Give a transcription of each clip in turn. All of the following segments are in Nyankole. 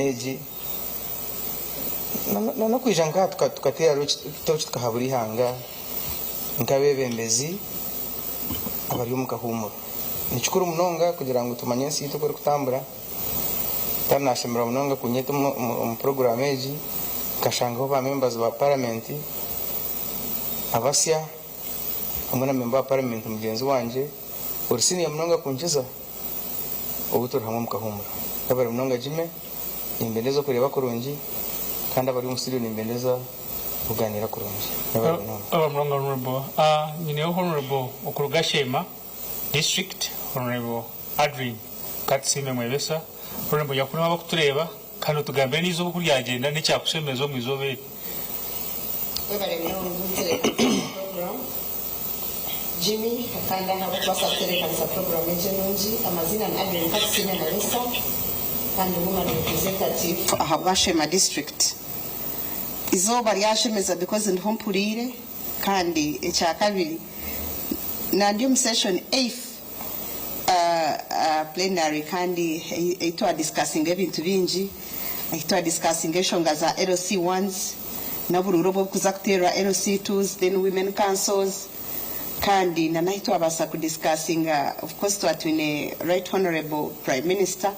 Egi n'okwija nkaha tukateera tooki tukahabura eihanga nk'abeebembezi abari omu kahuumuro. Ni kikuru munonga kugira ngu tumanye ensi yaitu oku erikutambura. Kandi naashemererwa munonga kunyeta omu puroguraamu egi nkashangaho ba members ba paramenti abasya hamwe na memba wa paramenti mugyenzi wangye ori siniya munonga kunkiza. Obu turi hamwe omu kahuumuro. Webare munonga Jimmy, nimbendeza okureeba kurungi kandi abari omu studio nimbendeza kuganiira kurungi. Webare munonga. Webare munonga Honourable. Nyineho Honourable okuruga Sheema district Honourable Adrine Katusiime Mwebesa. Honourable nyakureeba abakutureeba kandi otugambire n'eizooba oku ryagyenda n'ekyakushemeza omu izooba eri. Webare munonga kuntebeekanisiza program Jimmy kandi ahabw'okubaasa kutebeekanisa program egi enungi. Amaziina ni Adeline Katusiime Mwebesa kandi woman representative ahabwa Sheema district. Izooba ryashemeza because ndiho mpuriire kandi ekyakabiri nandi omu session eighth Plenary kandi ei twa discussinga ebintu bingi, ahi twa discussinga enshonga za LC ones n'oburuuru obu obukuza kuteerwa LC twos then women councils kandi na n'ahi twabaasa ku discussinga of course twaba twine right honourable prime minister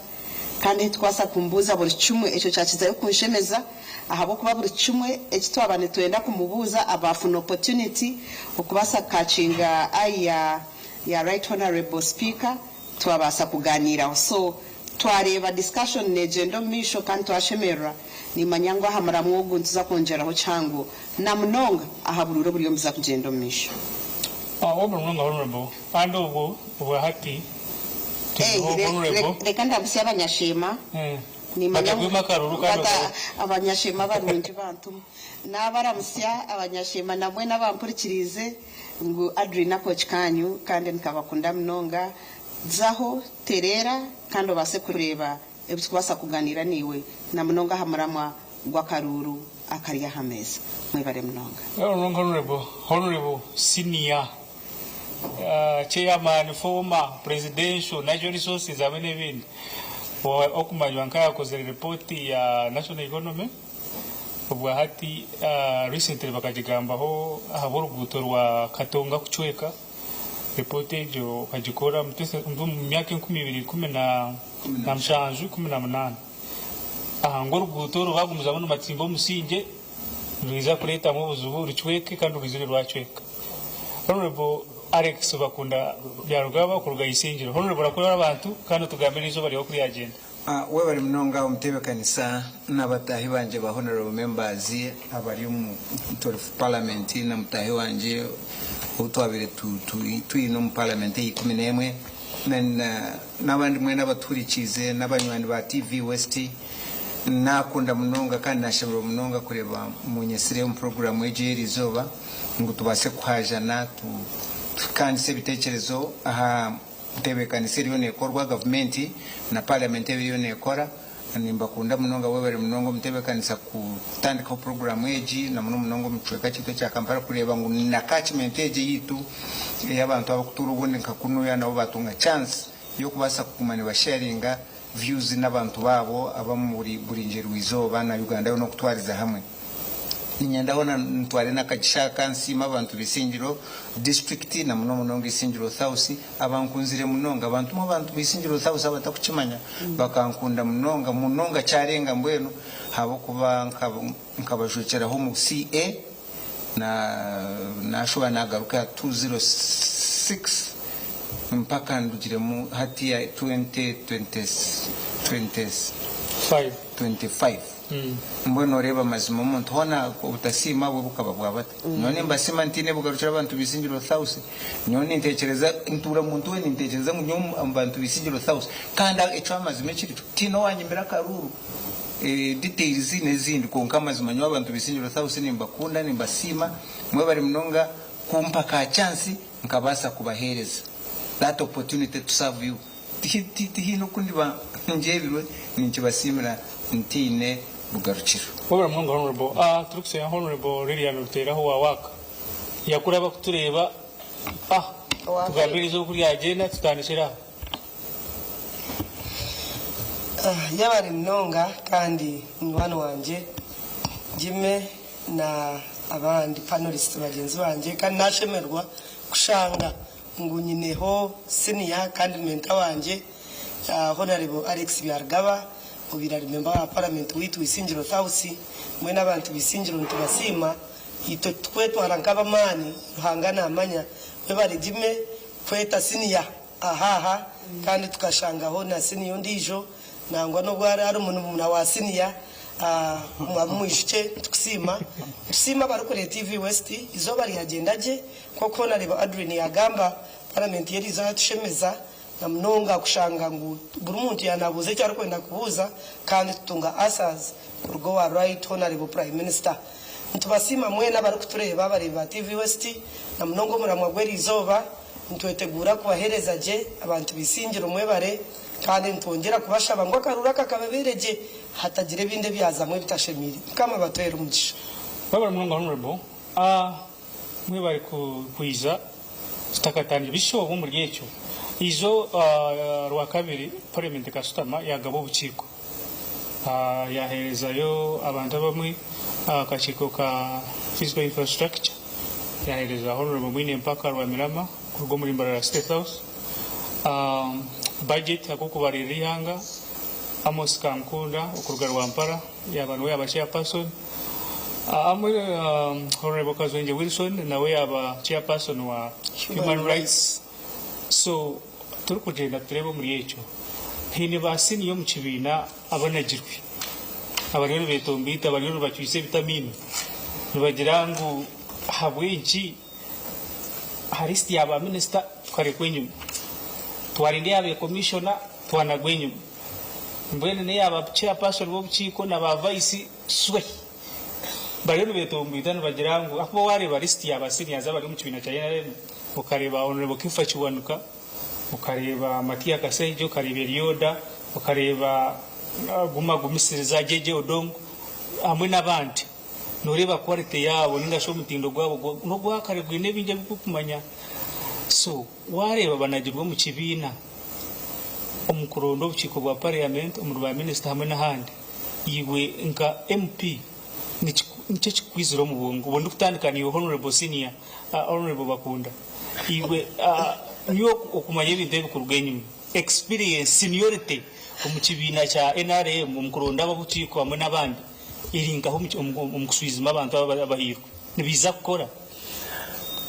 kandi ahi tukubaasa kumubuuza buri kimwe ekyo kyakizayo kunshemeza ahabw'okuba buri kimwe eki twaba nitwenda kumubuuza aba afuna opportunity okubaasa ku catchinga eye ya ya Right Honourable Speaker twabaasa kuganiiraho so twareeba discussion negyenda omu maisho kandi twashemererwa nimanya ngu aha muramwa ogu nituza kwongyeraho kihango namunonga aha buruuru oburiyo nibuza kugyenda omu maisho. Webale munonga Honourable kandi obwo obwahati turiho Honourable. Reka ndabusye abanyasheema nimanya ngu Batakwima akaruru kandi bata abanyasheema barungi bantuma nabaramutsya abanyasheema na mwena abampurikiriize. Ngu Adrine akooki kaanyu kandi nikabakunda munonga. Zaho, tereera kandi obaase kureeba ebi turikubaasa kuganiira naiwe na munonga aha muramwa gw'akaruuru akari aha meeza. Mwebare munonga. Honourable Honourable Senior Chairman Former Presidential Natural Resources hamwe n'ebindi okumanywa nkayakozire report ya National Economy. Obwa hati recently bakagigambaho ahabw'oruguuto rwa Katonga kucweka, report egyo okagikora omu myaka 2017, 18 ngu oruguuto oru bagumizamu nibatsimba omusingye nirwija kureetamu obuzibu rucweke kandi rwizire rwacweka. Honourable Alex Bakunda Byarugaba kuruga Isingiro. Honourable orakora abantu kandi otugambire n'eizooba ryawe oku ryagyenda. Webare munonga omutebekanisa nabataahi bangye ba honourable members abari omu parliament na mutaahi wangye ou twabaire twine omu parliament eya 11 nabandi mwena abatuhurikiize nabanywani ba TV West. Nakunda munonga kandi nashemererwa munonga kureeba munyetsire omu puroguraamu egi ey'erizooba ngu tubaase kuhaajana tuhikaanise ebiteekyerezo aha Entebeekanisa eriyo neekorwa gavumenti na paramenti ebi eriyo neekora. Nimbakunda munonga webare munonga omutebeekanisa kutandikaho puroguraamu egi na muno munonga omu kicweka kyaitu ekya Kampala kureeba ngu na catchment egi eyaitu ey'abantu abarikutuura obundi nka kunuya nabo baatunga chance y'okubaasa kuguma nibasharinga views n'abantu baabo abamu buringyerwa-izooba na Uganda yoona okutwariza hamwe. Niinyenda hoona ntware n'akagisha aka nsiime abantu b'Isingiro disiturikiti na muno munonga Isingiro South abankunzire munonga. Abantu imwe abantu b'Isingiro South abatakukimanya bakankunda munonga munonga kyarenga mbwenu ahabw'okuba nkabajwekyeraho omu CA na nashuba nagaruka aha 206 mpaka ndugiremu hatiya 2025. Mbwenu noreeba amazima omuntu hoona obutasiima bwe bukaba bwabata. Nyowe nimbasiima ntiine bugarukiro abantu b'Isingiro South. Nyowe nintekyereza ntuura muntu we nintekyereza ngu nyowe omu bantu b'Isingiro South kandi ekyo amazima ekiri kyo tihaine owanyimire akaruuru details n'ezindi kwonka amazima nyowe abantu b'Isingiro South nimbakunda nimbasiima mwebare munonga kumpa ka chance nkabaasa kubaheereza that opportunity to serve you. Tihaine oku ndiba ngyebirwe, ninkibasiimira ntaine bugarukiro. Webale munonga Honourable. Ah turikushaba Honourable Lilian Ruteraho wa work yakura abakutureeba ah tugambire eizooba oku ryagyenda tutandikire aho. Yebare munonga kandi munywani wangye Jimmy na abandi panelists bagyenzi bangye kandi nashemererwa kushanga ngu nyineho senior kandi mentor wangye Honarebo Alex Byarugaba obaire ari member wa parliament waitu Isingiro South. Mbwenu abantu ba Isingiro nitubasiima itwe titukwetwara nk'abamaani Ruhanga namanya. Webare Jimmy kweta senior aha aha kandi tukashangaho na siniya ondiijo nangwa n'obu ari ari murumuna wa siniya mwijukye nitukusiima. Nitusiima abarikureeba TV West eizooba ryagyenda gye nk'oku Honarebo Adrine yaagamba Paramenti y'eriizooba yatushemeza na munonga kushanga ngu buri muntu yaanabuuza eki arikwenda kubuuza kandi tutunga answers kuruga owa Right Honarebo Prime Minister. Nitubasiima mwena abarikutureeba abareebi ba TV West na munonga omuramwa gw'eriizooba. Nitweteguura kubaheereza gye abantu b'eisingiro mwebare kandi nitwongyera kubashaba ngu akaruuru aka kababeere gye hatagira ebindi ebyazamu ebitashemeire. Mukama abatuheere omugisha. Mwebare munonga Honourable. A Mwebare kwija tutakatandikire bisho omuri ekyo. Ijo Rwakabiri Parliament ekashutama yagaba obukiiko. Yaheerezayo abantu abamwe aha kakiiko ka Physical Infrastructure, yaheereza Honourable Mwine Mpaka Rwamirama kuruga omuri Mbarara State House, Budget ak'okubariirira eihanga, Amos Kankunda okuruga Rwampara yaaba niwe yaaba Chairperson, hamwe Honourable Kazwengye Wilson nawe yaaba Chairperson wa Human Rights. So turikugyenda tureebe omuri ekyo, haine ba senior omu kibiina abanagirwe abariyo nibetombeita abariyo nibacwisa ebiti amaino nibagira ngu ahabw'enki aha list ya ba minisita tukarekwa enyima, twarinda eya ba commissioner twanagwa enyima, mbwenu n'eya ba chairperson b'obukiiko na ba vice swe. Bariyo nibetomboita nibagira ngu ahakuba wareeba list ya ba seniors abari omu kibiina kya nrm okareeba Honourable Keefa Kiwanuka, okareeba Matia Kasaija, okareeba Elioda, okareeba Guma Gumisiriza, JJ Odongo hamwe n'abandi noreeba quality yaabo ninga shi omutindo gwabo n'ogwakare gwine bingi ebikurikumanya so wareeba banagirwe omu kibiina omu kuronda obukiiko bwa parliament omuri ba minisita hamwe n'ahandi. Iwe nka MP niki ekikukwizire omu bwongo obu ndikutandika naiwe Honourable Senior Honourable Bakunda iwe niiwe okumanya ebintu ebikuruga enyima experience, seniority omu kibiina kya nrm omu kuronda ab'obukiiko hamwe n'abandi eri nkahi omu kushwijuma abantu aba abahairwe nibaija kukora?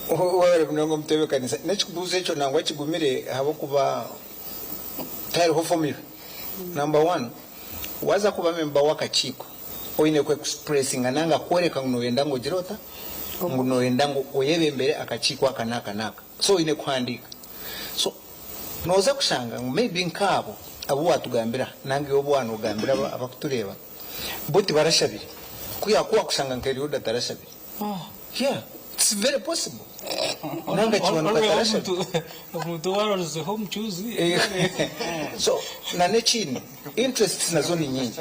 Webare munonga omutebekanisa. N'ekikubuuzo ekyo nangwa kigumire ahabw'okuba tihariho formula. Number one, Waaza kuba memba w'akakiiko, oine ku expressinga nanga kworeka ngu nooyenda ngu ogire ota? Ngu nooyenda ngu oyebembere akakiiko aka n'aka n'aka. So oine kuhandiika. So nooza kushanga ngu maybe nk'abo abu waatugambira nanga iwe obu waanoogambira abakutureeba, bo tibarashabire. Ku yaakuba kushanga nka Eliud atarashabire. Yeah, it's very possible. Nanga Kiwanuka atarashabire. Omuntu owarorizeho omucuuzi. So na n'ekindi interests nazo ni nyingi.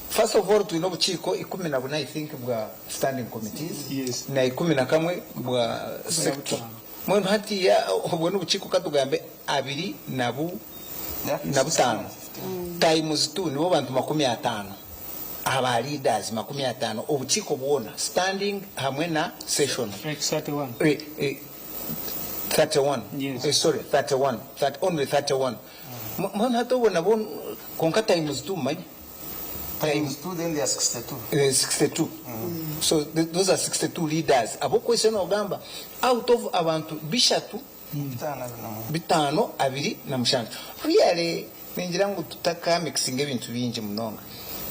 First of all twine obukiiko 14 I think bwa standing committees Yes. na 11 bwa sector. Mbwenu hatiiya obwo n'obukiiko katugambe abiri na bu na butaano times two nibo bantu 50 aha ba leaders 50 obukiiko bwona standing hamwe na session. Like 31. 31. Yes. Sorry, 31. Only 31. Mbwenu hati obwo nabwo kwonka times two manya. Times 2 then they are 62. 62. So those are 62 leaders. Ab'okwesa noogamba out of abantu bishatu 5 21. 5 27. Really ningira ngu tutakamikisinga ebintu bingi munonga.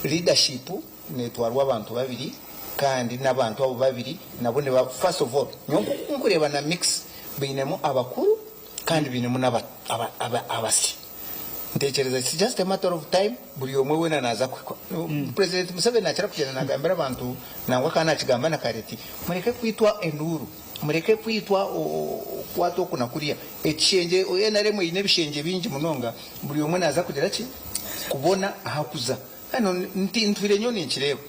Leadership neetwarwa abantu babiri kandi n'abantu abo babiri nabo niba first of all nyowe nk'oku nkureeba na mix bainemu abakuru kandi bainemu n'aba aba aba abasya. Ntekyereza it's just a matter of time buri omwe weena naaza kuhikwa. President Museveni naakira kugyenda naagambira abantu nangwa akaba naakigamba na kare ati mureke kwitwa enduuru, mureke kwitwa okukwata oku na kuriya. Ekishengye NRM eine ebishengye bingi munonga buri omwe naaza kugira ki? Kubona ahakuza. Hanu ntwire nyowe ninkireeba.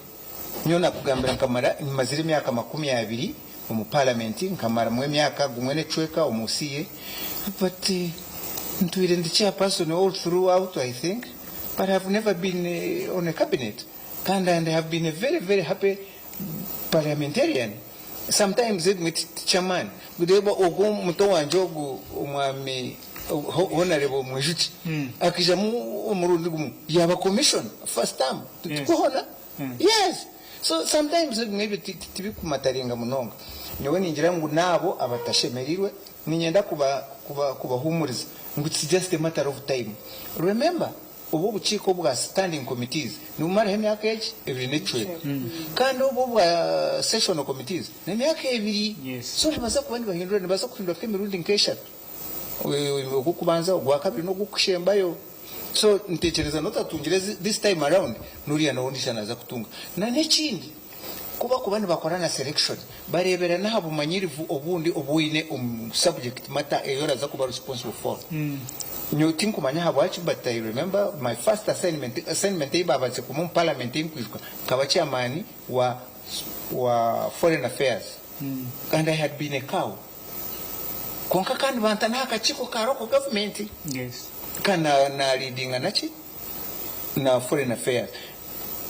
Nyowe nakugambira nkamara mazire emyaka 20 omu parliament nkamaramu emyaka gumwe n'ekicweka omu CA but ntwire ndi chairperson all throughout I think. But I have never been on a cabinet kandi and I have been a very very happy parliamentarian. Sometimes ebimwe ti ky'amaani. Reeba ogwo muto wangye ogu omwami Honarebo Mwijukye akaijamu omurundi gumwe yaaba commissioner first term. Tikwo hona? Yes. So sometimes ebimwe ebyo tibikumataringa munonga. Nyowe ningira ngu naabo abatashemereirwe niinyenda kubahuumuriza ngu it's just a matter of time. Remember obu obukiiko obwa standing committees nibumaraho emyaka egi ebiri n'ekicweka kandi obu obwa sessional committees n'emyaka ebiri. So nibaza kuba nibahindura, nibaza kuhindura nk'emirundi nk'eshatu, ogw'okubanza, ogwakabiri n'ogw'okushembayo. So ntekyereza n'otatungire this time around n'oriya nawe ondiijo naaza kutunga. Na n'ekindi ku bakuba nibakora na selection bareebera n'aha bumanyirivu obundi obu oine omu subject matter ei oraza kuba responsible for. Nyowe tinkumanya ahabwaki but I remember my first assignment, assignment ei baabazize kumpa omu parliament ei nkwijuka nkaba chairman wa wa foreign affairs and I had been a cow. Kwonka kandi banta n'aha kakiiko ka local government kandi na leadinga naki na foreign affairs.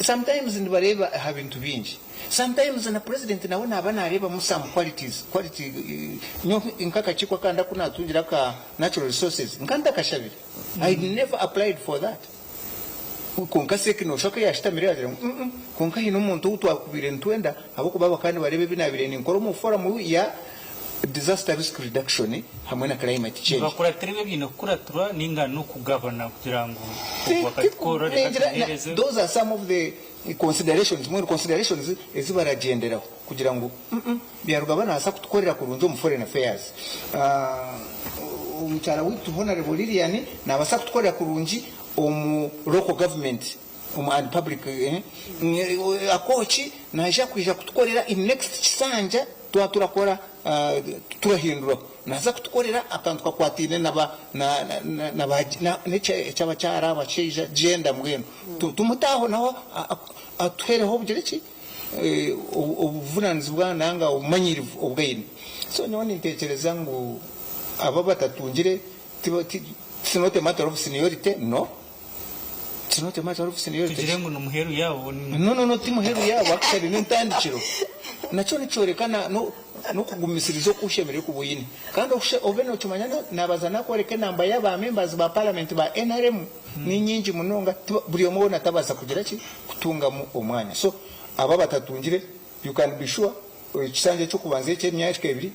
Sometimes nibareeba aha bintu bingi. Sometimes na president nawe naaba nareebamu some qualities, quality nyowe nk'akakiiko akandi aku natungire aka natural resources nka ntakashabire. I never applied for that. Kwonka Seki noshusha ku yashutamire yagira ngu mm kwonka haine omuntu ou twakubaire nitwenda ahabw'okuba bakaba nibareeba ebi naabaire ninkora omu foramu ya disaster risk reduction hamwe na climate change. Nibakuratira ebi ebiine kukuratirwa nainga n'okugabana kugira ngu ogu akakikora reka tumuheereze. Those are some of the considerations, mbwenu considerations ezi baragyenderaho kugira ngu mm Byarugaba nabaasa kutukorera kurungi omu foreign affairs. Omukyara waitu Honourable Lilian nabaasa kutukorera kurungi omu local government omu and public Akooki naija kwija kutukorera in next kisanja twaba turakora turahinduraho naza kutukorera akantu kakwataine naba nekyabakyara abashaija gender mbwenu tumute aho naho atuhereho obugire ki obuvunanizibwa nanga obumanyirivu obu aine. So nyowe nintekyereza ngu abo abatatungire It's not a matter of seniority, no. It's not a matter of seniority. Tugire ngu ni muheru yaabo. No, no, no, ti muheru yaabo, actually n'entandikiro. Nakyo nikyoreka n'okugumisiriza oku oshemereire kuba oine. Kandi obe nokimanya nabaza nakworeka enamba y'aba members ba parliament ba nrm ni nyingi munonga, buri omwe weena tabaasa kugira ki? Kutungamu omwanya. So abo abatatungire You can be sure ekisanja eky'okubanza eky'emyaka ebiri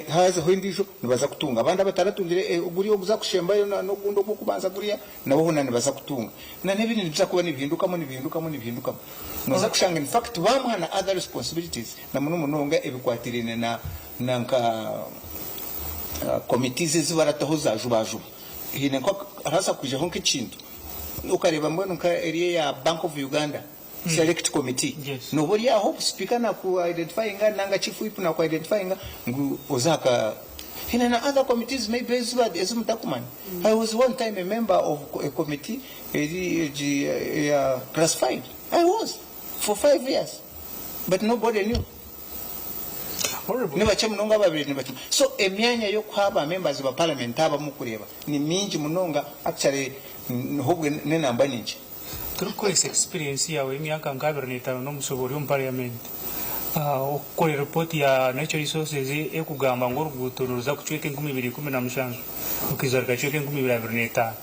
haazaho endiijo nibaza kutunga. Abandi abataratungire guriya oguza kushembayo n'ogundi ogw'okubanza guriya nabo hoona nibaza kutunga. Na n'ebindi nibiza kuba nibihindukamu nibihindukamu nibihindukamu. Nooza kushanga in fact baamuha na other responsibilities na muno munonga ebikwatiraine na na nka committees ezi barataho za jubajuba. Haine nka harabaasa kwijaho nk'ekintu okareeba mbwenu nka eri eya Bank of Uganda. Select committee noba ori aho sipiika naku identifyinga nanga chief whip naku identifyinga ngu oze aha ka haine na other committees maybe ezi mutakumanya. I was one time a member of a committee eri egi eya classified I was for 5 years but nobody knew. Nibakye munonga ababaire nibakimanya. So emyanya y'okuha ba members ba parliament abamu kureeba ni mingi munonga actually hobwe n'enamba ni nkye. Turikukoresa experience yaawe y'emyaka nka 25 n'omushobo ori omu parliament, okukora report ya natural resources erikugamba ngu oruguuto niruza kucweka 2017 rukaija rukacweka 2025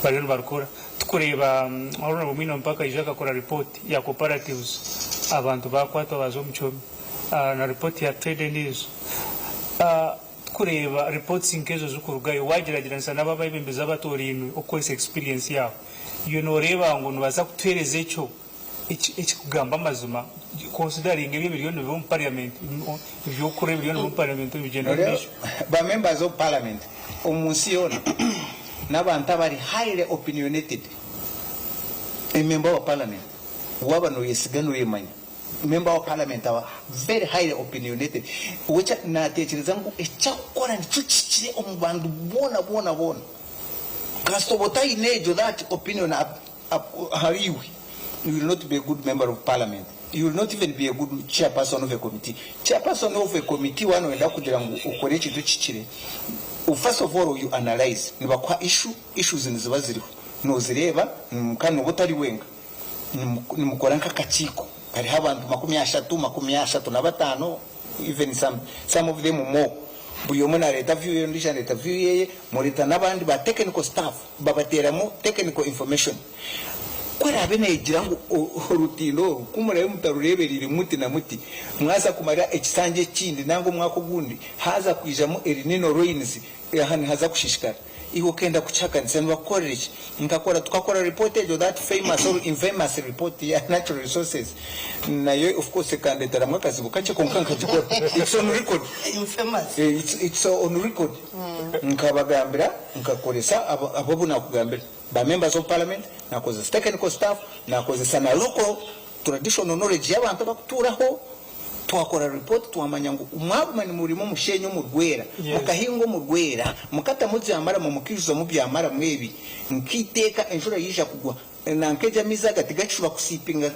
bariyo nibarukora. Tukureeba Honourable Mwine Mpaka aija akakora report ya cooperatives abantu bakwatwa baaza omu kihome na report ya trade endiijo. Tukureeba reports nkezo zikurugayo wagyeragyeranisa nabo abebembezi abatorainwe okukoresa experience yaabo iwe noreeba ngu nibaza kutuhereza ekyo ekikugamba amazima considering ebyo ebiriyo nibiba omu parliament ebyokukora ebiriyo nibiba omu parliament nibigyenda omu maisho. Ba members of parliament omunsi yoona nabantu abari highly opinionated. A member wa parliament waaba noyesiga noyemanya. Member wa parliament aba very highly opinionated we natekyereza ngu ekyakukora nikyo kihikire omu bantu boona boona boona. Kasita oba otayine egyo that opinion ahari iwe, you will not be a good member of parliament, you will not even be a good chairperson of a committee. Chairperson of a committee waaba noyenda kugira ngu okore ekintu ekihikire, first of all you analyse, nibakuha issue, issues niziba ziriho. Noozireeba kandi nooba otari wenka. Nimukora nk'akakiiko kariho abantu 30, 35, even some, some of them more. Buri omwe naareeta view ye, ondiijo areeta view ye, mureeta n'abandi ba technical staff babateeramu technical information. Ku eraabe neegira ngu orutindo oru ku muraabe mutarureebereire muti na muti, mwaza kumara ekisanja ekindi nanga omwaka ogundi haaza kwijamu El Nino rains, aha nihaza kushishikara. Iwe okenda kukihakanisa nibakukorera ki? Nkakora tukakora report egyo that famous or infamous report ya natural resources nayo of course ekandeteramu akazibu kakye kwonka nkagikora. It's on record. Infamous. It's on record. Nkabagambira nkakoresa abo abu nakugambira. Ba members of parliament, nakozesa technical staff, nakozesa na local traditional knowledge y'abantu abakutuuraho, twakora report twamanya ngu mwaguma nimurima omushenyi omu rwera, mukahinga omu rwera, mukatamu byamaramu mukaijuzamu byamaramu ebi, nk'eiteeka enjura yaija kugwa, nanka egi amaizi aga tigakishuba kusiipinga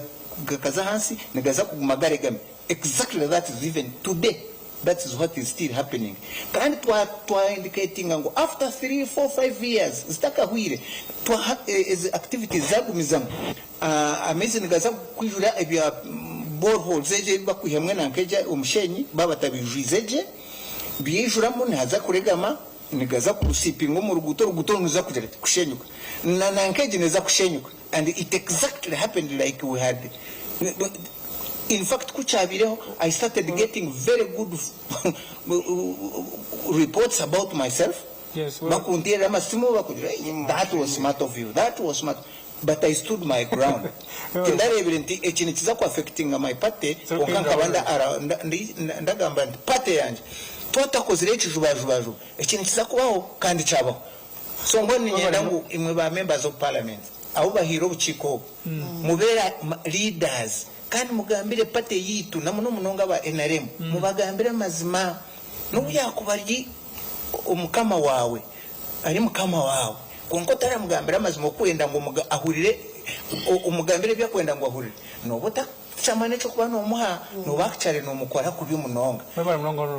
gakaza ahansi, nigaza kuguma garegami. Exactly that is even today that is what is still happening kandi twa twa indicatinga ngu after 3 4 5 years zitakahwire twa ezi activities zagumizamu amaizi nigaza kwijura ebya boreholes egyo ebi bakwihamu enanka egyo omushenyi baba batabijwize gye byaijuramu nihaza kuregama nigaza kusipinga omu ruguuto oruguuto oru niruza kugira kushenyuka na nanka egi neza kushenyuka and it exactly happened like we had In fact ku kyabaireho I started getting very good reports about myself, bakunteerera amasimu bakugira hey, that was smart of you, that was smart but I stood my ground. Tindareebire nti eki nikiza ku affectinga my party kwonka nkaba ndagamba nti party yangye twatakozire eki jubajubajuba eki nikiza kubaho kandi kyabaho. So mbwenu niinyenda ngu imwe ba members of parliament abu bahaire obukiiko obu mubeere leaders kandi mugambire party yaitu na muno munonga aba nrm mubagambire amazima nobu yakuba ari omukama waawe ari mukama waawe kwonka otaramugambira amazima okwenda ngu ahurire omugambire ebi akwenda ngu ahurire noba Kyamani eky'okuba nomuha noba actually nomukora kubi munonga.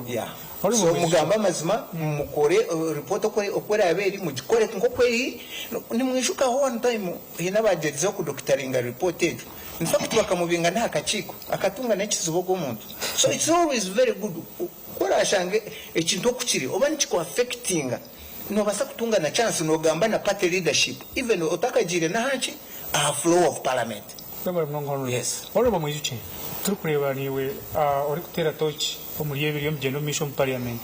Yeah. So mugambe amazima mukore report oku eraabe eri mugikore nk'oku eri. Nimwijuka one time haine abagyerizeho kudoctoringa report egyo in fact bakamubinga n'aha kakiiko akatunga n'ekizibu ogwo omuntu. So it's always very good ku orashange ekintu oku kiri oba nikiku affectinga nobaasa kutunga na chance nogamba na party leadership even otakagiire n'ahanki aha floor of parliament. Webale munonga Honourable. Yes. Honourable Mwijukye, turikureeba niiwe orikuteera tooki omuri ebiri omugyenda omu maisho omu parliament,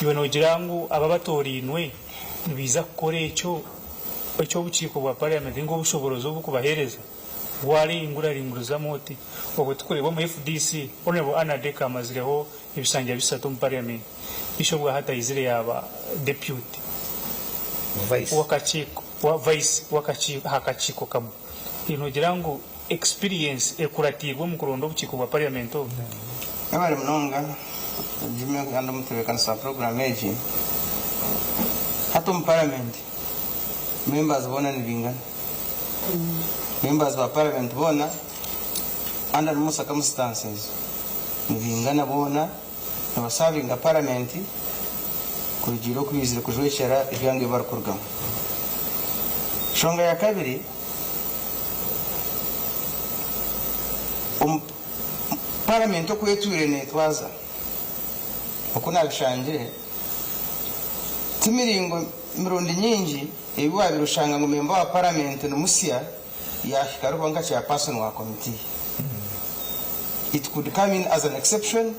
iwe noogira ngu abo abatoorainwe nibaija kukora ekyo eki obukiiko bwa parliament ninga obushoboorozi obu burikubaheereza? Waringuraringurizamu oti obwo turikureeba omu FDC, Honourable Anna Deka amazireho ebishangya bishatu omu parliament, ishe obwahati aizire yaaba deputy Vice. w'akakiiko, wa vice w'akakiiko aha kakiiko kamwe. Noogira ngu experience ekuratiirwe omu kuronda obukiiko bwa parliament obu? Mwebare munonga Jimmy kandi omutebeekanisa wa puroguraamu egi. Hati omu paramenti members boona nibaingana. Members ba paramenti boona under normal circumstances nibaingana boona nibasavinga paramenti kurugiirira oku baizire kujwekyera ebyanga ebi barikurugamu. Enshonga ya kabiri, omu paramenti oku etwire neetwaza, oku naabishangire, ti miringo mirundi nyingi ei waabaire oshanga ngu memba wa paramenti ni musya yaahika arikuba nka chairperson wa committee. It could come in as an exception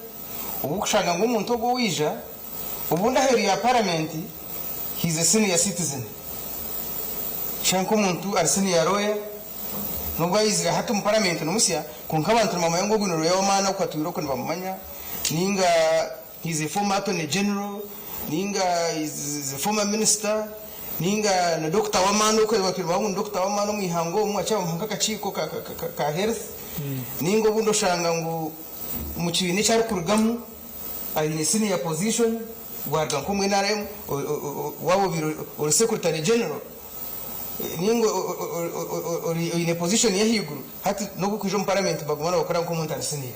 obu okushanga ngu omuntu ogwo owaija obundi aheeru ya paramenti he is a senior citizen. Shana nk'omuntu ari senior lawyer n'obu aizire hati omu paramenti ni musya kwonka abantu nibamanya ngu ogu ni lawyer w'amaani oku atwire oku nibamumanya ninga he is a former attorney general ninga he is a former minister ninga ni doctor w'amaani oku batwire nibamanya ngu ni doctor w'amaani omu ihanga omu akyabamuha nk'akakiiko ka health ninga obundi oshanga ngu omu kibiina eki arikurugamu aine senior position waruga nk'omu NRM waaba obaire ori secretary general ninga oine position y'ahaiguru hati n'obu orikwija omu parliament nibaguma nibakukora nk'omuntu ari senior.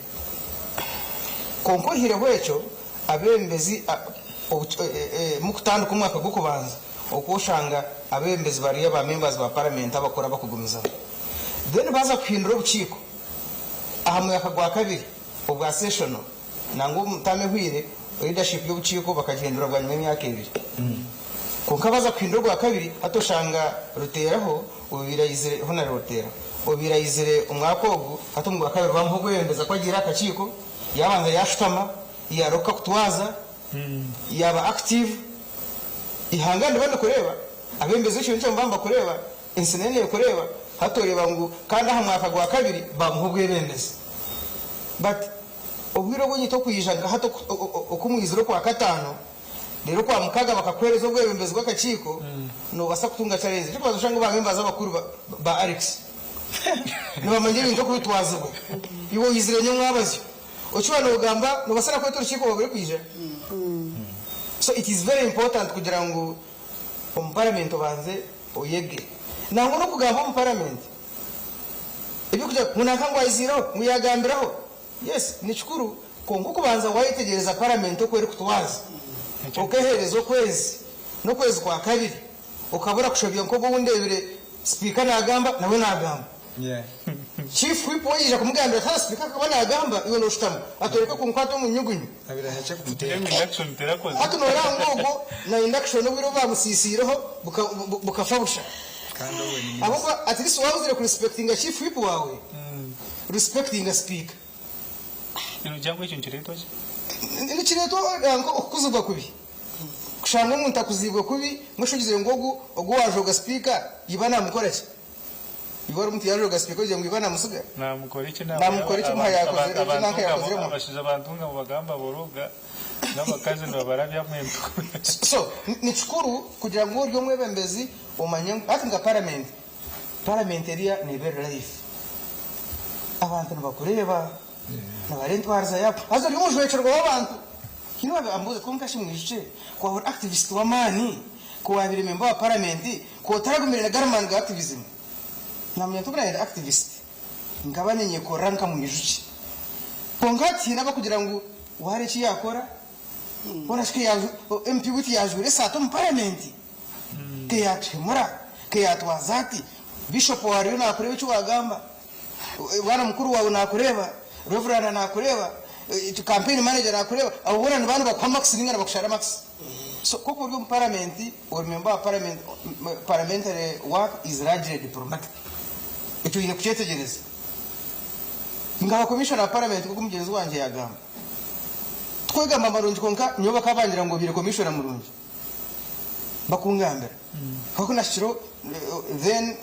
Kwonka oihireho ekyo, abeebembezi mukutandika omwaka gw'okubanza Okwo oshanga abeebembezi bariya ba members ba parliament abakuru abakugumizamu. Then baaza kuhindura obukiiko aha mwaka gwa kabiri obwa sessional nangwa omu term ehweire leadership y'obukiiko bakagihindura bwanyima y'emyaka ebiri. Kwonka baaza kuhindura ogwa kabiri hati oshanga Ruteeraho obaire aizire Honarable Ruteeraho obaire aizire omwaka ogu hati omu gwa kabiri bamuha obwebembezi ku agiire aha kakiiko yaabanza yaashutama yaaroka kutwaza yaaba active Ihanga ndiba ndikureeba, abebembezi b'ekibiina ekyo nibaba nibakureeba, ensi nayo nekureeba, hati oreeba ngu kandi aha mwaka gwa kabiri bamuha obwebembezi. But obwire obu nyita okwija nka hati oku mwizire okwakataano, reero okwamukaaga bakakuheereza obwebembezi bw'akakiiko, nobaasa kutunga challenge. Ekyokubanza oshange ba members abakuru ba Alex nibamanya ebintu oku bitwazibwa, iwe oizire nyomwabazyo. Okiba nogamba nobasa na kweta orukiiko babure kwija. So it is very important kugira ngu omu parliament obanze oyege. Nangwa nokugamba omu parliament ebyokugira ngu nanka ngu aiziireho ngu yagambiraho yes nikikuru kwonka okubanza wayetegyereza parliament oku erikutwaza okehereza okwezi nokwezi kwa kabiri Okabura kushobya nk'ogu ou ndeebire sipiika naagamba nawe naagamba. Chief Whip we yaija kumugambira ati haza sipiika akaba naagamba iwe nooshutama ati oreke kunkwata omu nyugunyu. Hati nooreeba ngu ogwo na induction obwire obu baamusiisiireho bukafa busha. Ahabw'okuba at least waabuzire ku respectinga Chief Whip waawe, respectinga sipiika. Nikireetwa okukuzibwa kubi. Kushanga omuntu akuziibwe kubi, mbwenu shi ogizire ngu ogu ogu owajooga sipiika iba namukora ki? Iba ori omuntu yajooga sipiika ogira ngu iba namusiga? Namukora eki Namukora eki muha yakozire, eki nanka yakozire muha. Abashaija bantunga nibagamba boroga n'abakazi nibabarabyamu entuura. So, ni kikuru kugira ngu ori omwebembezi omanye ngu hati nka paramenti, paramenti eriya neeba eri life. Abantu nibakureeba. Nibareeba entwariza yaawe. Haza ori omujwekyerwa w'abantu. Haine owaabaire ambuuza ati, Kwonka shi mwijukye, ku waaba ori activist w'amaani, ku waabaire memba wa paramenti, ku otaragumire na gari maani ga activism? Naamanya nti obu naabaire ndi activist, nkaba ninyekorera nka mwijukye. Kwonka hati haine abarikugira ngu waara eki yaakora, hoona shi MP we tiyajwaire esaati omu paramenti? Tiyatuhemura? Tiyatwaza ati? Bishop ariyo naakureeba eki waagamba. Bwana mukuru waawe naakureeba, Reveranda naakureeba, campaign manager naakureeba, abo boona nibaba nibakuha marks ninga nibakushara marks. So ku ori omu parliament, ori member wa parliament, parliamentary work is largely diplomatic. Ekyo oine kukyetegyereza. Nka commissioner wa parliament nk'oku mugyenzi wangye yaagamba, tikwegamba marungi kwonka nyowe bakaba bangira ngu obaire commissioner murungi. Bakungambira. Kwonka ku nahikireho then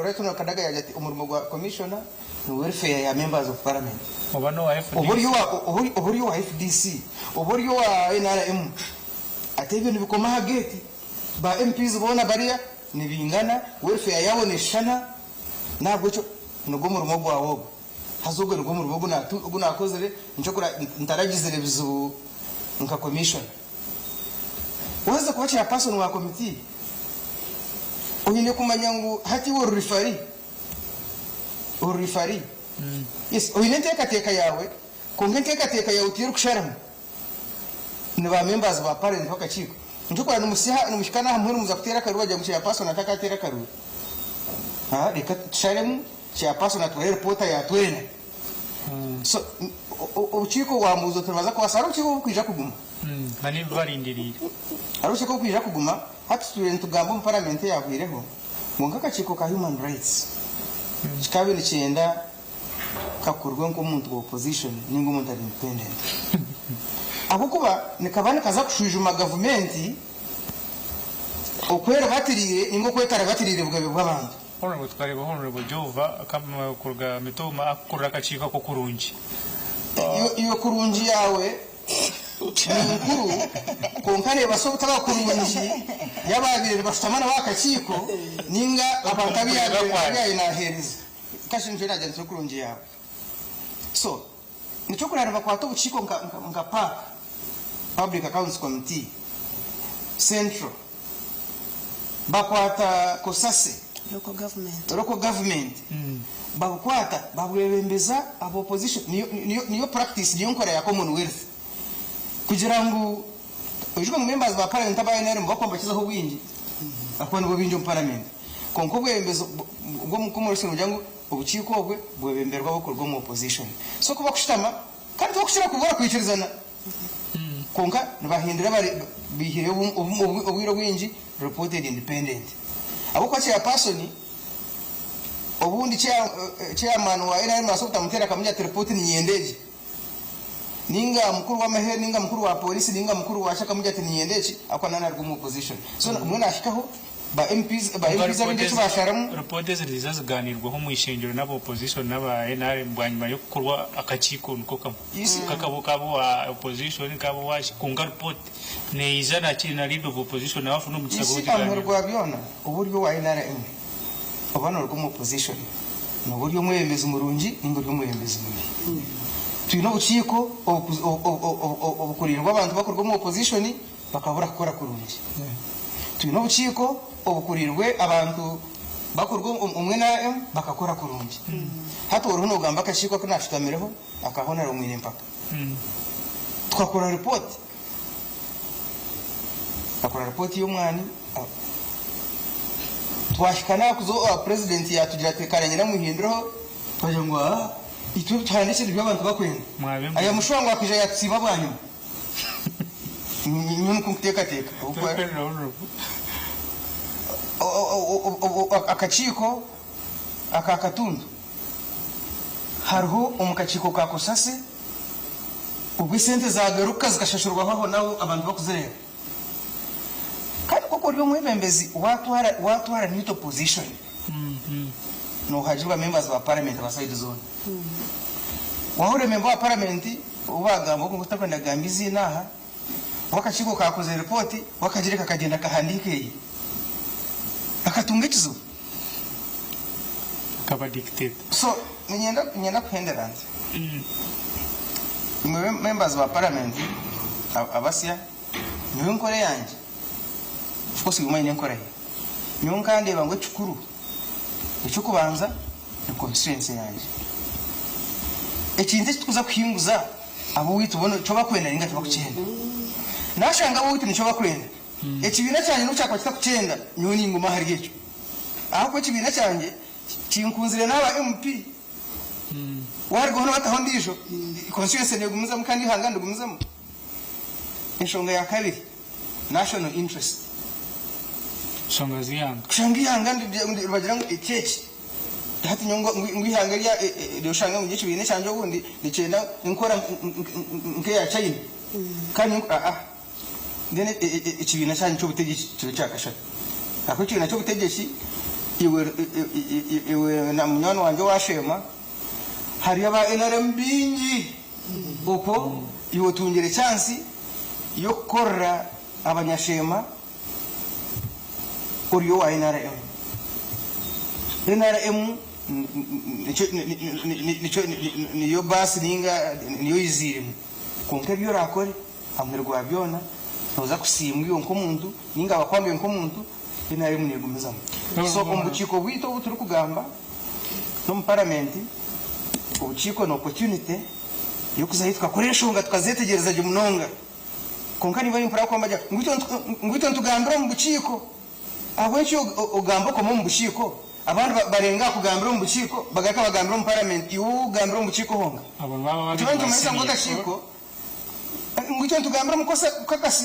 Right Hon Kadaga yaagira ati omurimo gwa commissioner ni welfare ya members of parliament. Oba n'owa FDC. Oba ori oba ori owa FDC, oba ori owa NRM, ati ebyo nibikoma aha gate. Ba MPs boona bariya nibingana, welfare yaabo neshushana, n'ahabw'ekyo nigwo murimo gwawe ogwo. Haza ogwo nigwo murimo ogu naakozire, nikyo ntaragizire bizibu nka commissioner. Waaheza kuba chairperson wa committee, oine kumanya ngu hati iwe ori referee, ori referee. Yes, oine enteekateeka yaawe, kwonka enteekateeka yaawe tiyo erikusharamu. Ni ba members ba parliament b'akakiiko. Nikyo orikureeba nimusiha nimuhika n'aha muheru muza kuteera akaruru bagira ngu chairperson atakaateera akaruru. Haa reka tusharemu, chairperson atware report ya twena. So obukiiko wambuuza oti nibaza kubaasa, hariho obukiiko oburikwija kuguma. Na n'ebi barindiriire. Hariho obukiiko oburikwija kuguma, hati tutwire nitugamba omu paramenti eyaahweireho ngu nk'akakiiko ka Human Rights kikaabaire nikyenda kakurwe nk'omuntu wa opposition ninga omuntu ari independent ahabw'okuba nikaba nikaza kushwijuma gavumenti oku eribatiriire ninga oku etaribatiriire bugabe bw'abantu. Honourable tukareeba Honourable Jova kuruga Mitooma akukurira akakiiko ako kurungi. Iwe kurungi yaawe ni nkuru kwonka neebaasa obutaba kurungi y'abaabaire nibashutama nabo aha kakiiko ninga abantu abu yaabaire naaheereza. Kashi nikyo naagira nti kurungi yaawe. So nikyo kurara nibakwata obukiiko nka PAC, Public Accounts Committee, Central, bakwata COSASE, Local government. Local government, babukwata babwebembeza aba opposition. Niyo practice, niyo nkora ya Commonwealth kugira ngu oijuke ngu members ba parliament aba NRM bakuba nibakizaho obwingi. Ahakuba nibo baingi omu paramenti. Kwonka obwebembezi bw'omukuru nibugira ngu obukiiko obwe bwebemberwe abarikuruga omu opposition. So ku bakushutama, kandi tibakukira kubura kwikirizana. Kwonka nibahindura bari baihireyo obwire obwingi report eri independent. Ahabw'okuba chairperson obundi chairman wa NRM nabaasa obutamuteera akamugira ati report niinyenda egi. Ninga mukuru w'amahe ninga mukuru wa police ninga mukuru waki akamugira ati niinyenda eki ahabw'okuba nawe naruga omu opposition. So mbwenu nahikaho ba MPs ba Kwonka MPs abaingi eki basharamu. Ripooti ezi niziija zigaaniirweho omu ishengyero n'aba opposition n'aba NRM bwanyima y'okukorwa akakiiko niko kamwe. You see? Kakaba kaba owa opposition kaba owaki kwonka ripooti neija na ki na leader of opposition nawe afune You omukisa see aha muheru gw'okugigaaniiraho. gwa byona oba ori owa NRM oba noruga omu opposition Nooba ori omwebembezi murungi nainga ori omwebembezi mubi. Twine obukiiko obukuriirwe abantu bakuruga omu opposition bakabura kukora kurungi. Twine obukiiko obukuriirwe abantu bakuruga omu nrm bakakora kurungi. Hati oriho noogamba akakiiko aku naashutamireho aka Hon. Mwine Mpaka. Tukakora ripooti, tukakora ripooti y'omwani. Twahika n'aha kuza owa purezidenti yaatugira ati kare nyine muhindureho, twagira ngu aa itwe ebi tuhandiikire nibyo abantu bakwenda. Mwabe Aya mushuba ngu akaija yaatusiiba bwanyima. Nyowe nikwo nkuteekateeka. Ahabw'okuba akakiiko aka Katundu hariho omu kakiiko ka Kosase obu esente zaagaruka zikashashurwaho ahonaaho abantu bakuzireeba. Kandi nk'oku ori omwebembezi waatwara waatwara neutral position, noohagirwa members ba parliament aba side zoona. Waahurira member wa parliament ou baagamba ogu ntarikwenda kugamba eiziina aha, w'akakiiko kaakozire report, we akagireka akagyenda akahandiika eye. Akatunga ekizibu. Akaba dictator. So niinyenda niinyenda kuhendera nti imwe members ba parliament abasya, Nyowe enkora eyangye, of course buri omwe aine enkora ye, nyowe nkandeeba ngu ekikuru eky'okubanza ni constituency yangye. Ekintu eki turikuza kuhinguza ab'owaitu bo nikyo barikwenda nainga tibakukyenda. Nashanga ab'owaitu nikyo barikwenda, ekibiina kyangye n'obu kyakuba kitakukyenda, nyowe ninguma ahari ekyo ahabw'okuba ekibiina kyangye kinkunzire naaba MP. Waarugaho nibataho ondiijo, constituency neegumizamu kandi eihanga nirigumizamu. Enshonga ya kabiri, national interest. Enshonga z'eihanga. Kushanga eihanga nibagira ngu eki eki, hati nyowe ngu eihanga erya oshanga ngu ekibiina ekyangye obundi nikyenda enkora nk'eya China kandi nyowe aa then ekibiina kyanyu ky'obutegyeki kibe ekya kashatu. Ahakuba ekibiina ky'obutegyeki iwe iwe na munywani wangye owaasheema Hariyo aba nrm baingi okwo iwe otungire chance yokukorera abanyasheema ori owa nrm. Nrm niyo bus ninga niyo oiziiremu kwonka ebi orakore ahamuheru gwa byona noza kusiimwa iwe nkomuntu ninga bakwange nkomuntu nrm negumizamu. So omu bukiiko bwaitu obu turikugamba N'omu paramenti, obukiiko ni opportunity y'okuzayo tukakora enshonga tukazetegyereza gye munonga. Kwonka niiba nimpurira ku bagira ngu ngu itwe nitugambira omu bukiiko. Ahabw'enki ogamba okoma omu bukiiko? Abandi barenga aha kugambira omu bukiiko bagaruka bagambira omu paramenti, iwe ogambira omu bukiiko honka. Abo nibaba Ekyo babiri nikimanyisa ngu ba senior. akakiiko ngu itwe nitugambira omu kokasi.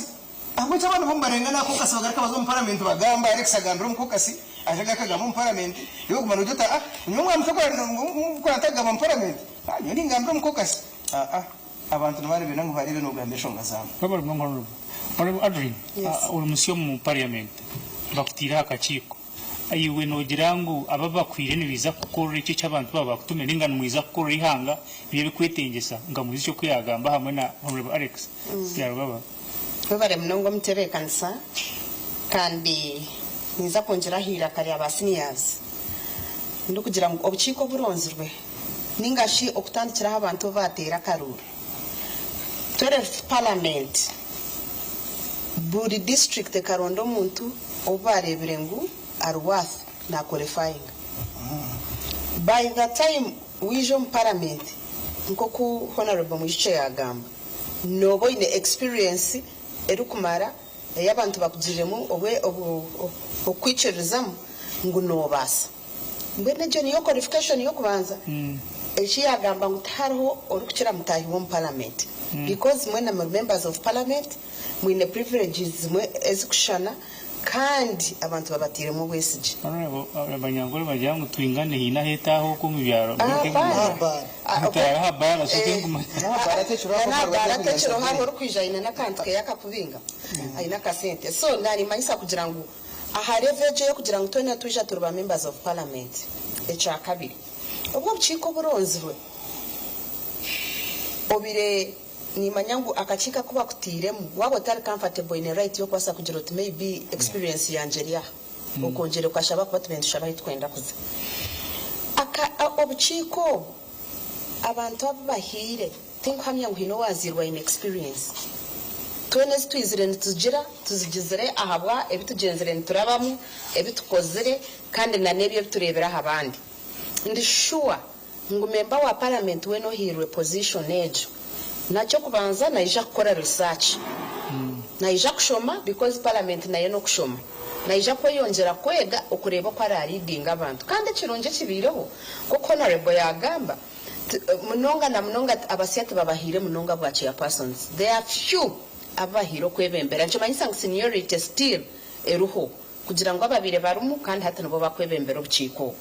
Ahabw'enki abandi bo nibarenga n'aha kokasi bagaruka baza omu paramenti bagamba, Alex agambira omu kokasi, aija agaruka agamba omu paramenti, iwe oguma noogira oti aa nyowe mwamutwe ku atakugamba omu paramenti, aa nyowe ningambira omu kokasi. Aa abantu nibaba nibenda ngu bareebe noogamba enshonga zaabo. Webale munonga Honourable. Honourable Adrine, Yes. ori musya omu parliament, bakutaire aha kakiiko. Iwe noogira ngu abo abakuhaire nibaija kukukorera ekyo eki abantu baaba baakutumire nainga nimwija kukorera eihanga eby'ebikwetengyesa nka Mwijuki oku yaagamba hamwe na Honourable Alex Byarugaba? Webare munonga omutebeekanisa kandi ninza kwongyera aha eiraka rya ba seniors ndikugira ngu obukiiko oburonzirwe ninga shi okutandikira ahu abantu obu baateera akaruuru 12th parliament buri district ekaronda omuntu ou baareebire ngu ari worth na qualifyinga by the time waija omu parliament nk'oku Honourable Mwijukye yaagamba nooba oine experience erikumara. ei abantu bakugiriremu okukwikiririzamu ngu noobaasa. Mbwenu egyo niyo qualification y'okubanza. Eki yaagamba ngu tihariho orikukira mutaahi we omu parliament because mwena muri members of parliament, mwine privileges zimwe ezikushushana kandi abantu babatairemu obwesigye. Abanyankore nibagira ngu twingane haine ahu etaaha okwo omu byaro. Ahabaara. Mutaahe aha baara so tenguma. N'aha baara tekiriho hariho orikwija aine n'akantu keye akakubinga aine akasente. So narimanyisa kugira ngu aha level egyo ey'okugira ngu twena twija turi ba members of parliament. Ekyakabiri, obwo obukiiko oburonzirwe obire Nimanya ngu akakiiko aku bakutairemu waaba otari comfortable oine right y'okubaasa kugira oti maybe experience yangye eri aha okongyera okashaba ahakuba tubaire nitushaba ahu turikwenda kuza. Aka obukiiko obu abantu abu bahaire tinkuhamya ngu haine owaazairwe aine experience. Twena ezi twizire nitugira tuzigizire ahabwa ebi tugyenzire niturabamu, ebi tukozire kandi na n'ebyo ebi tureebire aha bandi. Ndi sure Ngu memba wa paramenti weena ohairwe position egyo naky'okubanza naija kukora research, naija kushoma because paramenti nayo n'okushoma, naija kweyongyera kwega okureeba oku ara leadinga abantu kandi ekirungi ekibaireho nk'oku Honourable yagamba munonga na munonga abasya tibabahaire munonga bwa chairpersons, there are few abu bahaire okwebembera nikimanyisa ngu seniority still eriho. Kugira ngu ababaire barimu kandi hati nibo bakwebembera obukiiko obu.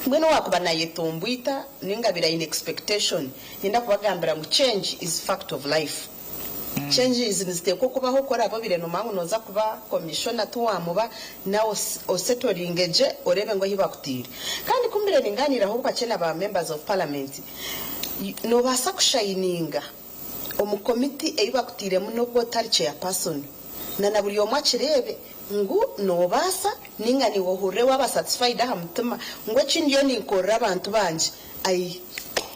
Mbwenu owaakuba nayetomboita ninga abaire aine expectation, niinyenda kubagambira ngu change is fact of life. Changes niziteekwa okubaho ku oraabe obaire nomanya ngu nooza kuba commissioner tiwamuba, nawe osetoringe gye oreebe ngu ahi bakutaire. Kandi ku mbaire ningaaniiraho kakye na ba members of parliament, noobaasa kushayininga omu komiti ei bakutairemu n'obu otari chairperson na na buri omwe akireebe ngu nobaasa ninga niiwe ohurire waaba satisfied aha mutima ngu eki ndiyo ninkorera abantu bangye ai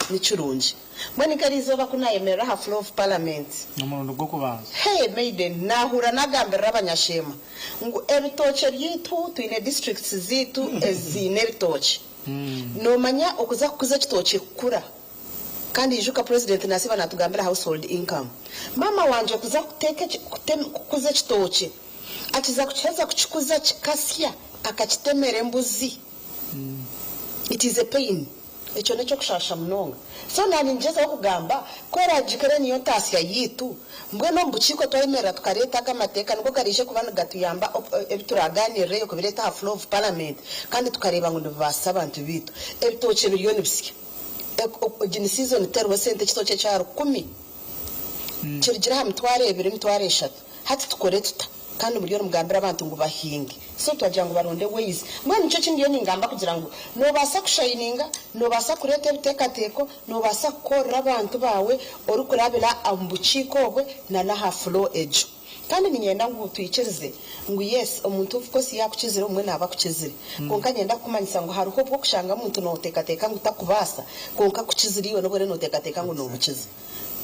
nikirungi. Mbwenu nk'eriizooba ku nayemerera aha floor of parliament. N'omurundi gw'okubanza. Hey maiden naahurira nagambirira abanyasheema ngu ebitookye byaitu twine districts zaitu eziine ebitookye nomanya okuza kukuza ekitookye kukura Kandi ijuka president nasiiba natugambira household income. Maama wangye kuza kuteeka kukuza ekitookye akiza kukiheza kukikuza kikasya akakitemera embuzi. It is a pain. Ekyo nekyokushaasha munonga. So nanye ningyezaho kugamba ku eragikire niyo ntaasya yaitu mbwenu omu bukiiko twayemerera tukareeta ago amateeka nigo garaije kuba nigatuyamba ebituraganiirireyo kubireeta aha floor of parliament kandi tukareeba ngu nibibaasisa abantu baitu. Ebitookye biriyo nibisya. Egi ni season teriho sente ekitookye kya rukumi kirugire aha mitwaro ebiri emitwaro eshatu hati tukore tuta kandi muriyo nimugambira abantu ngu bahinge so twagira ngu baronde ways mbwenu nikyo eki ndiyo ningamba kugira ngu nobaasa kushayininga nobaasa kureeta ebiteekateeko nobaasa kukorera abantu baawe orikurabira omu bukiiko obwe na n'aha floor egyo. Kandi niinyenda ngu twikirize ngu yes, omuntu of course yaakukizire obumwe naaba akukizire. Kwonka niinyenda kukumanyisa ngu hariho obu orikushanga omuntu nooteekateeka ngu takubaasa, kwonka akukizire iwe n'obu oriyo nooteekateeka ngu noomukiza.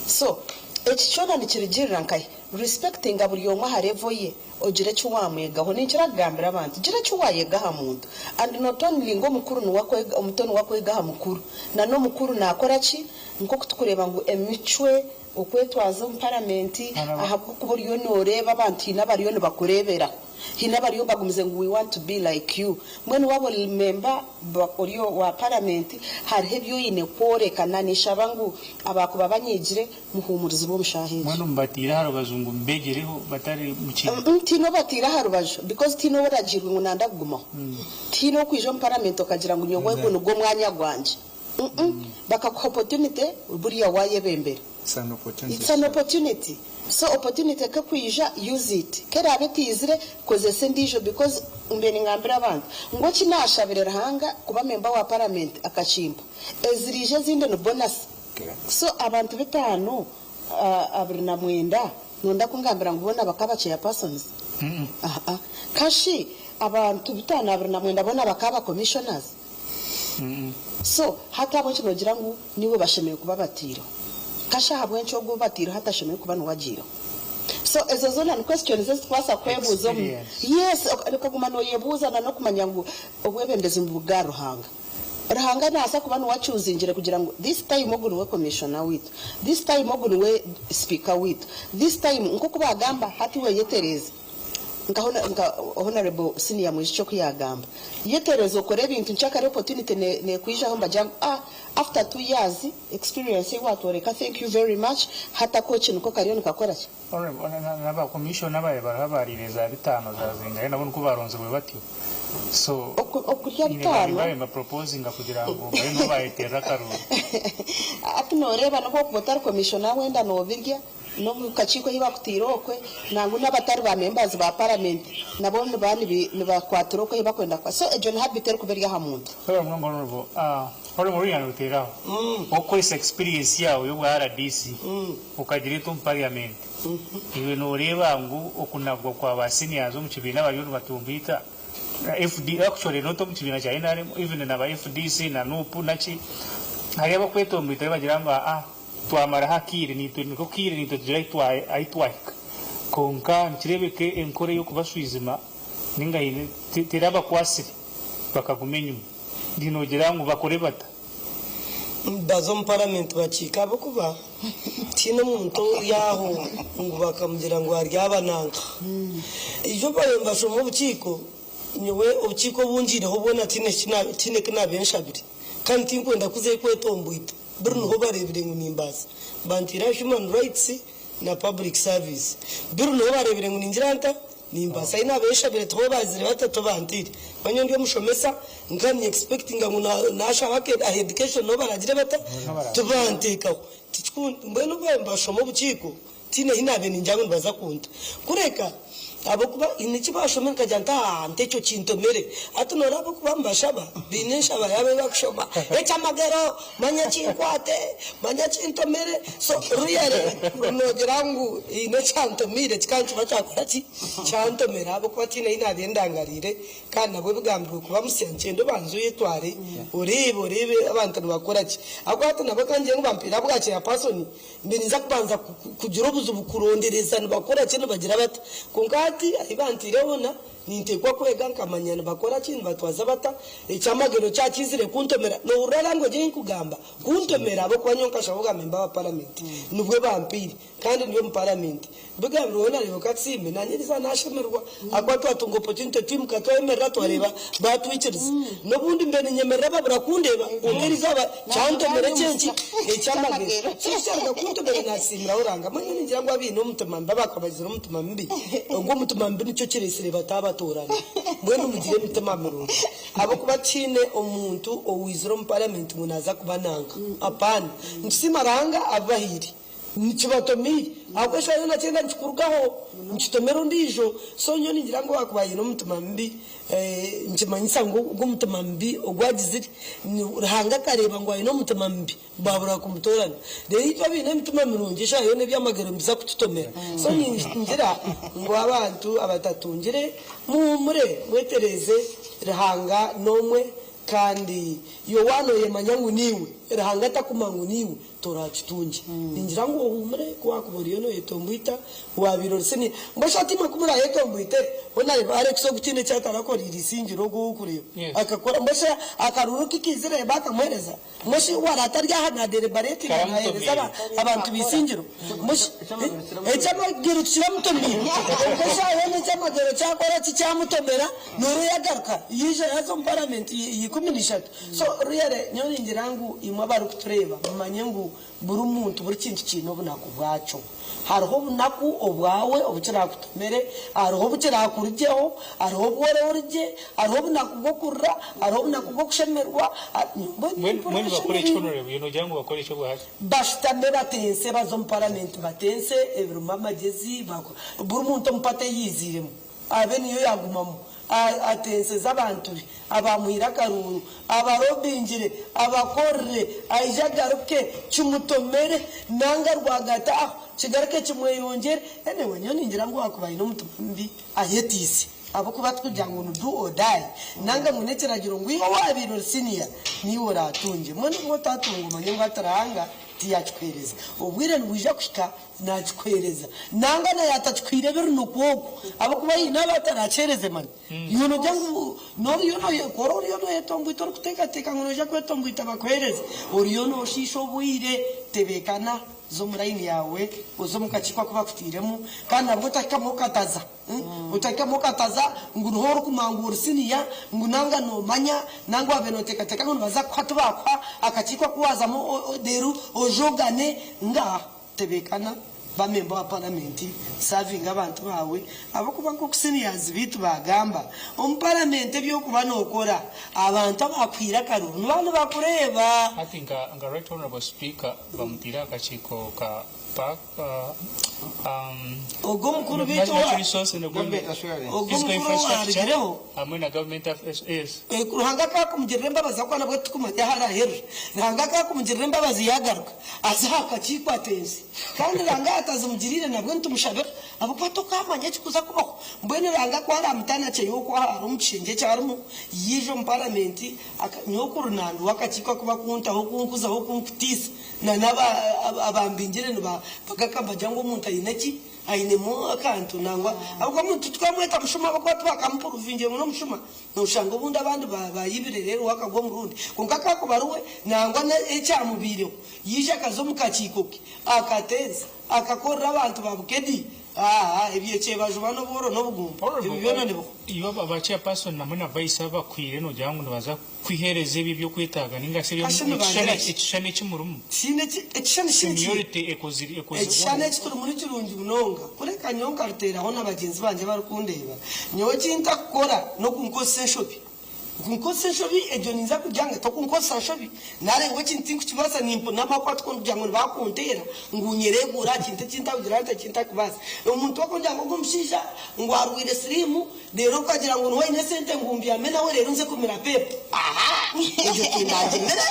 So, eki kyona nikirugiirira nkahi? Respectinga buri omwe aha level ye, ogire eki waamwegaho. Ninkira kugambira abantu, gira eki waayega aha muntu. And not only ngu omukuru niwe akwega, omuto niwe akwega aha mukuru, na n'omukuru naakora ki? Nk'oku turikureeba ngu emicwe, Okwetwaza omu paramenti ahabw'okuba oriyo nooreeba abantu haine abariyo nibakureeberaho. Haine abariyo bagumize ngu we want to be like you. Mbwenu waaba ori memba ori owa paramenti hariho ebi oine kworeka. Na ninshaba ngu abaakuba banyiigire muhuumurizibwe omu shaaha egi. Mbwenu mubataire aha rubaju ngu mubegyereho batari mu kiina? Tihaine obataire aha rubaju because tihaine ou oragiirwe ngu nanda kugumaho. Tihaine orikwija omu paramenti okagira ngu nyowe ogu nigwo mwanya gwangye. Umm bakakuha opportunity buriya wayebembera. It's an opportunity It's an opportunity so opportunity kekwija use it keraabe etiizire kozesa endiijo because mbe ningambira abantu ngu eki nashabire Ruhanga kuba member wa parliament akakimpa eziriija ezindi ni bonus so abantu bitaano 29 nonda kungambira ngu boona bakaba chairpersons aa kashi abantu bitaano 29 boona bakaba commissioners. So hati ahabw'enki noogira ngu niiwe bashemereire kuba bataireho? Kashi ahabw'enki ogwo ou bataireho atashemereire kuba niwe agiireho? So ezo zoona ni questions ezi turikubaasa kwebuuza omu Experience. Yes, okaguma nooyebuuza na n'okumanya ngu obwebembezi niburuga ahari Ruhanga. Ruhanga nabaasa kuba niwe akyuzingire kugira ngu this time ogu niwe commissioner waitu, this time ogu niwe speaker waitu, this time nk'oku baagamba hati iwe yetereeze. Nka nka Honourable Senior Mwijukye oku yaagamba, yeteereze okore ebintu nkyakare opportunity neekwijaho nibagira ngu ah after 2 years experience ei waatworeka, thank you very much, hati akooki niko kariyo nikakora ki? Honourable, n'aba commissioner ababaire bariho abaariire za bitaano za zingahe nabo nikwo baronzirwe batyo. So Okurya nyine bitaano. bari nibaproposinga kugira ngu babe nibo bayeterera akaruru. Hati nooreeba nobu okuba otari commissioner wenda noobirya n'omu kakiiko ahi bakutaire okwe, nangwa n'abatari ba members ba parliament nabo nibaba nibakwatira okwe ahi bakwenda kuba. So egyo ni habit erikuba eri aha muntu. Webale munonga Honourable. Honourable Lilian Ruteraho, okukoresa experience yaawe y'obwa RDC okagireeta omu parliament, iwe nooreeba ngu okunagwa kwa ba seniors omu kibiina abariyo nibatumbiita FD, actually not omu kibiina kya NRM, even na ba FDC na NUP naki, hariyo abakwetomboita nibagira ngu aa twamaraho akaire naitwe niko kaire naitwe tugire ahi twahika. Kwonka nikireebeka enkora ey'okubashwijuma ninga haine terabakwasire bakaguma enyima. Noogira ngu bakore bata? Baza omu paramenti bakiika ahabw'okuba tihaine omuntu ori aho ngu bakamugira ngu aryaba nanka. Ijo baabaire nibashoma obukiiko, nyowe obukiiko obu ngiireho bwona tihaine ki naabaire nshabire kandi tinkwenda kuzayo kwetomboita. Buri niho bareebire ngu nimbaasa. Banteire aha Human Rights na Public Service. Buri niho bareebire ngu ningira nta? Nimbaasa. Ahi naabaire nshabire tiho baazire bata tibanteire. Manya ndi omushomesa nkaba ni expectinga ngu naashaba aha education niho baraagire bata? Tibanteekaho. Mbwenu obu baabaire nibashoma obukiiko Tihaine ahi naabaire ningira ngu nibaza kunta. Kureka ahabw'okuba haine eki baashomire nkagira nti, Aa, nti ekyo kintomere. Hati nooreeba ahabw'okuba nibashaba, baine enshaba yaabo ei barikushoma, Ekyamagero! Manya kinkwate! Manya kintomere! So really noogira ngu haine ekyantomiire kikaba nikiba kyakora ki? Kyantomera ahabw'okuba tihaine ahi naabaire ndangariire. Kandi nabwo bigambirwe kuba musya nkyenda obanze oyetware oreebe, oreebe abantu nibakora ki. Ahabw'okuba hati nabwo ka ngire ngu bampeire ahabwa chairperson, Mbe ninza kubanza kugira obuzibu kurondereza nibakora ki nibagira bata. Kwonka hati ahi banteire hoona ninteekwa kwega nkamanya nibakora ki nibatwaza bata. Ekyamagero kyakiizire kuntomera. Nohurira language ei nkugamba? Kuntomera ahabw'okuba nyowe nkashaba bwa member wa parliament nibwe bampaire kandi ndi omu parliament. Bigambirwe hoona reeba Kasiime nanye eriizooba nashemererwa ahakuba twatunga opportunity twimuka twemerera twareeba batwikiriza. Nobundi mbe ninyemerera babura kundeeba kwonka eriizooba kyantomera ekyenki ekyamagezi. So kyaruga kuntomera nasiimiraho Ruhanga. Mbwenu ningira ngu abaine omutima mubi abakabagizire omutima mubi ogwo omutima mubi nikyo kiresire batabatorana. Mbwenu mugire emitima mirungi ahabw'okuba tihaine omuntu owaizire omu parliament ngu naza kuba nanka. Apana. Nitusiima Ruhanga abibahaire. Nikibatomiire ahabw'okuba eshaaha yoona kyenda nikikurugaho nikitomera ondiijo. So nyowe ningira ngu owaakuba aine omutima mubi nikimanyisa ngu ogwo omutima mubi ogu agizire Ruhanga akareeba ngu aine omutima mubi baabura kumutoorana. Reero itwe abaine emitima mirungi eshaaha yoona eby'amagero nibiza kututomera. So ningira ngu abantu abatatungire muhuumure mwetereeze Ruhanga n'omwe kandi Yowaana oyemanya ngu niiwe Ruhanga atakumanya ngu niiwe. Toraakitungye. Ningira ngu ohuumure ku waakuba oriyo nooyetomboita, waabaire ori siniya. Mbwenu shi hati imwe ku muraayetomboite, hoona reeba Alex ogu tihaine eki atarakoreire eisingiro ogu ou orikureeba. Akakora. Mbwenu shi akaruru ke kaizire baakamuheereza? Mbwenu shi waaba atari aha naaderebareetinga naaheereza abantu b'eisingiro? Mbwenu shi eky'amagero tikiramutomiire? Kwonka eshaaha yoona eky'amagero kyakora ki? Kyamutomera, nooreeba yagaruka yaija yaaza omu paramenti ya 13. So really nyowe ningira ngu imwe abarikutureeba mumanye ngu buri muntu buri kintu kiine obunaku bwakyo. Hariho obunaku obwawe obu kirakutomere, hariho obu kirakurugyeho, hariho obu ororugye, hariho obunaku bw'okurira, hariho obunaku bw'okushemererwa. Mbwenu bakore ki Honourable? Iwe nogira ngu bakore ki obwahati? Bashutame batense baze omu parliament batense ebirimu amagyezi, buri muntu omu party ei yaiziiremu. Abe niyo yaagumamu, atenseze abantu be, abaamuhaire akaruuru, abarobingire, abakorere, aije agaruke, kimutomere, nanga rwagati aho, kigaruke kimweyongyere. Anyway, nyowe ningira ngu owaakuba aine omutima mubi ayeteise, ahabw'okuba tikugira ngu ni do or die, nanga ngu n'ekiragiro ngu iwe owaabaire ori senior niiwe oraatungye. Mbwenu obu otaatunga omanye ngu hati Ruhanga. Tiyakikuheereza. Obwire nibwija kuhika nakikuheereza. Nangwa na yatakikuhaire biri nikwo okwo ahabw'okuba haine abu atarakiheereze manya. Iwe nogira ngu oriyo noyekora oriyo noyetomboita orikuteekateeka ngu noija kwetomboita bakuheereze, oriyo noshiisha obwire. Tebeekana, za omu layini yaawe, oze omu kakiiko aku bakutairemu kandi nabwo otahikamu okataza. Otahikamu okataza ngu niho orikumanya ngu ori siniya ngu nanga nomanya nanga wabaire noteekateeka ngu nibaza kukuha tibakuha akakiiko aku waazamu reero ojogane ngaaha. Tebeekana, ba memba wa paramenti, savinga abantu baawe ahabw'okuba nk'oku siniyazi baitu baagamba, omu paramenti eby'okuba nookora abantu abaakuhaire akaruru nibaba nibakureeba. Hati nka Right Honourable Speaker bamutaire aha kakiiko ka Ogwo omukuru beitu ogwo omukuru owaarugireho, Ruhanga akaakumugirira embabazi ahabw'okuba nabwo titukumanya ahu araaherera. Ruhanga akaakumugirira embabazi yaagaruka aze aha kakiiko atenze. Kandi Ruhanga yaatazimugiriire nabwo nitumushabira ahabw'okuba tokaamanya ekirikuza kubaho. Mbwenu Ruhanga ku araamutanakyeyo okwo ahu ari omu kishengye eki arimu, yaija omu paramenti, nyowe kurunanduwe akakiiko aku bakuntaho kunkuzaho kunkutiisa. Na n'aba abambingire nibagaka nibagira ngu omuntu aine ki? Ainemu akantu nangwa ahabw'okuba omuntu titukamweta mushuma ahabw'okuba tibakamupuruvingiire ngu n'omushuma, noshanga obundi abandi bayibire reero we akagwa omu rundi. Kwonka kakuba ari we nangwa n'ekyamubaireho yaija akaza omu kakiiko ke akateeza akakorera abantu ba Bukedi aa ebyo ekyebajuba n'obworo n'obugumba ebyo byona nibihwa. Iwe aba chairperson hamwe na vice abakwire nogira ngu nibaza Kwiheereza ebyo eby'okwetaaga nainga shi Kasha nibangira ki? ekishushani eki murimu. Tihaine eki, ekishushani shi niki? Seniority ekozirwe Ekishushani eki turimu ni kirungi munonga, kureka nyowe nkaruteeraho na bagyenzi bangye abarikundeeba. Nyowe eki ntakukora n'okunkozesa enshobi. Kunkozesa enshobi egyo ninza kugira ngu tokunkozesa nshobi, nari ngu ekintu tinkukibaasa nimpunama ahakuba tikunkugira ngu nibakunteera ngu nyereeguure aha kintu eki ntakugira nti eki ntakubaasa. Omuntu akungira ngu ogu omushaija ngu arwaire siriimu, Reero okagira ngu niwe aine esente ngu mbyame nawe reero nze kumira pepu. Aha! Egyo tindagimira.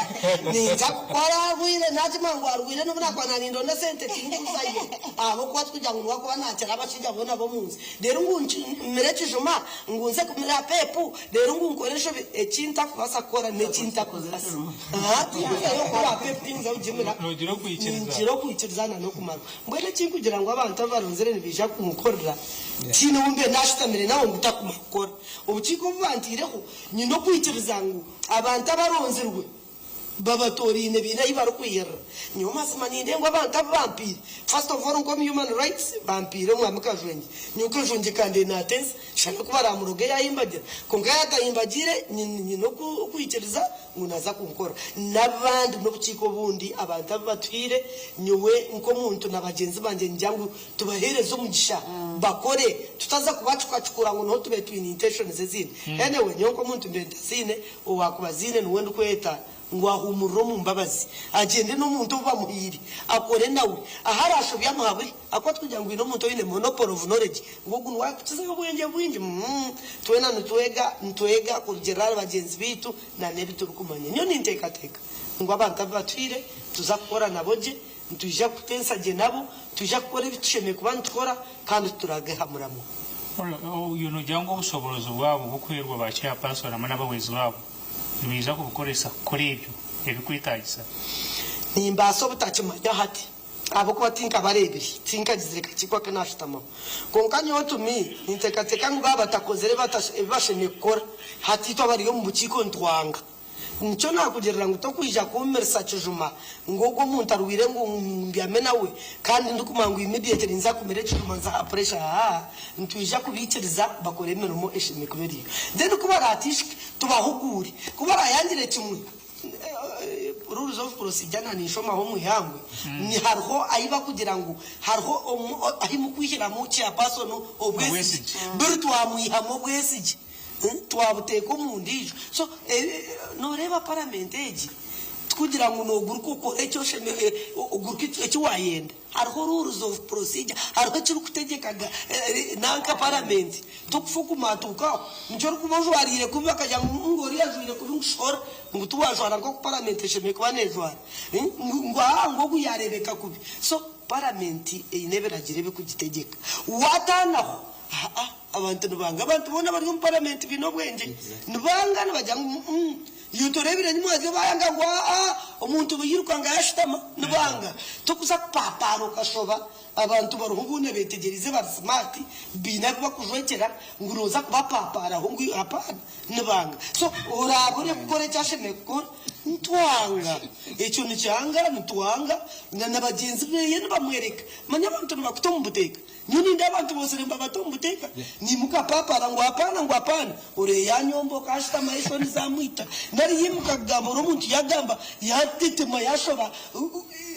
Ninza kukora arwaire nagimanya ngu arwaire nobu nakuba nanindonda esente tinkuzayo ahabwokuba tikugira ngu niwe akuba nakira abashaija boona abomunsi. Reero ngu mmire ekijuma ngu nze kumira pepu reero ngu nkore enshobi ekintakubaasa kukora nekintakubaasa. Aha tinkuzayo kukora pepu tinkuza kugimira. Nogira okwikiriza. Ningira okwikiriza na nokumarwa. Mbwenu ekinkugira ngu abantu abu baronzire nibaija kunkorera. Tihaine ou mbaire naashutamire nawe ngu takumara kukora. Obukiiko obu bantaireho, nyine okwikiriza ngu abantu abaronzirwe babatooraine baine ahu barikwihirira. Nyowe mazima nindeeba ngu abantu abu bampaire, first of all nk'omu human rights bampaire Omwami Kajwengye. Nyowe Kajwengye kandeebe naateeza, shana ku baraamuroge yaahimbagira. Kwonka yaatahimbagiire, nyine okwikiriza ngu naaza kunkora. N'abandi n'obukiiko obundi abantu abu batuhaire, nyowe nk'omuntu na bagyenzi bangye ningira ngu Tubaheereze omugisha bakore tutaza kubacukacukura ngu niho tube twine intentions ezindi. Anyway nyowe nk'omuntu mbe ntaziine, owaakuba aziine niwe ndikweta ngu ahuumurire omu mbabazi agyende n'omuntu ou bamuhaire akore nawe. Ahu araashobye amuhabure ahakuba tikugira ngu haine omuntu oine monopoly of knowledge ngu ogu niwe arikukizayo obwengye bwingi mm twena nitwega nitwega kurugiirira ahari bagyenzi baitu na n'ebi turikumanya. Nyowe ninteekateeka ngu abantu abu batuhaire tuza kukora nabo gye. Nitwija kutensa gye nabo, nitwija kukora ebi tushemereire kuba nitukora kandi tituragehamuramwo. Oyo nogira ngu obushoborozi bwabo bw'okuheerwa ba chairperson hamwe n'abahwezi baabo nibaija kubukoresa kukora ebyo ebirikwetaagisa? Nimbaasa obutakimanya hati ahabw'okuba tinkabareebire, tinkagizire kakiiko aku naashutamaho. Kwonka nyowe to me, ninteekateeka ngu baaba batakozire ebi bashemereire kukora, hati itwe abari omu bukiiko nitwanga. Nikyo naakugirira ngu tokwija kuumirisa kijuma ngu ogwo omuntu arwaire ngu mbyame nawe kandi ndikumanya ngu immediately ninza kumira ekijuma nze aha pressure haa nitwija kubaikiriza bakore emirimo eshemereire kuba eriyo then ku baraatiishuke tubahuguure ku baraayangire kimwe rules of procedure na ninshomaho omu ihangwe ni hariho ahi bakugira ngu hariho ahi mukwihiramu chairperson obwesigye biri twamwihamu obwesigye. Twabuteeka omu ndiijo. So nooreeba paramenti egi tikugira ngu nooguruka okore eki oshemereire, oguruke eki waayenda. Hariho rules of procedure, hariho ekirikutegyeka nanka paramenti. Tokufa okumatuuka aho. Nikyo orikuba ojwariire kubi bakagira ngu oriya ajwaire kubi ngu shohora, ngu tiwaajwara nk'oku paramenti eshemereire kuba neejwara. Ngu aa ngu ogu yaareebeka kubi. So paramenti eine ebiragiro ebirikugitegyeka. Waataanaho, aa. Abantu nibanga. Abantu boona abari omu paramenti baine obwengye. Nibanga nibagira ngu mm. Iwe toreebire nimwazyo bayanga ngu aa omuntu buyiruka nga yashutama nibanga. Tokuza kupapaara okashoba abantu bariho boona betegyereize bari smart baine abu bakujwekyera ngu noza kubapapaaraho ngu hapaana nibanga. So oraabure kukora eki ashemereire kukora nitwanga. Ekyo nikyanga nitwanga na na bagyenzi beye nibamwereka. Manya abantu nibakuta omu buteeka. Nyowe nindeeba abantu bosire nibabata omu buteeka, naimuka papaara ngu hapaana ngu hapaana, ore yanyomba okashutama eshoni zamwita, nari yaimuka kugamba ore omuntu yagamba yatetema yashoba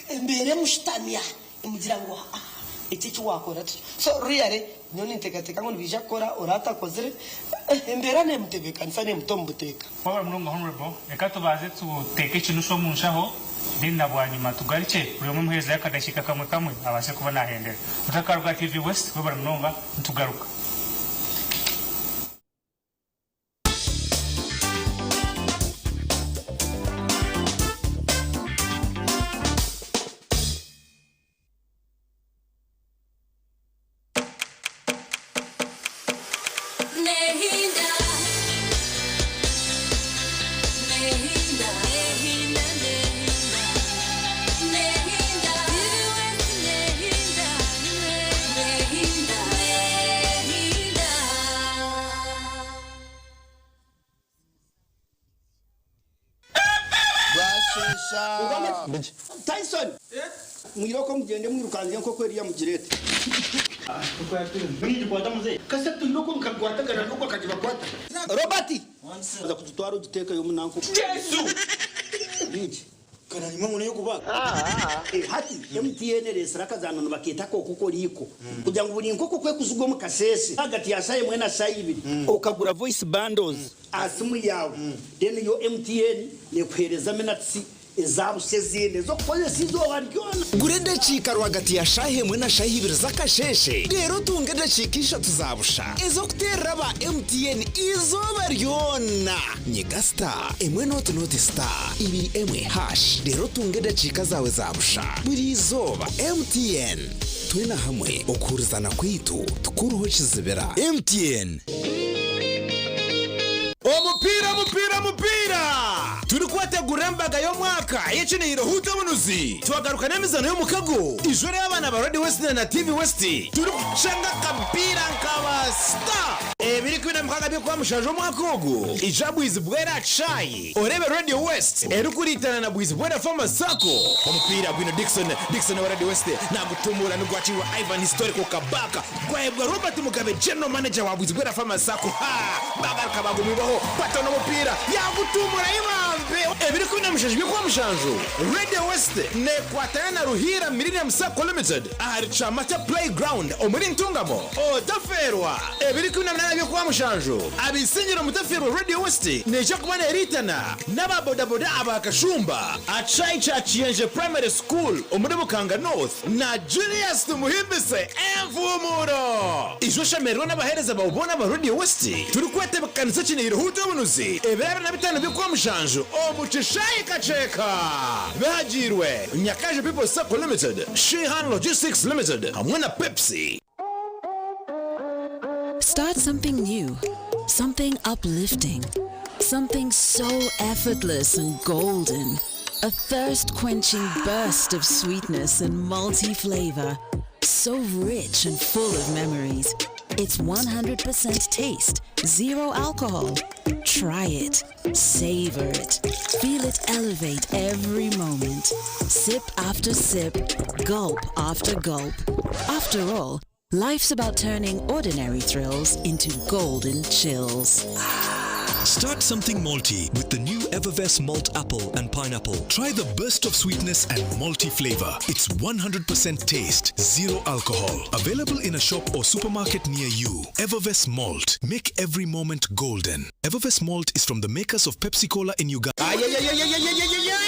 embeera emushutamya emugira ngu haa eki eki wakora tikyo. So really nyowe ninteekateeka ngu nibaija kukora ore atakozire embeera nemutebeekanisa nemuta omu buteeka. Webale munonga Honourable, reka tubanze tuteeke ekinushu omu nshaho then na bwanyima tugarukye buri omwe muherezeyo akadakiika kamwe kamwe abaase kuba nahendera. Otakaruga aha TV West, webale munonga, nitugaruka. Bwasheesha. Tyson! Mwirooko mugyende mwirukanzye enkoko eriya mugireete. Robert! Oza kugitwara ogiteekeyo omu nanka. Bingi. Hati MTN ereetsire akazaano nibakeeta ak'okokoriiko kugira ngu buri nkoko ku ekuzigwa omu kasheeshe ahagati ya shaaha emwe na shaaha ibiri okagura voice bundles aha simu yaawe then yo MTN nekuheereza minutes eza busha ezindi ez'okukozesa eizooba ryona. Gura edakiika rwagati ya shaaha emwe na shaaha ibiri z'akasheeshe reero otunge edakiika ishatu za busha ez'okuteerera aba MTN eizooba ryona. Nyiga star emwe nooti nooti star ibiri emwe hash reero otunge edakiika zaawe za busha buri izooba. MTN, twena hamwe okuhurizana kwaitu tikuruho kizibira. MTN. Omupiira omupiira omupiira! Turikwetegurira embaga y'omwaka ey'ekinihiro Huuta Obunuzi, twagaruka n'emizaano y'omukago ijwe ey'abaana ba Radio West na TV West turikucanga akapiira nka ba star! Ebiri 16 by'Okwamushanju omwaka ogu, ija Bwizibwera aha kishaayi oreebe Radio West erikuriitana na Bwizibwera Farmers Sacco. Omupiira gwine Dickson, Dickson owa Radio West nagutumura nigwakiirwa Ivan Historical Kabaka Gwahebwa Robert Mugabe General Manager wa Bwizibwera Farmers Sacco haa bagaruka bagumwibaho batona omupiira yagutumura ibambe. Ebiri 17 by'Okwamushanju, Radio West nekwatana na Ruhiira Millennium Sacco Limited ahari Kyamata Play Ground omuri Ntungamo. Otafeerwa! Ebiri 18 by'Okwamushanju, Abaisingiro mutafeerwa Radio West neija kuba neriitana n'aba bodaboda aba Kashumba aha kishaayi kya Kiyenje Primary School omuri Bukanga North. Na Julius Tumuhimbise Envumuro. Ija oshemererwe n'abaheereza baawe boona aba Radio West turikwetebekanisa ekinihiro Huuta Obunuzi ebiro 25 by'Okwamushanju omu kishaayi Kakyeka. Bihagiirwe Nyakaju People's Sacco Limited, Sheehan Logistics Limited hamwe na Pepsi. Start something new, something uplifting, something so effortless and golden. A thirst-quenching burst of sweetness and malty flavor. So rich and full of memories. It's 100% taste, zero alcohol. Try it. Savor it. Feel it elevate every moment. Sip after sip, gulp after gulp. After all, life's about turning ordinary thrills into golden chills. Start something malty with the new Evervess Malt Apple and Pineapple. Try the burst of sweetness and malty flavor. It's 100% taste, zero alcohol. Available in a shop or supermarket near you. Evervess Malt. Make every moment golden. Evervess Malt is from the makers of Pepsi Cola in Uganda. Ayayayayayayaya!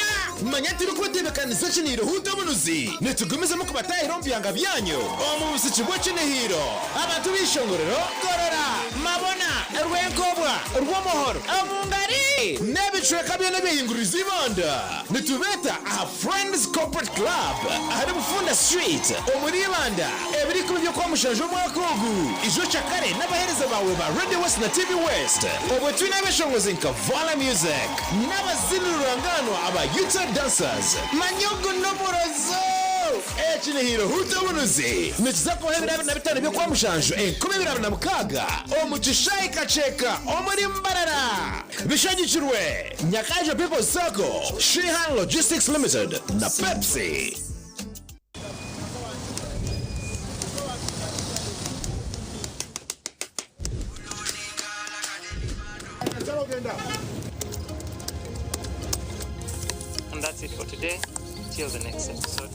Manya turikwetebekanisa ekinihiro Huuta Obunuzi nitugumizamu kubatahira omu byanga byanyu omu busiki bw'ekinihiro. Abantu b'eishongorero, Gorora, Mabona. Rwenkobwa, Rwomuhoro, Omungari n'ebicweka byona ebyehinguririze Ibanda. Nitubeeta aha Friends Corporate Club ahari Bufunda Street omuri Ibanda ebiro ikumi by'Okwamushanju omwaka ogu. Ijo ocakare n'abaheereza baawe ba Radio West na TV West obwe twine abeshongozi nka Vala Music n'abazini rurangaanwa aba Utah Dancers. Manya ogu n'omurozo! Eki ni Hiro Huta Obunuzi nikiza kubaho ebiro 25 by'Okwamushanju 2026 omu kishaayi Kakyeka omuri Mbarara. Bishagikirwe Nyakaijo People's Sacco, Sheehan Logistics Limited na Pepsi. And that's it for today. Till the next episode.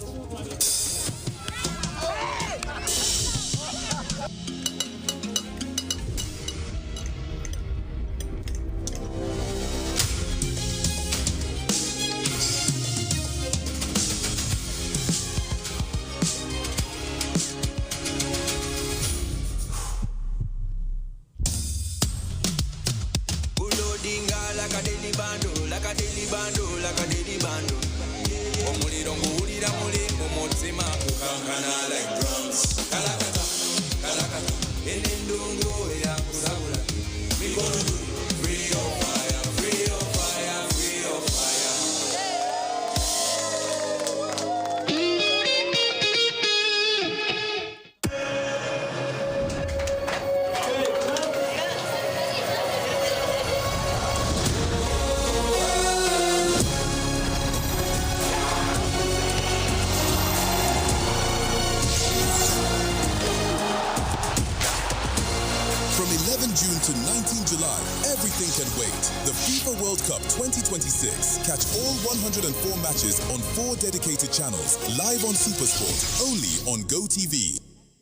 From 11 June to 19 July, everything can wait. The FIFA World Cup 2026. Catch all 104 matches on four dedicated channels, live on Supersport, only on GoTV.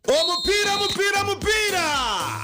Omupiira omupiira omupiira!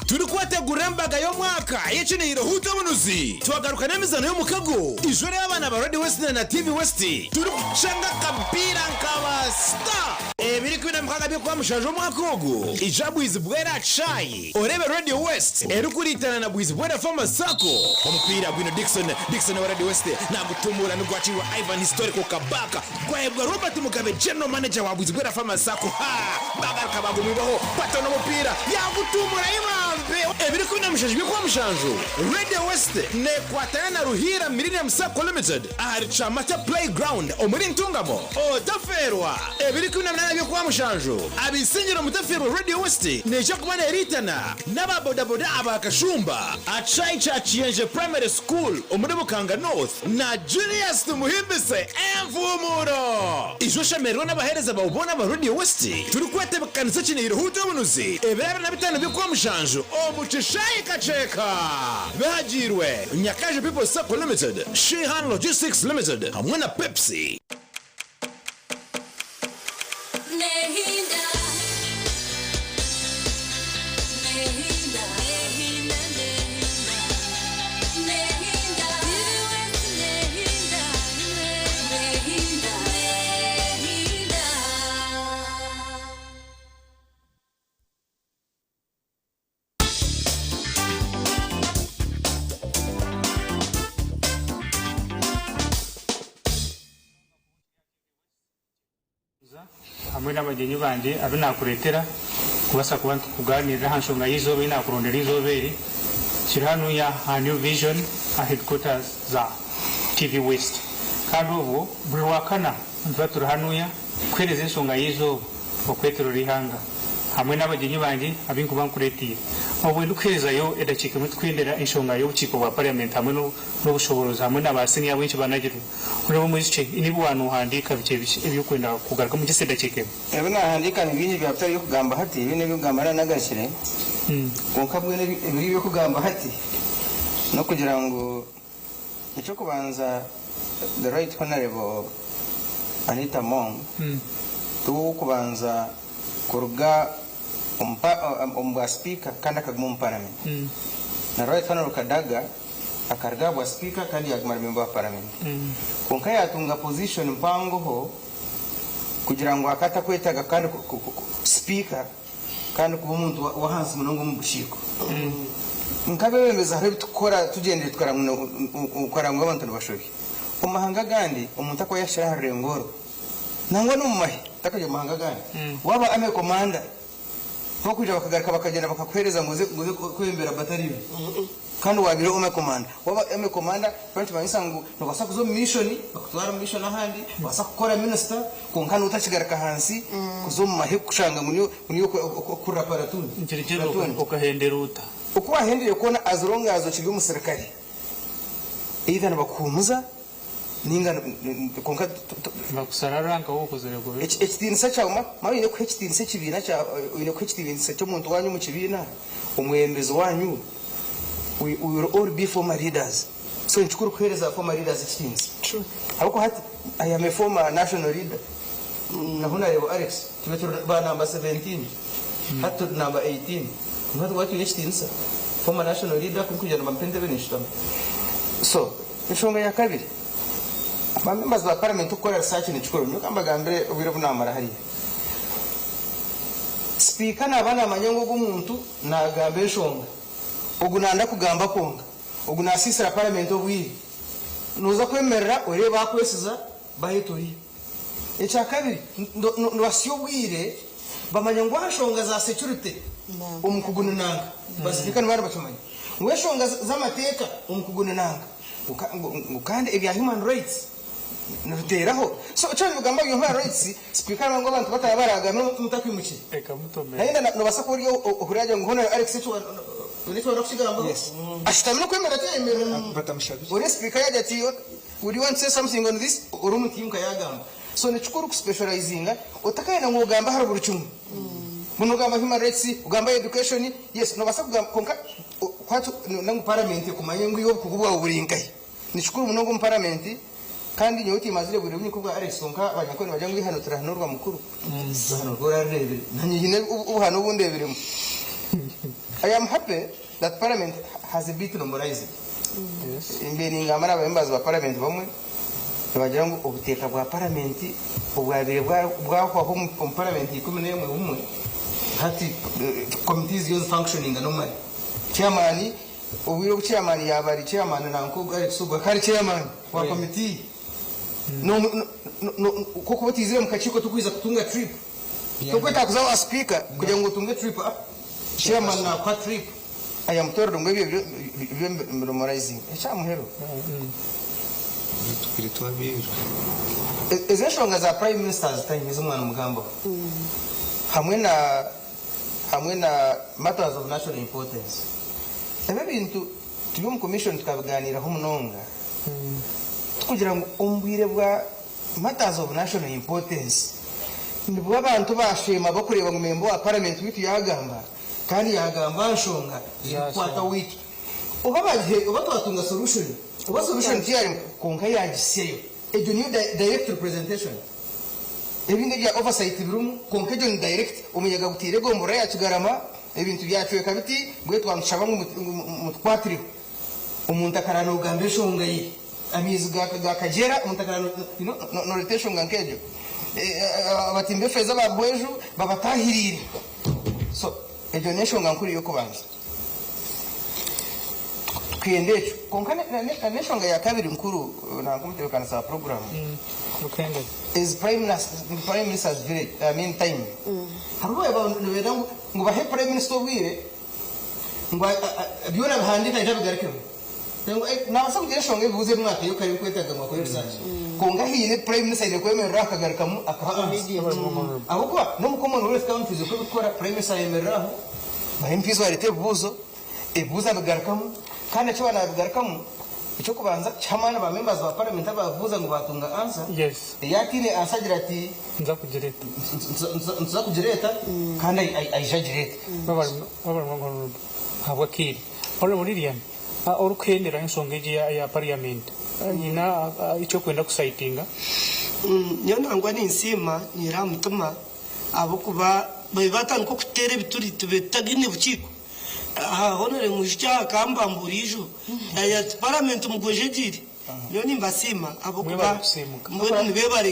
Turikwetegurira embaga y'omwaka ey'ekinihiro Huuta Obunuzi, twagaruka n'emizaano y'omukago ijwe ry'abaana ba Radio West na TV West turikucanga akapiira nka ba star! Ebiro 16 by'Okwamushanju omwaka ogu, ija Bwizibwera aha kishaayi oreebe Radio West erikuriitana na Bwizibwera Farmers Sacco. Omupiira gwine Dickson, Dickson owa Radio West naagutumbuura nigwakiirwa Ivan Historical Kabaka Gwahebwa Robert Mugabe General Manager wa Bwizibwera Farmers Sacco ha bagaruka bagumwibaho batona omupiira yagutumura ibambe ebiro 17 by'Okwamushanju Radio West nekwatana na Ruhiira Millennium Sacco Limited ahari Kyamata Play Ground omuri Ntungamo otafeerwa ebiro 18 by'Okwamushanju Abaisingiro mutafeerwa Radio West neija kuba neriitana n'aba bodaboda aba Kashumba aha kishaayi kya Kiyenje Primary School omuri Bukanga North Na Julius Tumuhimbise Envumuro. Ija oshemererwe n'abaheereza baawe boona aba Radio West turikwetebekanisa ekinihiro Huuta Obunuzi ebiro 25 by'Okwamushanju omu kishaayi Kakyeka. Bihagiirwe Nyakaijo People's Sacco Limited, Sheehan Logistics Limited hamwe na Pepsi. Hamwe n'abagyenyi bangye abu naakureetera kubaasa kuba nitukugaaniirira aha nshonga y'eizooba ei naakurondera eizooba eri, kiri hanuya aha New Vision aha headquarters za TV West. Kandi obwo buri Rwakana nituba turi hanuya kuheereza enshonga y'eizooba okwetorora eihanga hamwe n'abagyenyi bangye abu nkuba nkureeteire. Obwe ndikuheerezayo edakiika emwe tukuhendera enshonga y'obukiiko bwa parliament hamwe n'obushoboorozi hamwe na ba senior ahabw'enki banagirwe. Reeba omwishiki, n'ebi waanohandiika bikye bikye ebi orikwenda kugarukamu just edakiika emwe. Ebi naahandiika ni bingi byaba bitari eby'okugamba hati, ebi n'eby'okugamba naanagasire, kwonka mbwenu ebiri eby'okugamba hati n'okugira ngu eky'okubanza the right honourable Anita Among tiwe ow'okubanza kuruga omu bwa sipiika kandi akaguma omu paramenti. Na Right Honourable Kadaga akaruga aha bwa sipiika kandi yaaguma ari memba wa paramenti. Kwonka yaatunga position mpangoho kugira ngu akaba atakwetaaga kandi sipiika kandi kuba omuntu w'ahansi munonga omu bukiiko. Nk'abeebembezi hariho ebi turikukora tugyendire tukaranga ngu abantu nibashobya. Omu mahanga agandi, omuntu akuba yaahikire aha rurengo orwo, nangwa n'omu mahe, otakagya omu mahanga agandi, waaba army commander, Tibakwija bakagaruka bakagyenda bakakuheereza ngu oze kwebembera bataliyoni kandi waabaire army commander. Waaba army commander nikiba nikimanyisa ngu noobaasa kuza omu mission bakutware omu mission ahandi, noobaasa kukora minisita kwonka niiwe otakigaruka ahansi kuza omu mahe kushanga ngu niiwe okurira platoon. Nikirigira okahendera ota? Oku waahendire kwona as long as okiri omusirikare either nibakuhuumuza Ninga kwonka Nibakusara rank waaba okozire kubi. Ekitiinisa kyawe manya oine kuha ekitiinisa ekibiina kyawe, oine kuha ekitiinisa ky'omuntu waanyu omu kibiina, omwebembezi waanyu, we will all be former leaders, so ni kikuru kuheereza former leaders ekitiinisa. Ahabw'okuba hati I am a former national leader, naho naareeba Alex tube turi ba number 17, hati turi number 18, kwonka tukaba twine ekitiinisa, former national leader ku ndikwija nibampa entebe ninshutama. So. Enshonga ya kabiri, ba members ba parliament okukora research ni kikuru. Nyowe kambagambire obwire obu namara hariya. Sipiika naba namanya ngu ogu omuntu nagamba enshonga, ogu nanda kugamba kwonka, ogu nasiisira parliament obwire. Noza kwemerera oreebe bakwesiza bahetu oriya. Ekya kabiri, nibasya obwire bamanya ngu aha nshonga za security omukugu ni nanka. Ba sipiika nibaba nibakimanya ngu enshonga z'amateeka omukugu ni nanka ngu kandi ebya human rights nibiteeraho. So kyona nibigamba bya human rights, sipiika aramanya ngu abantu bataaha baragambe mutakwimukire. Naye nobaasa kuba ori ohurire agira ngu hoona Alex eki oine eki wenda kukigambaho? Ashutami n'okwemerera tiyayemerera. Oriya sipiika yaagira ati Would you want to say something on this? Ori omu tiimu nka yaagamba. So ni kikuru kuspecializinga otakayenda ngu ogambe ahari buri kimwe. Mbwenu ogamba human rights, ogamba education, yes nobaasa kugamba kwonka kwata noyenda ngu parliament ekumanye ngu iwe obukugu bwawe buri nkahi. Ni kikuru munonga omu parliament kandi nyowe timazire bwire bwingi nk'obwa Alex kwonka Abanyankore nibagira ngu eihano tirihanurwa mukuru, rihanurwa orarireebire. Nanye haine obuhano obu ndeebiremu. I am happy that parliament has a bit normalized. Mbaire ningamba na members ba parliament bamwe nibagira ngu obuteeka bwa parliament obwabaire bwahwaho omu parliament 11 bumwe hati committees ziriyo zi functioninga normally. Chairman obwire obu chairman yaaba ari chairman nanka ogu Alex ogu akaba ari chairman wa committee ku okuba otiizire omu kakiiko torikwija kutunga trip. Torikwetaaga kuza owa speaker kugira ngu otunge trip. Chairman nakuha trip. I am told ngu ebyo byo normalizing. Ekya muheru. Ezo enshonga za prime minister's time ezi mwaba nimugambaho hamwe na hamwe na matters of national importance. Ebi ebintu turi omu commission tukabiganiiraho munonga tukugira ngu omu bwire bwa Matters of national importance nibwo abantu baasheema bakureeba ngu memba wa parliament waitu yaagamba kandi yaagamba aha nshonga erikukwata owaitu. Oba bagihe oba twatunga solution oba solution tiyarimu kwonka yaagisyayo. Egyo niyo direct representation. Ebindi ebya oversight birimu kwonka egyo ni direct. Omuyaga gutaire egomborora ya Kigarama ebintu byacweka biti mbwenu twaba nitushaba ngu mutukwatireho. Omuntu akaraara noogamba enshonga ye. Amaizi ga Kagyera omuntu akaraara nooreeta enshonga nk'egyo. Abatimbi b'efeeza ba Bweju babataahiriire. So egyo n'enshonga nkuru ey'okubanza. Twenda ekyo. Kwonka n'enshonga ya kabiri nkuru nanka omutebeekanisa wa puroguraamu is Prime Minister's village, I mean time. Hariho obu nibenda ngu bahe Prime Minister obwire ngu byona abihandiike aije abigarukemu. Naabaasa kugira enshonga ebibuuzo ebi mwatayo kare ebirikwetaaga ngu akore research. Kwonka haine Prime Minister aine kwemerera aho akagarukamu akaha answer. Ahabw'okuba n'omu Commonwealth countries oku ebirikukora, Prime Minister ayemerera aho, ba MPs bareeta ebibuuzo, ebibuuzo abigarukamu kandi nakyo yaaba naabigarukamu, eky'okubanza kiha amaani ba members ba parliament abaabibuuza ngu baatunga answer. Ei ataine answer agira ati nituza kugireeta kandi aije agireete. Ahabw'akaire. Honourable Lilian. Orikuhendera enshonga egi eya parliament haine eki orikwenda kusayitinga? Nyowe nangwa ninsiima nyihire aha mutima ahabw'okuba babaire batandika okututeera ebituri tube tutagiine bukiiko. Aha Honore Mwijukye aha akambambuura eijo yaagira ati parliament mugwejegyeire. Nyowe nimbasiima ahabw'okuba mbwenu nibebare.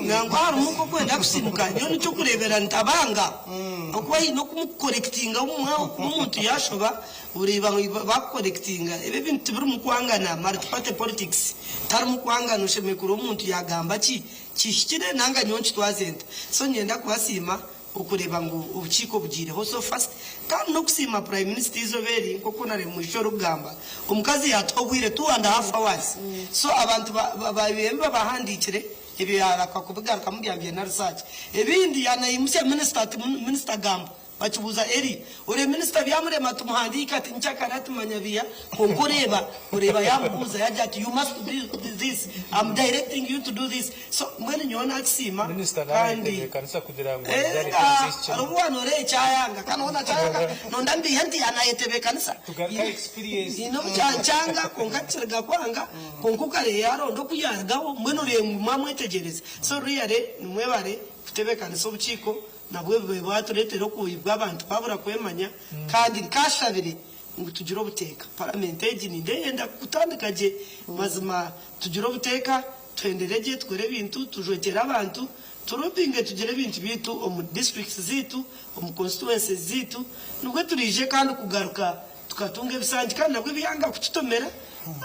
Nangwa harimu nk'okwenda kusimuka nyowe nikyo kureebera ntabanga ahabw'okuba haine oku mukukorekitinga obumwe okuba omuntu yaashoba oreeba ngu baakukorekitinga. Ebi ebintu tibirimu kwangana, multiparty politics tiharimu kwangana oshemereire kureeba omuntu yaagamba ki kihikire nanga nyowe nkitwaze nta. So niinyenda kubasiima Okureeba ngu obukiiko bugiireho so fast kandi n'okusiima Prime Minister eizooba eri nk'oku Honarebo Mwisho orikugamba omukazi yaatuha obwire 2.5 hours so abantu ba ebi babahandiikire ebyo yaaraka kubigarukamu byaba na research ebindi yaanayimutsya Minister ati Minister gamba bakibuuza Elly ore Minister byamurema tumuhandiike ati nkyakare ati manya biya kwonka oreeba oreeba yaamubuuza yaagira ati you must do this I'm directing you to do this So mbwenu nyowe nakisiima Minisita kandi nayetebeekanisa kugira ngu aije areete Enga ensi hariho obu waanoreeba ekyayanga kandi hoona kyayanga nonda mbiihe nti yanayetebeekanisa Tugaruke experience. Haine obu kyankyanga kwonka tikiriga kwanga kwonka okareeba yaronda oku yarugaho mbwenu oreeba ngu mwamwetegyereza so really nimwebare kutebeekanisa obukiiko nabwo bwatureetera okuhibwa abantu babura kwemanya kandi nkashabire ngu tugire obuteeka. Paramenti egi nindeyenda kutandika gye mazima tugire obuteeka, tuhendere gye, tukore ebintu, tujwekyere abantu, turobinge tugire ebintu byaitu omu districts zaitu, omu constituencies zaitu nibwo turaije kandi kugaruka tukatunga ebisangi kandi nabwo ebyanga kututomera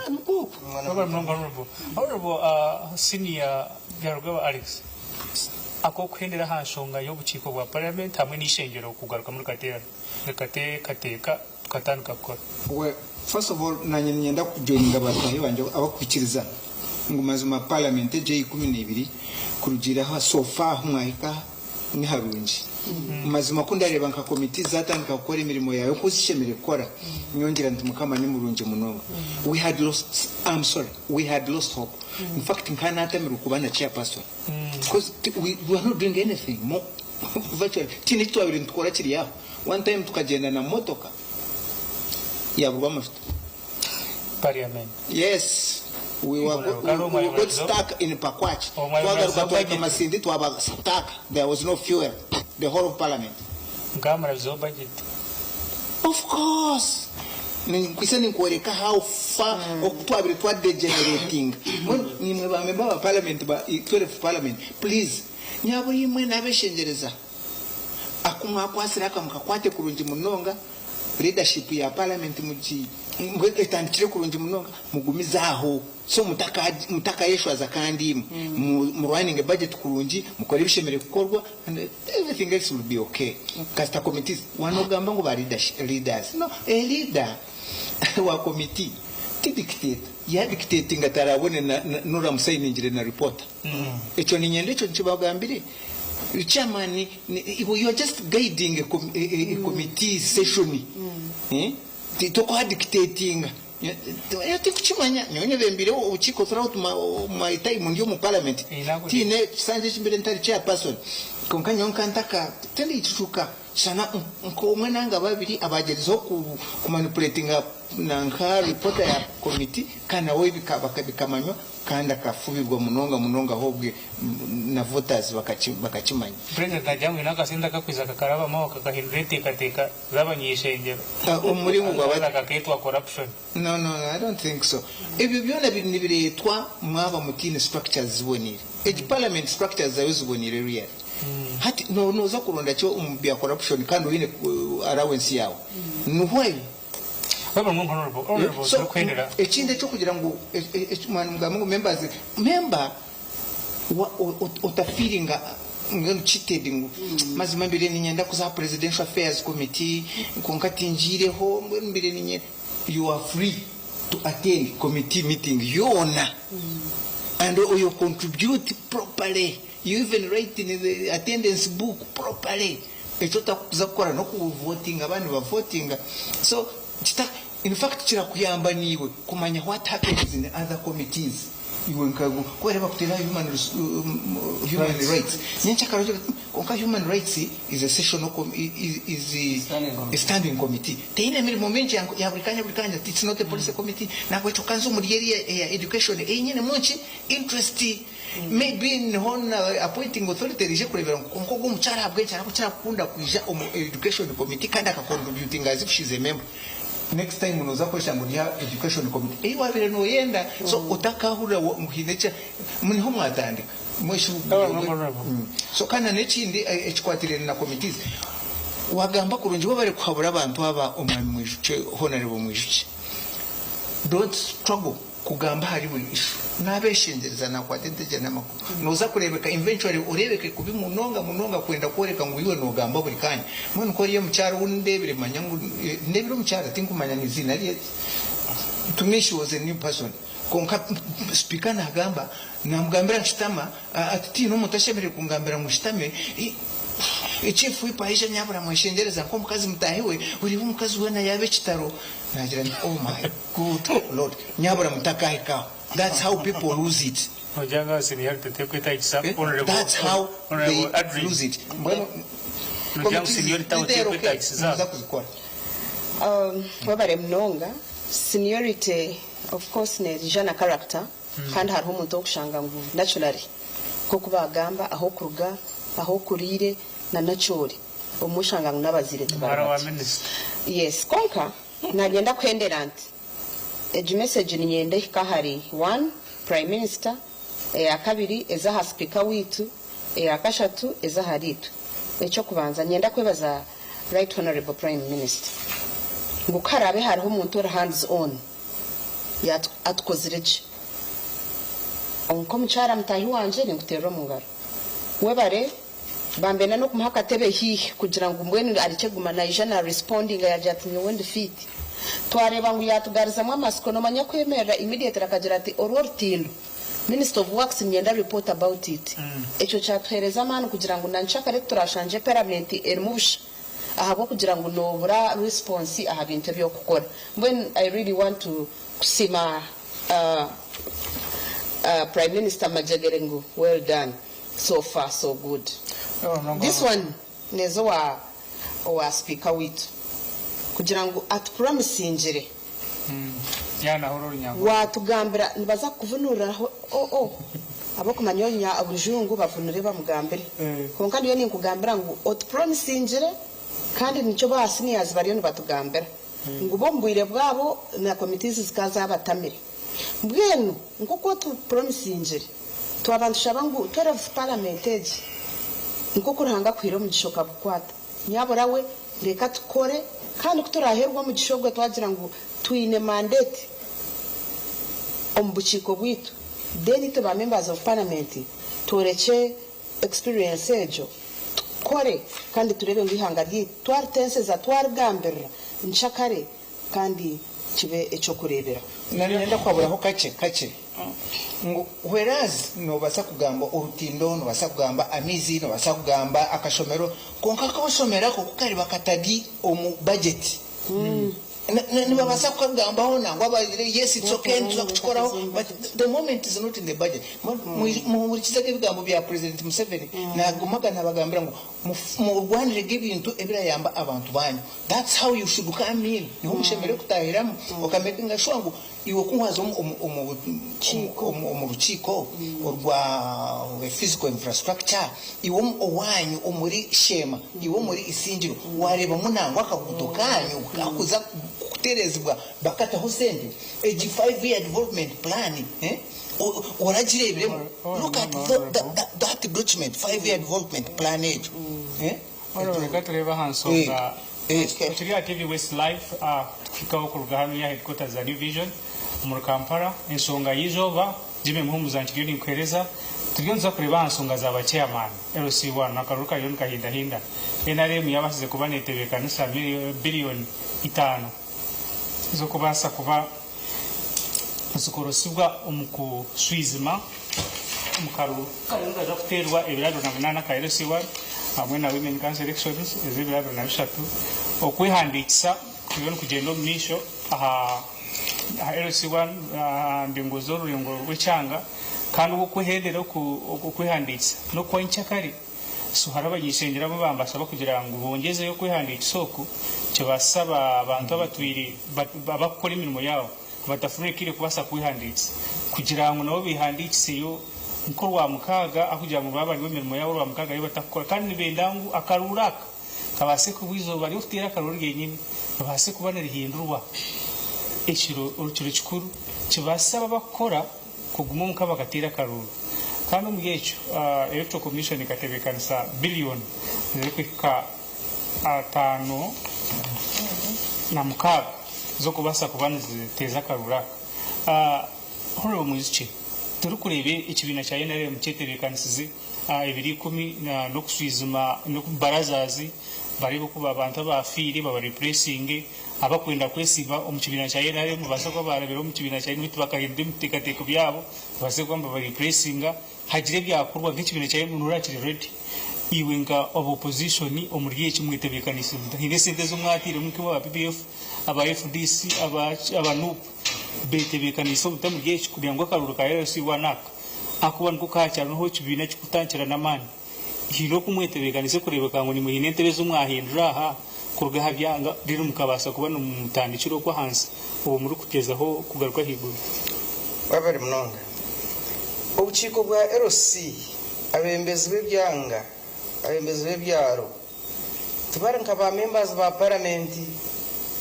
nikwo okwo. Webale munonga Honourable. Honourable Senior Byarugaba Alex, akokuhendera aha nshonga y'obukiiko bwa Parliament hamwe n'eishengyero kugarukamu rikateerana. Rikateekateeka tukatandika kukora. Well, first of all nanye ninyenda kujoininga bataahi bangye abakwikiriza ngu mazima parliament egyo eya 12 kurugiirira aha so far ahu mwahika niharungi. Mazima kundareeba nka committees zatandika kukora emirimo yaayo oku zishemereire kukora nyongyera nti mukama nimurungi munonga. We had lost, am sorry, we had lost hope. In fact nkaba natamirwe kuba na chairperson. Because we were not doing anything more virtually tihaine eki twabaire nitukora kiri aho. One time tukagyenda na motoka yaburwa amajuta. Parliament. Yes, we were we, we got stuck in Pakwach. Twagaruka twahika Masindi twaba stuck. There was no fuel. The whole of parliament. Nkaba murabizeho budget. Of course. Ninkwitse ninkworeka how far oku twabire twa degeneratinga. Mbwenu nimwe ba member ba parliament ba 12 parliament please nyabura imwe nabeshengyereza aku mwakwasire aka mukakwate kurungi munonga leadership ya parliament mugi mbwenu etandikire kurungi munonga mugumize aho so mutakayeshwaza kandi imwe murwaninge budget kurungi mukore ebishemereire kukorwa And everything else will be okay kasita committees wanogamba ngu ba leaders no a leader wa committee ti dictator ya dictatinga tarabone noramusayiningire na report ekyo ninyenda ekyo nkibagambire chairman you are just guiding a committee session eh tokuha dictatinga Tinkukimanya, nyowe nyebembeire obukiiko throughout my time ndi omu parliament, tihaine ekisanja eki mbaire ntari chairperson, kwonka nyowe nka ntaka tindikijuka shana nk'omwe nanga babiri abagyerizeho ku manipulatinga nanka reporter ya committee kandi nawe bikamanywa kandi akafubirwa munonga munonga ahobwe na voters bakakimanya. President nagira ngu haine akasente akakwiza kakarabamu aho kakahindura enteekateeka z'abany'eishengyero. Omu muringo gwa Akaza kakeetwa corruption. No, no, no, I don't think so. Ebyo byona nibireetwa mwaba mutaine structures ziboniire. Egi parliament structures zaayo ziboniire really. Hati nooza kuronda ki omu bya corruption kandi oine allowance yaawe? Why? Honourable So, turikuhendera. ekindi ekyokugira ngu mwaba nimugamba ngu members, member otafiiringa mbwenu cheated ngu mazima mbaire niinyenda kuza aha presidential affairs committee kwonka tingiireho mbwenu mbaire niinyenda, you are free to attend committee meeting yoona and you contribute properly, you even write in the attendance book properly. Eki otakuza kukora n'okuvotinga abandi nibavotinga so kita in fact kirakuyamba naiwe kumanya what happens in other committees iwe nka ku barikuba bakuteera aha human human rights nyencakare ogire oti kwonka human rights is a sessional is a standing committee teine mirimo mingi ya buri kanya buri kanya it's not a policy committee nahabwekyo kanze omuri eriya eya education ei nyinemu nki interest. Maybe niho na appointing authority eraije kureebera ngu kwonka ogu omukyara ahabw'enki arikukira kukunda kwija omu education committee kandi aka contributinga as if she is a member. Next time noza kweshanga ori aha education committee ei wabaire noyenda so otakahurira ngu haine ekya niho mwatandika so kandi na nekindi ekikwatiraine na committees wagamba kurungi webare kuhabura abantu aba omwami Mwijukye Honourable Mwijukye don't struggle kugamba ahari buri issue. Nabeshengyereza nakwata entegye n'amaguru. Noza kurebeka eventually orebeke kubi munonga munonga kwenda kworeka ngu iwe nogamba buri kanya. Mbwenu nk'oriya omukyara ou ndebire manya ngu ndebire omukyara tinkumanya n'iziina rye to me she was a new person kwonka speaker nagamba namugambira ngu shutama ati tihaine omuntu ashemereire kungambira ngu nshutame Chief whip aija nyabura amweshengyereza nk'omukazi mutaahi we oreebe omukazi weena yaaba ekitaro nagira nti oh my Good Lord nyabura mutakahika aho that's how people lose it. Nogira ngu seniority tekwetagisa honourable That's how they honourable Adrine. lose it. Mbwenu Nogira ngu committees seniority aho they're okay tekwetagisiza. nimuza kuzikora. Webare munonga. Seniority of course neija na character kandi hariho omuntu ow'okushanga ngu naturally nk'oku bagamba ah'okuruga, ah'okuriire na n'ekyori obumwe oshanga ngu n'abazaire tibari Muhara wa batyo. minisita. Yes kwonka Nanyenda kuhendera nti, egi message ninyenda ehike ahari one, Prime Minister, eyakabiri eze aha Speaker waitu, eyakashatu eze ahari itwe. Ekyokubanza ninyenda kwebaza Right Honourable Prime Minister ngu kuharaabe hariho omuntu ori hands on atukozire gye. Nk'omukyara mutaahi wangye ninkuteerera omungaro. Webare. Bambenda n'okumuha akatebe haihi kugira ngu mbwenu arekye kuguma naija na respondinga yaagira ati nyowe ndi fit. Twareeba ngu yaatugarizamu amatsiko noomanya kwemerera immediately akagira ati oru orutindo Minister of Works niinyenda report about it. Ekyo kyatuheereza amaani kugira ngu na nkyakare titurashangye Paramenti erimu busha ahabw'okugira ngu noobura response aha bintu ebi orikukora. Mbwenu I really want to kusiima Prime Minister Majegere ngu well done. So far so good. This one neeza owa owa speaker waitu kugira ngu atupromisingire watugambira nibaza kukuvunuriraho oh oh abokumanya orunya orujungu bavunure bamugambire kwonka ndiyo ninkugambira ngu otupromisingire kandi nikyo ba seniors bariyo nibatugambira ngu bo omu bwire bwabo na committees zikaba zabatamire. Mbwenu nk'oku otupromisingire, twaba nitushaba ngu 12 parliament egi nk'oku Ruhanga akuhaire omugisha okagukwata, nyabura we reka tukore kandi ku turaheerwe omugisha ogwo twagira ngu twine mandate omu bukiiko bwaitu then itwe ba members of parliament tworekye experience egyo tukore kandi tureebe ngu eihanga ryaitu twaritenseza twarigambirira nkyakare kandi kibe eky'okureeberaho. Nari niinyenda kuhaburaho kakye kakye ngu whereas noobaasa kugamba orutindo, noobaasa kugamba amaizi, noobaasa kugamba akashomero, kwonka akashomero ako ku kariba katari omu budget, nibabaasa kukagambaho nangwa bagire yes it's okay nituza kukikoraho but the moment is not in the budget. Muhurikize ge ebigambo bya President Museveni, naagumaga naabagambira ngu murwanire ge ebintu ebirayamba abantu baanyu. That's how you should come in, niho mushemereire kutahiramu oka makinga sure ngu iwe ku waza omu rukiiko orwa physical infrastructure, iwe owanyu omuri Sheema, iwe omuri Isingiro wareebamu nangwa akaguuto kanyu kakuza kutereezibwa bakataho sente, egi 5 year development plan oragireebiremu? Look at that document, 5 year development plan egyo. Honourable reka tureebe aha nshonga Turi aha TV West Live tukuhikaho kuruga hanu aha headquarters za New Vision omuri Kampala. Enshonga y'eizooba Jimmy Muhumuza nkiriyo ninkuheereza. Turiyo nituza kureeba aha nshonga za ba chairman LC1 akaruru kariyo nikahindahinda. NRM yabaasize kuba netebeekanisa billion itaano z'okubaasa kuba zikorosibwa omu kushwijuma omu karuru kariyo nikaza kuteerwa ebiro 28 aka LC1 hamwe na Women Council Elections ez'ebiro 23. Okwehandiikisa kuriyo nikugyenda omu maisho aha LC1 aha ndingo z'orurengo rw'ekyanga kandi obw'okwehendera okwehandiikisa n'okwa nkyakare. So hariho abany'ishengyero abamwe bambashaba kugira ngu bongyezeyo okwehandiikisa oku kibaasise abantu abatwire abakukora emirimo yaabo abatafunire kaire kubaasa kwehandiikisa kugira ngu nabo behandiikiseyo nk'orwamukaaga ahakugira ngu baaba bari omu mirimo yaabo orwamukaaga yo batakukora kandi nibenda ngu akaruuru aka. Kabaase kuba eizooba ry'okuteera akaruru ryenyini ribaase kuba nirihindurwa ekiro ekiro kikuru kibaasise abo abakukora kuguma omuka bakateera akaruru. Kandi omuri ekyo Electoral Commission ekatebeekanisa biliyoni zirikuhika 56 z'okubaasa kuba niziteeza akaruru aka. Honourable Mwijukye, turikureeba ekibiina kya NRM kyetebeekanisize ebiro ikumi n'okushwijuma barazaazi bareebe oku abantu abaafiire baba replacinge, abakwenda kwesiiba omu kibiina kya NRM babaase kuba baarabire omu kibiina kya NRM bakahindura ebiteekateeko byabo babaase kuba nibaba replacinga hagire ebyakorwa nk'ekibiina kya NRM noreeba kiri ready. Iwe nka aba opposition omuri eki mwetebeekaniise muta? Haine esente ezi mwatairemu nk'imwe aba PPF, aba FDC, aba nup betebeekaniise obuta omuri eki kugira ngu akaruuru ka LC one aka ahakuba niko kaakyaro niho ekibiina kirikutandikira n'amaani. Haine oku mwetebeekaniise kureebeka ngu nimwe haine entebe ezi mwahindura aha kuruga aha byanga reero mukabaasa kuba nimutandikira okwo ahansi obwo murikugyezaho kugaruka ahaiguru? Webare munonga. Obukiiko bwa LC, abeebembezi b'ebyanga, abeebembezi b'ebyaro tibari nka ba members ba paramenti,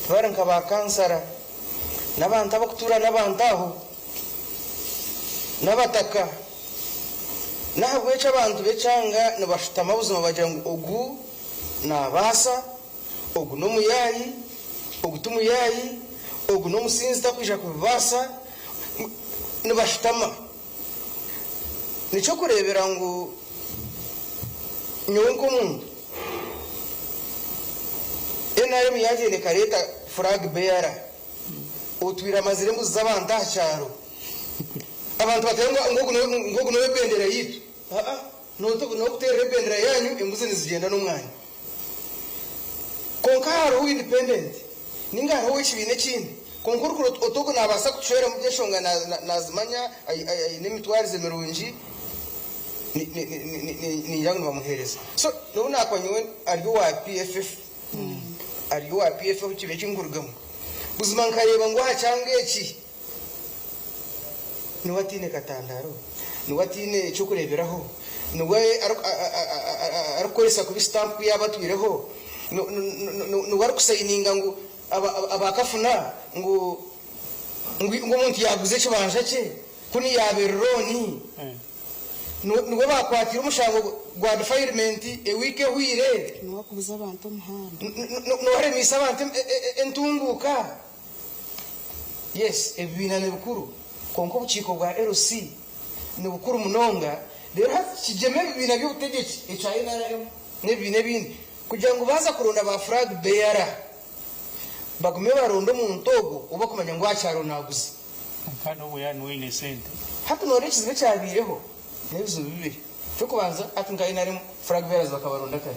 tibari nka ba kansara, n'abantu abarikutuura n'abantu aho, n'abataka. N'ahabw'ekyo abantu b'ekyanga nibashutama buzima bagira ngu ogu naabaasa, ogu n'omuyaayi, ogu timuyaayi, ogu n'omusinzi takwija kubibaasa. Nibashutama. N'eky'okureebera ngu nyowe nk'omuntu, nrm yaagyenda ekareeta flag bearer otwire amazire embuzi z'abantu aha kyaro, abantu batebe ngu ogu n'ow'ebendera yaitu. Aa, n'okuteerera ebendera yaanyu embuzi nizigyenda n'omwanya. Kwonka hariho independent ninga hariho ow'ekibiina ekindi kwonka orikureeba oti ogu naabaasa kutucweramu gye enshonga naazimanya aine emitwarize mirungi ningira ngu nibamuheereza. So n'obu naakuba nyowe ari owa PFF, ari owa PFF ekibiina eki nkurugamu, buzima nkareeba ngu aha kyanga eki Niwe ataine katandaaro, niwe ataine ky'okureeberaho, niwe arikukoresa kubi sitampu ku yaaba atwireho, niwe arikusayininga ngu aba kafuna ngu omuntu yaaguza ekibanja kye kunu yaaba eri looni. Niwe baakwatiire omushango gwa defilement ewiiki ehweire. Niwe arikubuza abantu omuhanda. Niwe aremeise abantu entunguuka. Yes ebibiina nibikuru kwonka obukiiko bwa LC nibukuru munonga reero hati kigyema ebibiina by'obutegyeki ekya nrm n'ebibiina ebindi kugira ngu baaza kuronda ba flag bearer bagume baronde omuntu ogwo ou bakumanya ngu aha kyaro naaguza. Kandi obwo yaaba niwe oine esente. Hati noreeba ekizibu ekyabaireho n'ebizibu bibiri. Eky'okubanza hati nka nrm flag bearers bakabaronda kare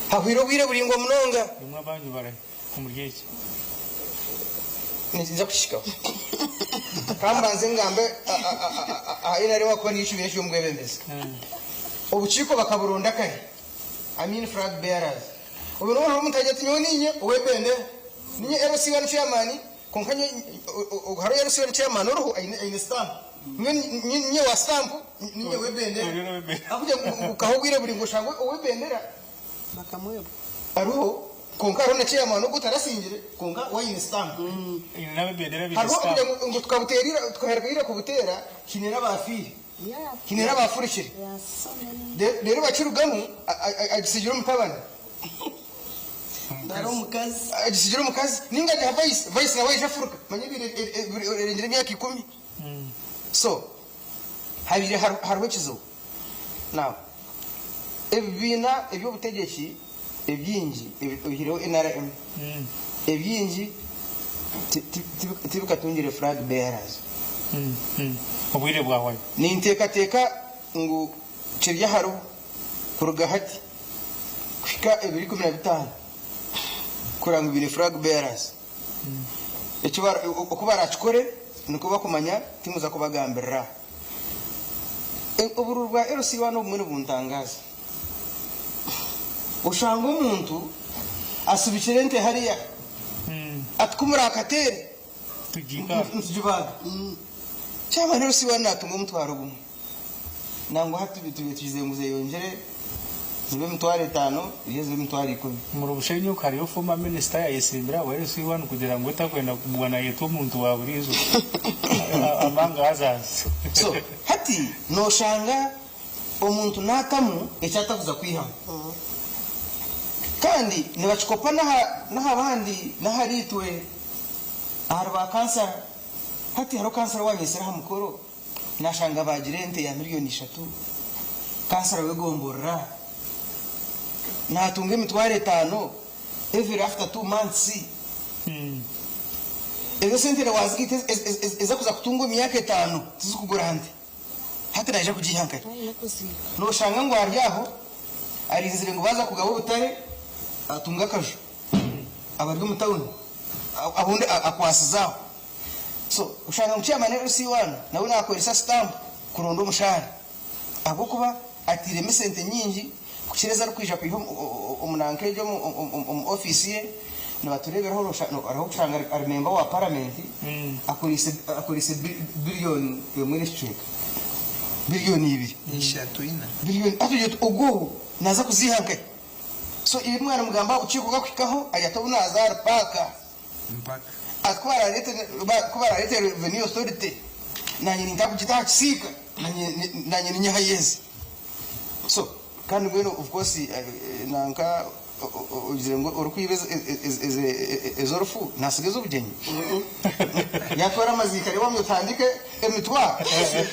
hahwire obwire buraingwa munonga. Imwe abanyu barahi? Omuri eki. Niinyija kukihikaho. Ka mbanze ngambe aha NRM ahakuba niyo ekibiina ekiri omu bwebembezi. Obukiiko bakaburonda kare. I mean flag bearers. Obwo noona omuntu agira ati nyowe niinye ow'ebendera. Niinye LC one chairman kwonka nyowe hariho LC one chairman oriho aine stamp. Nyowe niinye owa stamp, niinye ow'ebendera. Ahabw'okugira ngu bukaha obwire buraingwa oshange ow'ebendera Bakamwebwa. Hariho kwonka hariho na chairman ogwo otarasingire kwonka we aine stamp. Hariho kugira ngu tukabuteera ira tukaheruka ira kubuteera haine n'abaafiire haine n'abaafurukire reero bakirugamu agisigira omutabani agisigira omukazi ninga agiha vice vice nawe aija afuruka manya erengire emyaka ikumi so habaire hariho ekizibu. Now ebibiina eby'obutegyeki ebingi oihireho nrm ebingi tibikatungire flag bearers. Obwire bwahwayo. Ninteekateeka ngu kiri aharibo kuruga hati kuhika 2015 kureba ngu baine flag bearers. Oku barakikore nikwo bakumanya timuza kubagambirira. Obururu bwa LC one obumwe nibuntangaaza. Oshanga omuntu asibikire ente hariya ati ku murakateere nitugibaaga. Kyaba LC one natunga omutwaro gumwe. Nangwa hati tugize ngu zeyongyere. Zibe 50,000, eri zibe 100,000. Omuri Bushenyi hariyo former minister yayesimbire ahabwa LC1 kugira ngu takwenda kuguma nayetwa omuntu wa buriijo among others. So hati noshanga omuntu natamu eki atakuza kwihamu. Kandi nibakikopa n'aha bandi n'ahari itwe ahari ba kansara. Hati hariho kansara owanyetsire aha mukoro nashanga baagira ente ya 3 million. Kansara w'egomborora natunga 50,000 every after 2 months. Ezo sente wazigaita ezakuza kutunga omu myaka 5 tizikugura nte. Hati naija kugiiha nkahi? Noshanga ngu ari aho arinzire ngu baaza kugaba obutare atunga akaju abari omu tawuni abundi akwasize aho. So oshanga ngu chairman LC1 nawe nakoresa stamp kuronda omushahara ahabw'okuba atiiremu esente nyingi kukira ezi arikwija kwiha omu nanka egyo omu ofiisi ye. Nibatureeberaho, hariho kushanga ari member wa paramenti akoreise 1.1 billion n'ekicweka, 2 billion. 3, 4. Biliyoni atugira ogwo naza kuziiha nkahi? So ibi mwana mugamba obukiiko bwakuhikaho ayata obu naza ahari paaka mpaka ku bararete Revenue Authority, nanye nintakugita aha kisiika, nanye ninyehayezi. So kandi mbwenu of course nanka ogire ngu orikwiba ez'orufu nasiga ez'obugyenyi yatwara amaziika reero wamwe otandike emitwaro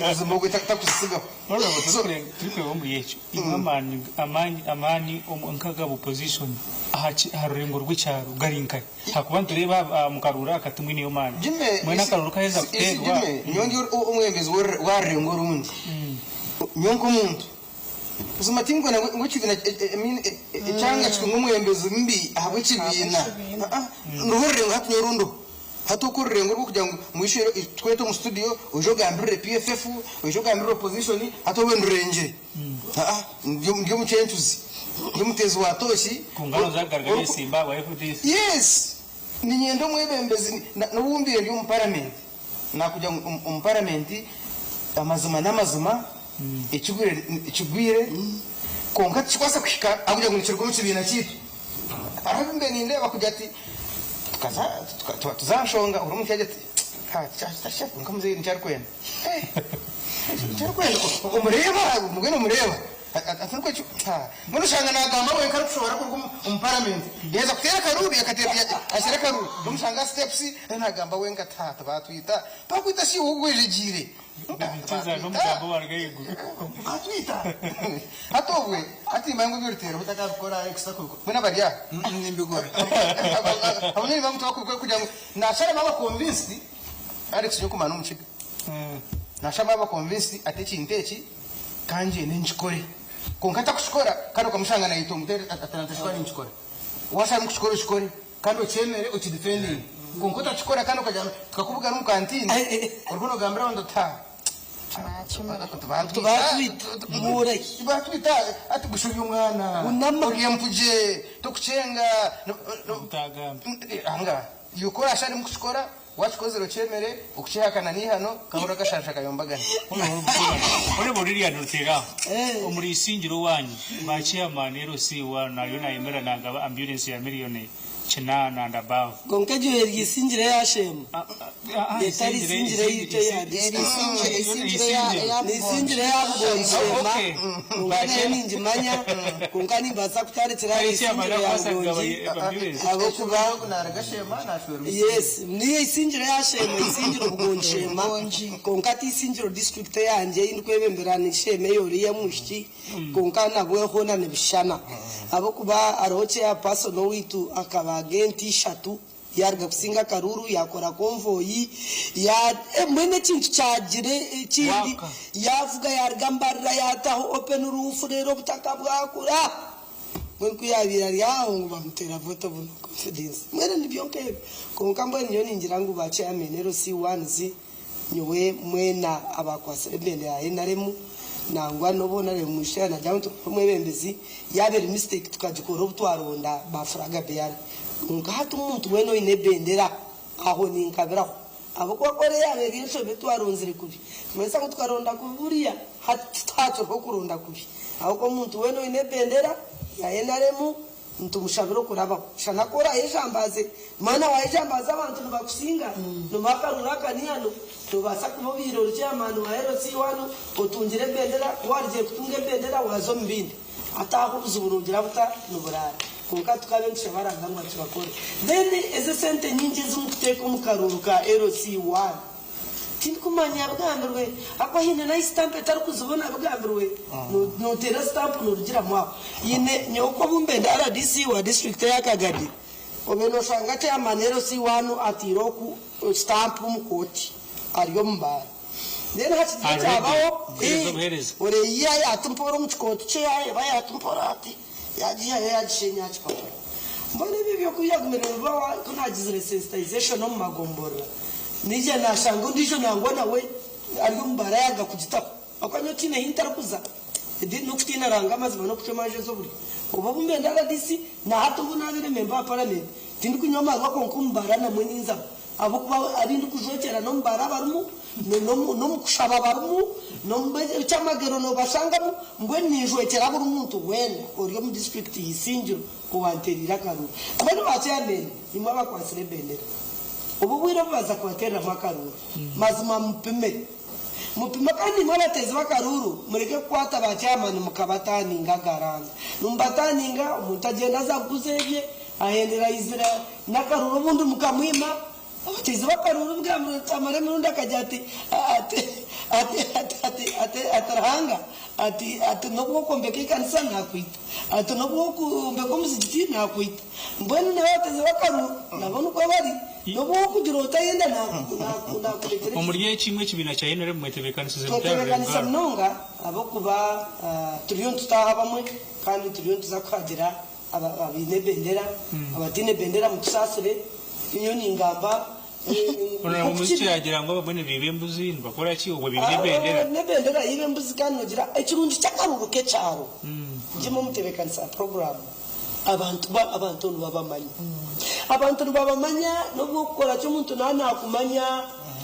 buzima obwe takuzisigaho. Turi kureba omuri ekyo imwe amaani nk'agaba opposition aha rurengo rw'ekyaro gari nkahi? Hakuba nitureeba mu karuuru aka timwineyo maani mwena akaruuru kaheza kuteerwa. Nyowe ndi omwebembezi wa rurengo orundi. Nyowe nk'omuntu buzima tinkwenda ngu ekibiina, I mean, ekyanga kitunga omwebembezi mubi ahabw'ekibiina. Niho orurengo hati nyowe orundiho hati oku orurengo rw'okugira ngu mwishe twete omu studio oije ogambirire PFF, oije ogambirire opposition, hati obe ndurengire. Ndi omukyencuzi, ndi omuteezi wa tooki. Kungano zagaragaye Simba wa FDC. Yes, ninyenda omwebembezi n'obumbire ndi omu paramenti nakugira ngu omu paramenti amazima n'amazima, ekigwire kigwire, konka tikikwasa kuhika ahakugira ngu nikiruga omu kibiina kiitu. Hariho ebimbe nindeeba kugira ati tuza nshonga ori omuntu yagira ati nka muzeeyi nikyarikwenda nikyarikwenda omureeba mbwenu omureeba mbwenu oshanga nagamba wenka arikushobora kuruga omu paramenti yaza kuteera akaruru, ashyira akaruru, omushanga aha steps nagamba wenka ati tibatwita. Bakwita shi ogwejegiire? N'omugambo waruga ahaiguru. Batwita hati obwe hati manya ngu eby'oruteero otakabikora Alex takubikora mbwenu abari aha Nimbikora. Abanywanyi bangu tibakubikora kugira ngu nashara baba convinced. Alex nyokumara n'omukiga nashara baba convinced ati ekintu eki kangyende nkikore, konka atakukikora kandi okamushanga nayita omutere atanatashikora ninkikora. Washara mukukikora okikore kandi okyemere okidefendinge, konka otakikora kandi ukagira tukakubugana omu kantine oriho nogambira abantu ati Tubatwita. Mureki. Batwita ati gushobya omwana ori empuje tokucenga. Anga yukora ashari mukukikora, wakikozere okyemere, okukyehakana nihano kahura kashansha kayombagana. Orebo ririya nurutera omuri isingiro wanyu ba chairman LC1 nayo nayemera nagaba ambulance ya 8 million and above. Konka egyo eri isingire yashema etari isingire yitu eya nisingire yabugonshema, konka nayo ningimanya, konka nimbaasa kutandikira aha isingire ya Bugongi ahabwokuba yes, niyo isingire yashema, isingire obugonshema, konka ti isingiro district yangye ei ndikwebembera nishema eyoriya mwishiki, konka nabwe hoona nibishushana ahabwokuba hariho chairperson owaitu akabaga ente ishatu yaruga kusinga akaruru, yakora convoy ya mbwenu ekintu kyagire ekindi yavuga yaruga Mbarira yataho open roof, rero obutaka bwakura. Mbwenu ku yabiire ari aho ngu bamutera vote of no confidence, mbwenu nibyo nk'ebyo. Konka mbwenu nyowe ningira ngu ba chairman LC ones, nyowe mwena abakwasire ebendera ya NRM nangwa n'obu NRM mwishiki nagira ngu tukore omwebembezi yaba eri mistake tukagikora obu twaronda ba flag bearer, konka hati omuntu weena oine ebendera aho ninkabiraho. Ahabw'okuba ku ori yaaba eri enshobe twaronzire kubi, nikimanyisa ngu tukaronda kubi buriya hati tihakiriho okuronda kubi. Ahabw'okuba omuntu weena oine ebendera ya nrm nitumushabira okurabaho. Shana ku orayejambaaze, mwana wayejambaaza abantu nibakusinga, nomuha akaruru aka nihano, nobaasa kuba obaire ori chairman wa LC hanu otungire ebendera, ku warugire kutunga ebendera waaza omu bindi. Hati aho obuzibu nogira buta niburaara. Kwonka tukabe nitushaba Ruhanga ngu akibakore. Then ezi esente nyingi ezi mukuteeka omu karuuru ka LC one tindikumanya bigambirwe ahakuba haine nahi stamp etarikuzibona bigambirwe noteera stamp norugiramu aho. Haine nyowe obu mbe ndi rdc wa district eya Kagadi obe noshanga chairman LC one ateire oku stamp omu kooti ari omu baara. Mbwenu hakigire Already ekyabaho, kuheereza ii, obuheereza. oreeyiha yaatumpora omu kikooti kye yaareeba yaatumpora ati, yaagiihayo yaagisheenya aha kipapura. Mbwenu ebyo eby'okurya gumire nibibaho ku naagizire sensitization omu magomborora, naija naashanga ondiijo nangwa nawe ari omu baara yaaruga kugitaho. Ahabw'okuba nyowe tihaine hi ntarikuza. Ediini n'okutiina Ruhanga amazima n'okucwa emanja ez'oburyo. Obu obu mbe ndi rdc, na hati obu naabaire memba wa paramenti, tindikunywa amaarwa kwonka omu baara namwe ninzamu. Ahabw'okuba abu ndikujwekyera n'omu baara barimu, n'omu kushaba barimu, n'omu ky'amagero noobashangamu, mbwenu ninjwekyera buri muntu weena ori omu disiturikiti ya Isingiro owanteereire akaruuru. Mbwenu ba chairman, imwe abakwatsire ebendera, obu obwire obu baaza kubateereramu akaruuru, mazima mupime. Mupime kandi imwe abateezi b'akaruuru mureke kukwata ba chairman mukabataaninga agaranda. Nimubataaninga, omuntu agyenda aza kuguza ebye, ahendera aizira n'akaruuru obundi mukamwima. Abateezi b'akaruuru bigambirwe Tamale Mirundi akagira ati, ati, ati, ati, ati, ati, ati Ruhanga, ati, ati n'obu okwombeka ekanisa naakwita, ati n'obu okwombeka omuzigiti naakwita. Mbwenu n'abateezi b'akaruuru nabo nikwo bari. N'obu wokugira otayenda nakuretera Omuri ekizibu. eki imwe ekibiina kya nrm mwetebeekanisize muta Twetebeekanisa Rurengarwa? munonga ahabw'okuba turiyo nitutaaha bamwe kandi turiyo nituza kuhagira abaine ebendera, abataine ebendera mutusaasire. Nyowe ningamba Honourable nk'oku Muziki kiri. yaagira ngu abamwe nibiiba embuzi nibakora ki obwo baine ebendera. N'ebendera yiba embuzi kandi nogira ekirungi ky'akaruuru k'ekyaro ngyemu omutebeekanisa wa puroguraamu. Abantu ba abantu nibabamanya. Abantu nibabamanya n'obu okukora ki omuntu naaba naakumanya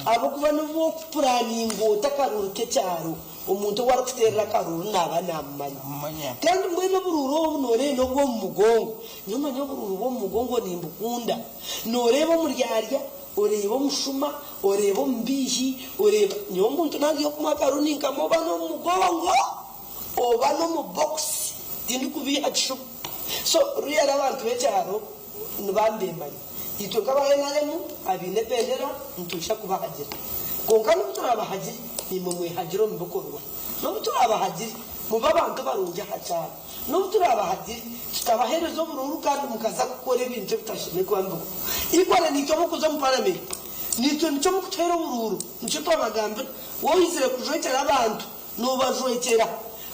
ahabw'okuba n'obu okupuraninga ota akaruuru k'ekyaro omuntu ou arikuteerera akaruuru naaba naamumanya. Kandi mbwenu oburuuru obu nooreeba n'obw'omu mugongo. Nyowe manya oburuuru bw'omu mugongo nimbukunda. Nooreeba omuryarya, oreeba omushuma, oreeba omubiihi, oreeba. Nyowe omuntu naaba kumuha akaruuru ninkamuha oba n'omu mugongo. Oba n'omu box tindikubiiha kishuba. So really abantu b'ekyaro nibambemanya. Itwe nk'aba nrm abaine ebendera nitwija kubahagira. Kwonka n'obu turabahagire naimwe mwehagire omu bikorwa. N'obu turabahagire mube abantu barungi aha kyaro. N'obu turabahagire tutabaheereza oburuuru kandi mukaza kukora ebintu ebitashemereire kuba nibikorwa. Equally naitwe abarikuza omu parliament naitwe nikyo mukutuheera oburuuru nikyo twabagambira. Waaba oizire kujwekyera abantu Noobajwekyera.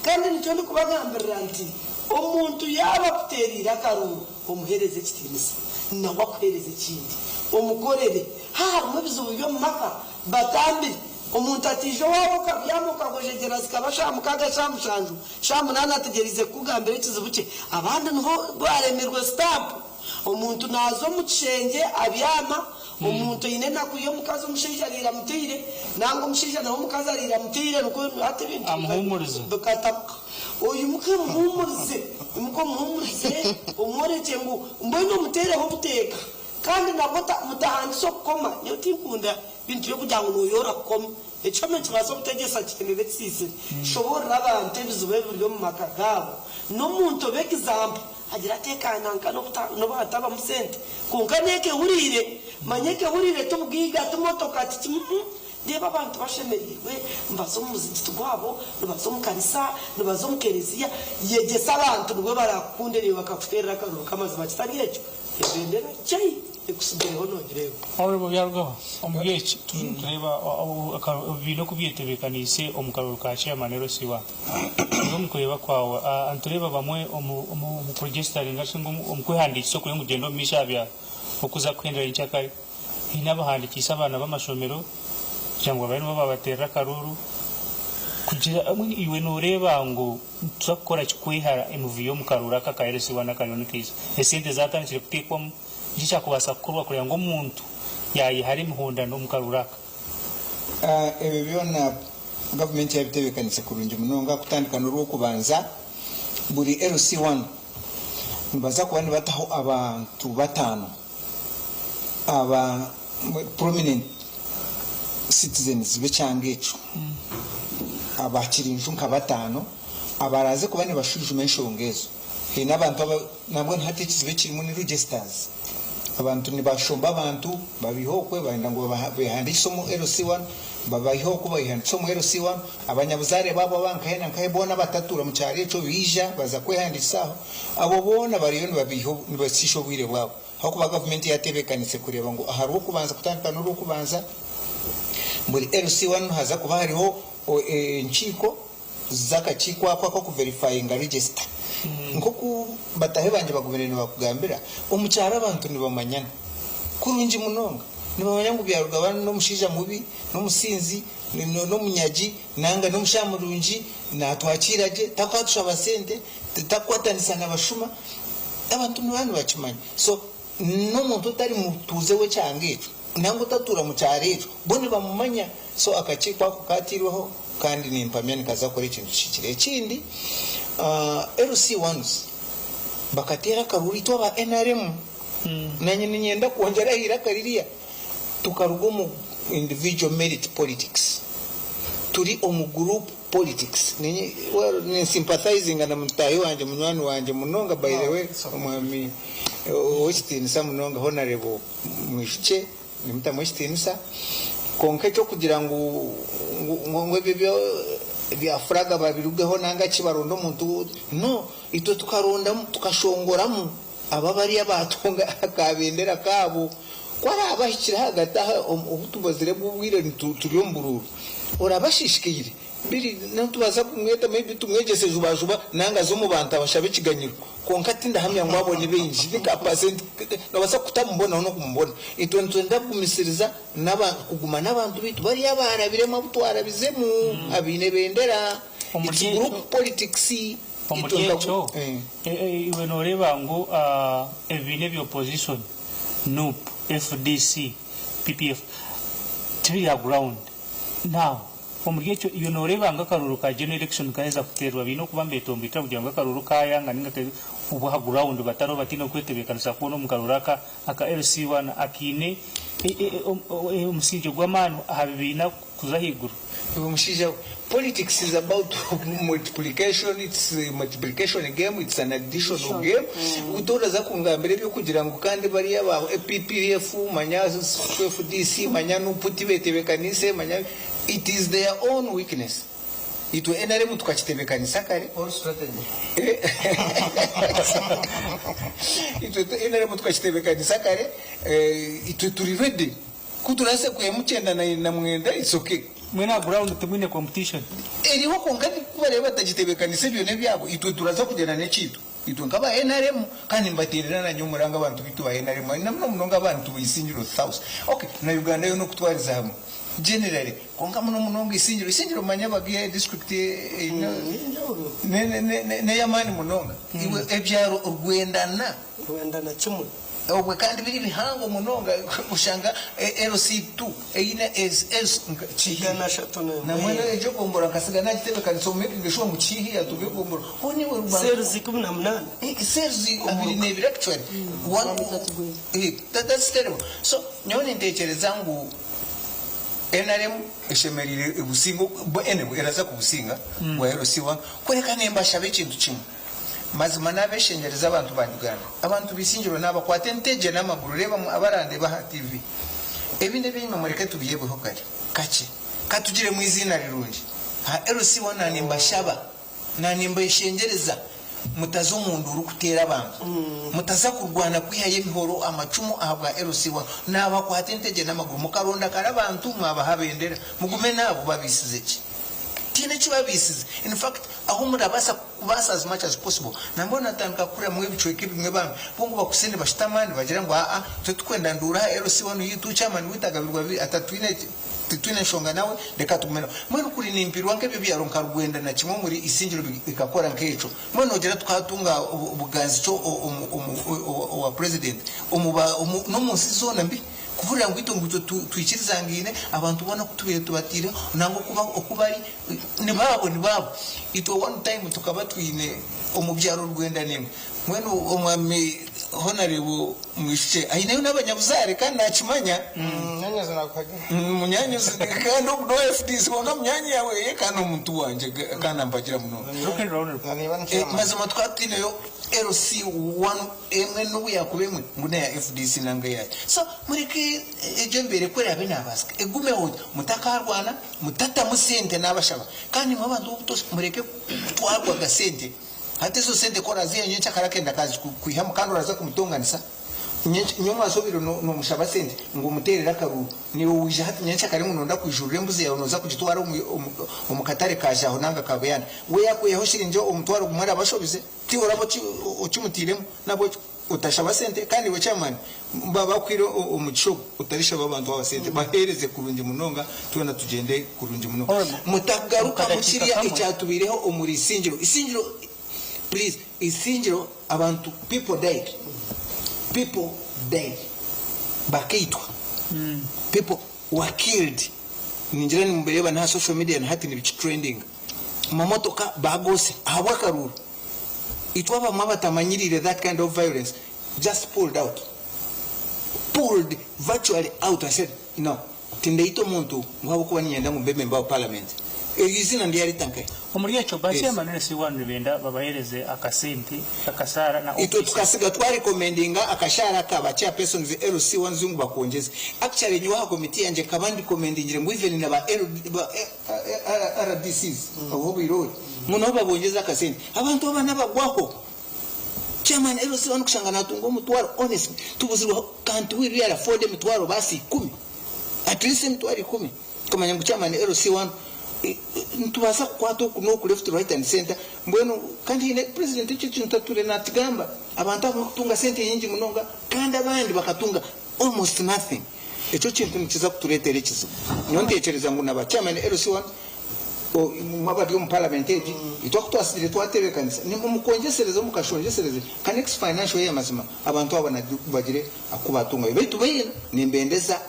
Kandi nikyo ndikubagambirira nti, Omuntu yaaba akuteereire akaruuru, omuheereze ekitiinisa, nawe akuheereze ekindi. Omukorere. Haaba harimu ebizibu by'omu maka, batambire. Omuntu ataija owaawe okabyama okagwejegyera zikaba shaaha mukaaga, shaaha mushanju, shaaha munaana ategyereize kukugambira ekizibu kye. Abandi niho baaremirwe sitampu. Omuntu naaza omu kishengye abyama, omuntu aine enaku y'omukazi omushaija araire amuteire, nanga omushaija nawe omukazi araire amuteire nikwo hati ebintu Amuhuumurize. bikatabuka. Oimuke omuhuumurize, oimuke omuhuumurize omworekye ngu mbwenu omuteereho obuteeka kandi nabwo mutahandisa okukoma. Nyowe tinkunda bintu by'okugira ngu nooyoora kukoma. Ekihome nikibaasa obutegyesa kihemebe ekisiisire. Shoboorora abantu ebizibu ebiri omu maka gaabo n'omuntu obe example. Agira ati, Eka nanka n'obu hatabamu sente, kwonka n'eka ehuriire. Manya eka ehuriire ti bugaiga, ti motoka, ti ki. Reeba abantu bashemereirwe, nibaza omu muzigiti gwabo, nibaza omu kanisa, nibaza omu kereziya. Yegyesa abantu nibwo baraakukunde naiwe bakakuteerera akaruru k'amazima. Kitari ekyo, ebendera chai ekutsigireho noogireeba. Honourable Byarugaba, omuri eki nitureeba ebibiina oku byetebeekaniise omu karuru ka Chairman LC1. Iwe omu kureeba kwawe, nitureeba bamwe omu kuregisitaringa shi omu kwehandiikisa okuriyo nikugyenda omu maisho aha bya okuza kuhendera nyenkyakare, haine abahandikiise abaana b'amashomero kugira ngu babe nibo baabateerera akaruuru. Kugira iwe nooreeba ngu nituza kukora ki kwehara emivuyo omu karuuru aka aka LC1 akariyo nikaija? Esente zaatandikire kuteekwamu, niki ekyakubaasa kukorwa kureeba ngu omuntu. Yaayehara emihondano omu karuuru aka. Ebyo byona gavumenti yabitebeekanise kurungi munonga kutandika n'orwokubanza buri LC one nibaza kuba nibataho abantu bataano aba prominent citizens b'ekyanga ekyo abakiri nju nka bataano abaraaze kuba nibashwijuma enshonga ezo. Haine abantu aba nambwenu hati ekizibu ekirimu ni registers. Abantu nibashomba abantu babaiha okwe barenda ngu behandiikise omu LC one, babaiha oku behandiikise omu LC one, abanyabuzaare baabo aba nkahe na nkahe boona abatatuura mu kyaro ekyo baija baza kwehandiikisa aho. Abo boona bariyo nibabaiha nibashiisha obwire bwabo ahabw'okuba gavumenti yatebeekanise kureeba ngu aha Rwokubanza kutandika n'Orwokubanza buri LC one nihaza kuba hariho enkiiko z'akakiiko ako ak'okuverifayinga register. Nk'oku bataahi bangye bagumire nibakugambira, omu kyaro abantu nibamanyana kurungi munonga. Nibamanya ngu Byarugaba n'omushaija mubi, n'omusinzi, n'omunyagi, nanga n'omushaija murungi, naatwakiira gye, tarikutushaba sente, tarikukwatanisa na bashuma. Abantu nibaba nibakimanya. So N'omuntu otari mutuuze w'ekyanga ekyo nangwa otatuura mu kyaro ekyo, bo nibamumanya. So akakiiko ako kaatairweho kandi nimpamya nikaza kukora ekintu kihikire. Ekindi, LC ones bakateera akaruuru itwe aba nrm. Naanye niinyenda kwongyera aha iraka ririya, tukaruga omu individual merit politics turi omu group politics. Well, ninsympathizinga na mutaahi wangye, munywani wangye munonga by the way, omwami Ow'ekitiinisa munonga Honarebo Mwijukye, nimutamu ekitiinisa, kwonka eky'okugira ngu ngu ebyo bya furaga babirugeho nanga ki baronde omuntu, no, itwe tukarondamu tukashongoramu abo abari abaatunga aka bendera kaabo. Ku araabe ahikire ahagati aha obu tumazire obwire turi omu buruuru, oraabe ashiishikaire? Biri nitubaasa kumweta maybe tumwegyese jubajuba nanga aze omu bantu abashabe ekiganyiro kwonka tindahamya ngu abo ni baingi ni ka percent nobaasa kutamubonaho nokumubona. Itwe nitwenda kugumisiriza kuguma nabantu baitu bari abarabiremu abu twarabizemu abaine bendera it's group politics Omuri ekyo iwe noreeba ngu ebibiina ebya opposition nup, fdc, PPF tibiri aha ground now Omuri ekyo iwe nooreeba ngu akaruuru ka General Election kaheza kuteerwa baine okuba nibetomboitira kugira ngu akaruuru kaayanga nainga ke obwo aha ground batariho bataine okwetebeekanisa kwona omu karuuru aka aka LC one akaine omusingye gw'amaani aha bibiina kuza ahaiguru. Iwe mushaija we, politics is about multiplication, it's a multiplication game, it's an additional game, toraza kungambira eby'okugira ngu kandi bariya ba PPF, manya FDC, manya nup tibetebekaniise, manya. It is their own weakness. Itwe nrm tukakitebekanisa kare. All strategy. Itwe nrm tukakitebekanisa kare, itwe turi ready. Ku turase kwihamu kyenda na mwenda it's okay. Mwena aha ground timwine competition. Eriho kwonka ku barebe batagitebekanisa ebyo nebyabo, itwe turaza kugyenda nekyeitu. Itwe nk'aba nrm kandi nibateerera nanye omuranga abantu baitu ba nrm na muno munonga abantu ba Isingiro South. Ok na Uganda yoona okutwariza hamwe generally kwonka muno munonga Isingiro. Isingiro manya bagiha district eine n'eyamaani munonga. Iwe ebyaro rwendana. Rwenda na kimwe. Obwe kandi biri bihango munonga oshanga LC tu eine kihi namwena egyo gombora nkasiga nagitebekanisa omu making sure ngu kihi yatunga egombora hoona iwe Cells 18. Cells abiri nebiri actually one that's terrible so nyowe nintekyereza ngu nrm eshemereire ebusinge anyway eraza kubusinga bwa LC one kureka nimbashaba ekintu kimwe. Mazima nabeshengyereza abantu ba Uganda, abantu b'Isingiro nabakwata entegye n'amaguru reeba abarandeeba aha TV. Ebindi eby'enyima mureke tubyebweho kare kakye. Katugiremu eiziina rirungi. Aha LC one nanimbashaba, nanimbeshengyereza mutaza omu nduuru kuteera abantu. Mutaza kurwana kwihayo ebihoro, amacumu ahabwa LC one. Nabakwata entegye n'amaguru mukaronda kare abantu mwabaha bendera. Mugume naabo babaisize ki? Tihaine eki babaisize. In fact ahu murabaasa kubaasa as much as possible. Nambwenu natandika kuhuriramu ebicweka ebimwe bambi bo ngu bakwitse nibashutama nibagira ngu aa itwe titukwenda nduuru aha LC wanu yitu chairman witu agabirwa atatwine titwine nshonga nawe reka tugume nawe. Mbwenu kuri nimpirwa nk'ebyo byaro nka Rwenda na kimwe omuri Isingiro bikakora nk'ekyo mbwenu nogira tukatunga obuganzi ki omu owa president omu n'omunsi zoona mbi. Kuhurira ngu itwe ngu itwe twikirizangaine, abantu boona oku tubaire tubataireho nangwa oku oku bari, nibaabo nibaabo. Itwe one time tukaba twine omu byaro Rwenda naimwe, mbwenu omwami Honarebo Mwijukye aineyo n'abanyabuzaare kandi naakimanya. Munyaanyazi naakuhagira. Munyaanyazi kandi ogu n'owa FDC kwonka munyaanya yaawe kandi n'omuntu wangye kandi ampagira munonga. Mazima tukaba twineyo LC one emwe n'obu yaakuba emwe ngu n'eya FDC nanga eyaki. So mureke egyo embeera ku eraabe naabaasika egumeho mutakaarwana, mutatamu sente naabashaba. Kandi imwe abantu b'obutoosha mureke kutwarwaga sente. Hati ezo sente ku oraaziha nyencakare akenda akazikwihamu kandi oraaza kumutonganisa, nyomwaso obaire noomushaba sente ngu omuteerere akaruuru, naiwe waija hati nyencakare ngu nooyenda kwijurira embuzi yaawe nooza kugitwara omu katare ka Jaaho nanga ka Buyanda, we yaakwihaho shiringi omutwaro gumwe araba ashobize? Tiiwe oraba okimutairemu? N'ahabw'ekyo otashaba sente kandi iwe chairman baaba bakuhaire omugisha ogu otarishaba abantu aba sente, baheereze kurungi munonga twena tugyende kurungi munonga. Mutagarukamu kirya ekyatubaireho omuri Isingiro. Isingiro please Isingiro abantu people died, people died bakaitwa, people were killed ningira nimubireeba n'aha social media na hati nibikitrendinga. Amamotoka bagoosya ahabw'akaruuru. Itwe abamwe abatamanyiriire that kind of violence just pulled out, pulled virtually out and said no, tindaita omuntu ngu ahabw'okuba niinyenda ngu mbe member wa parliament. Eryo eiziina ndyarita nkahi? Omuri ekyo, ba Yes. chairman na C1 nibenda babahereze akasente, akasaara na Itwe offices. tukasiga twa recommendinga akashaara aka ba chairpersons, LC1s ngu bakongyeze. Actually nyowe aha committee yangye nkaba ndicommendingire ngu even na ba LD, ba RDCs obu obaire ori ngu nabo babongyeze akasente. Abantu aba nabagwaho. Chairman LC wanu kushanga natunga omutwaro honestly tubuzirwe can't we really afford emitwaro basi ikumi at least emitwaro ikumi kumanya ngu chairman LC wanu nitubaasa kukwata oku n'oku left right and center mbwenu kandi haine president ekyo ekintu atwire nakigamba abantu abamwe kutunga sente nyingi munonga kandi abandi bakatunga almost nothing. Ekyo kintu nikiza kutureetera ekizibu. Nyowe ntekyereza ngu na ba chairman LC one imwe abari omu parliament egi, itwe aku twatsigire twatebeekanisa, nimwe mukwongyesereza mukashongyesereze nka next financial year mazima abantu aba bagire aku baatungayo. Beitu baine nimbendeza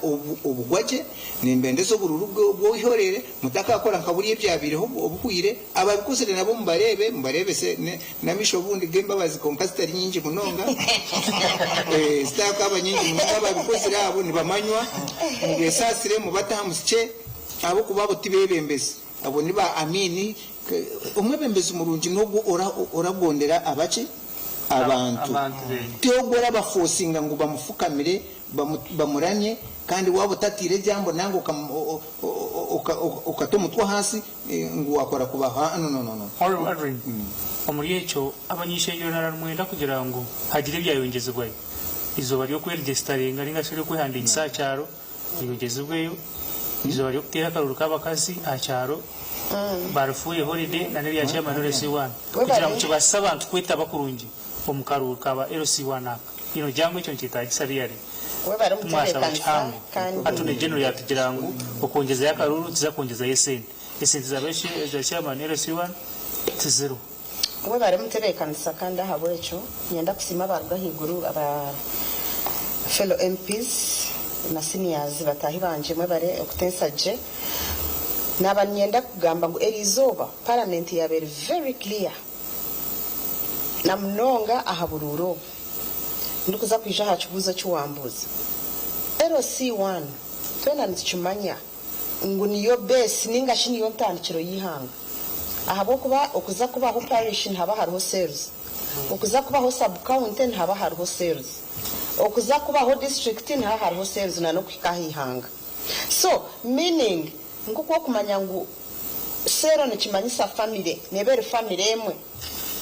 obugwagye, nimbendeza obururu bw'oihorere, mutakaakora nka buriya ebyabaireho obuhweire, ababikozire nabo mubareebe, mubareebese N'amaisho obundi g'embabazi kwonka zitari nyingi munonga, zitakaaba nyingi munonga. Ababikozire abo nibamanywa, mubesaasire, mubate aha musikye ahabw'okuba abo tibeebembezi, abo ni ba Amiini. Omwebembezi murungi n'ogwo oragondera abaki? Abantu. Ti ogwo orabafosinga ngu bamufukamire, bamuramye, kandi waaba otatiire ejambo nanga okata omutwe ahansi, Ngu wakora kubaho haa no no no no. Honourable Adrine, Omuri ekyo abany'ishengyero na Rarumwenda kugira ngu hagire ebyayongyezibwayo, eizooba ry'okweregisitaringa ninga shi ery'okwehandiikisa aha kyaro ryongyezibweyo, eizooba ry'okuteera akaruuru k'abakazi aha kyaro barifuure holiday na n'erya chairman LC one kugira ngu kibaasise abantu kwetaba kurungi omu karuuru ka ba LC one aka. Ino jangu ekyo nikyetagisa really. Webare Mwashaba omutebeekanisa kihango. kandi. Attorney General yatugira ngu okwongyezayo akaruuru tiza kwongyezayo esente. Esente za za chairman LC1 tiziriho. Webare omutebeekanisa kandi ahabw'ekyo niinyenda kusiima abaruga ahaiguru aba fellow MPs na seniors bataahi bangye mwebare okutensa gye. Naaba niinyenda kugamba ngu eriizooba Paramenti yaaba eri very clear na munonga aha buruuru obu. Ndikuza kwija aha kibuuzo eki wambuuza. LC one twena nitukimanya ngu niyo base ninga shi niyo ntandikiro y'eihanga ahabw'okuba okuza kubaho parish nihaba hariho cells, okuza kubaho sub county nihaba hariho cells, okuza kubaho district nihaba hariho cells na n'okuhika aha ihanga. So meaning nk'oku okumanya ngu cell nikimanyisa family, neeba eri family emwe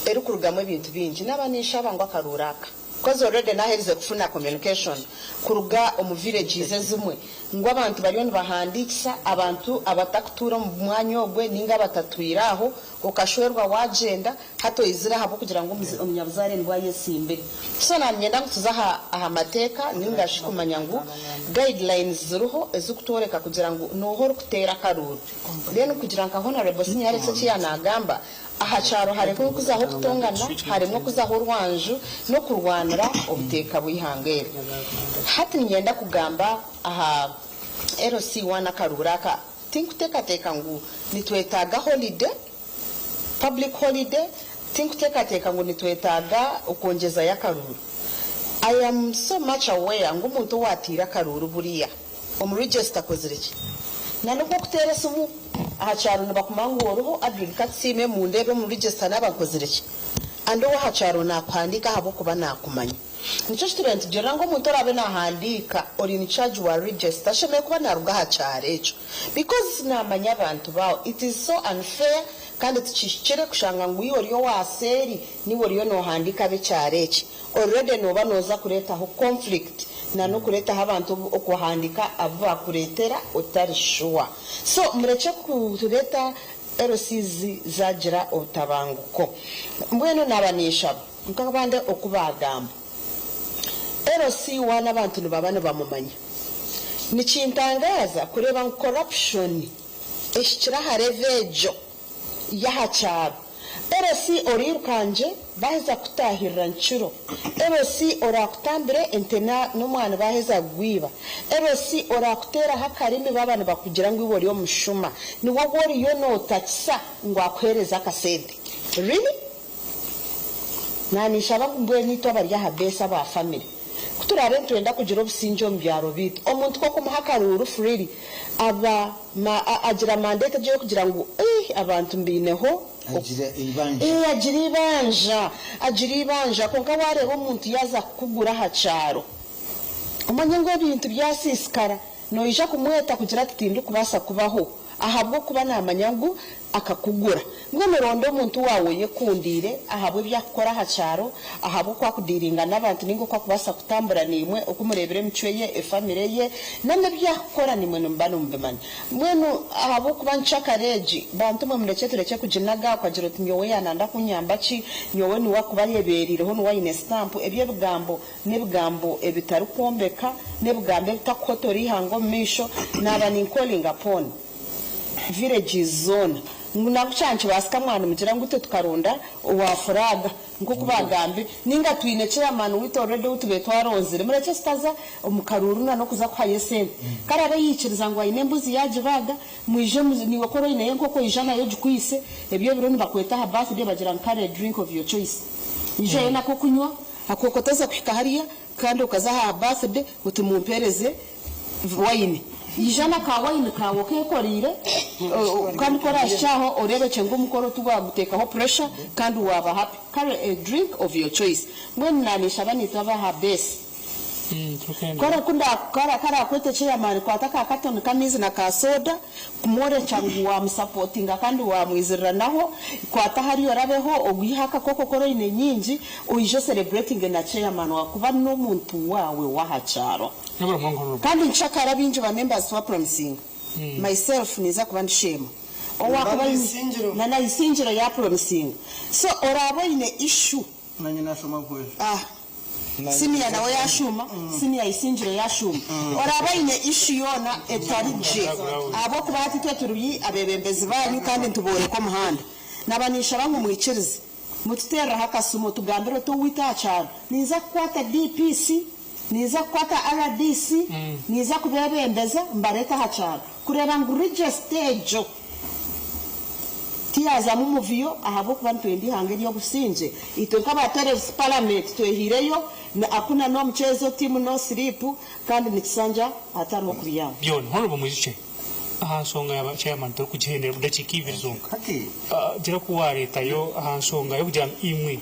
erikurugamu ebintu bingi. Naaba ninshaba ngu akaruuru aka coz already naherize kufuna communication kuruga omu villages ezimwe ngu abantu bariyo nibahandiikisa abantu abatakutuura omu mwanya ogwe ninga abatatwire aho okashwerwa wagyenda hati oizire ahabw'okugira ngu omunyabuzaare nibwo ayesimbire. So nanyenda ngu tuze aha mateeka ninga shi kumanya ngu guidelines ziriho ezikutworeka kugira ngu nooha orikuteera akaruuru. Then kugira nka Honourable Senior Alex eki yaanagamba. Aha kyaro haremwe kuzaho okutongana, haremwe kuzaho orwanju n'okurwanira obuteeka bw'eihanga eri. Hati niinyenda kugamba aha LC one akaruuru aka, tinkuteekateeka ngu nitwetaaga holiday, public holiday, tinkuteekateeka ngu nitwetaaga okwongyezayo akaruuru. I am so much aware ngu omuntu owaataire akaruuru buriya omu register akozire ki? Na n'okuteera esimu aha kyaro nibakumanya ngu oriho Adrine Katusiime mundeebe omu register naaba nkozire ki? And ow'aha kyaro naakuhandiika ahabw'okuba naakumanya. Nikyo kituriyo nitugirira ngu omuntu oraabe naahandiika ori in charge wa register ashemereire kuba naaruga aha kyaro ekyo because naamanya abantu baaho. It is so unfair kandi tikihikire kushanga ngu iwe ori owa seeri niiwe oriyo noohandiika ab'ekyaro eki. Already nooba nooza kureetaho conflict na n'okureetaho abantu okuhandiika abu baakureetera otari sure. So murekye kureeta LCs zaagira obutabanguko. Mbwenu naaba ninshaba nk'abandi oku baagamba, LC one abantu nibaba nibamumanya. Nikintangaaza kureeba ngu corruption ehikire aha level egyo. y'aha kyaro. LC Oriirukangye baaheza kukutaahirira nkiro. LC Oraakutambire ente n'omwani baaheza kugwiba. LC Oraakuteeraho akarimi baaba nibakugira ngu iwe ori omushuma. Niwe ou oriyo nootakisa ngu akuheereze akasente. Really? Naanishaba ngu mbwenu itwe abari aha base aba family ku turaabe nitwenda kugira obusingye omu byaro biitu, omuntu ku okumuha akaruuru freely aba ma agira mandate egyo y'okugira ngu eeh abantu mbaineho Agira eibanja. Eeh agira eibanja, agira eibanja kwonka waareeba omuntu yaaza kukugura aha kyaro omanye ngu ebintu byasiisikara noija kumweta kugira ati tindikubaasa kubaho ahabw'okuba naamanya ngu akakugura. Mbwenu ronda omuntu waawe oyekundiire ahabw'ebi akukora aha kyaro, ahabw'oku akudiiringa n'abantu nainga oku akubaasa kutambura naimwe, oku mureebire emicwe ye, efamire ye, n'ebi akukora naimwe nimuba nimubimanya. Mbwenu ahabw'okuba nkyakare egi, bantu mwe murekye turekye kuginaga okagira oti nyowe yaananda kunyamba ki, nyowe niwe akuba ayebeereireho niwe aine sitampu, ebyo ebigambo n'ebigambo ebitarikwombeka, n'ebigambo ebitakuhotora eihanga omu maisho, naaba ni calling upon villages zoona ngu naku kyaba nikibaasika mwaba nimugira ngu itwe tukaronda owa flag nk'oku baagambire, nainga twine chairman waitu already ou tubaire twaronzire, murekye tutaza omu karuuru na n'okuza kuhayo esente. Ku araabe yaikiriza ngu aine embuzi yaagibaaga, mwije naiwe ku oraabe oineyo enkoko ija nayo ogikwise, ebyo ebiro nibakweta aha birthday bagira ngu carry a drink of your choice, ijayo n'ak'okunywa. Akooko otaza kuhika hariya kandi okaza aha birthday oti mumpereze wine. Ija na ka wine kaawe okekoreire kandi ku orahikye aho orebekye ngu omukoro tiwagutekaho pressure kandi waba happy. Carry a drink of your choice. Mbwenu nanishaba naitwe abaha base. Ku arakwete chairman kwata ka carton k'amaizi na ka soda kumworekya ngu wamusapotinga kandi wamwiziriranaho, kwata hariya orabeho ogwihe akakoko ku oine nyingi oije ocelebratinge na chairman waawe kuba n'omuntu waawe w'aha kyaro. Kandi nkyakara baingi ba members twapromisinga, myself ninza kuba ndi Sheema owakuba aine na na Isingiro yapromisinga so oraabe oine issue Nanye nashoma nkojo. Ah senior nawe yashuuma, senior Isingiro yashuuma. Oraabe aine issue yoona etari gye ahabw'okuba hati itwe turi abebembezi banyu kandi nitubooreka omuhanda. Naba ninshaba ngu mwikirize mututeerereho akasimu otugambire oti owaitu aha kyaro ninza kukwata DPC, ninza kukwata rdc, ninza kubebembeza mbareete aha kyaro kureeba ngu register egyo Tiyaazamu muvuyo ahabw'okuba nitwenda eihanga ery'obusingye. Itwe nk'abateererezi paramenti twehaireyo na akuna no muchezo, team no sleep kandi nikisanja hatariho kubyama. Byona. Honourable Mwijukye, aha nshonga ya ba chairman torikugihendera omu dakiika ibiri zonka. Gira ku waareetayo aha nshonga y'okugira ngu imwe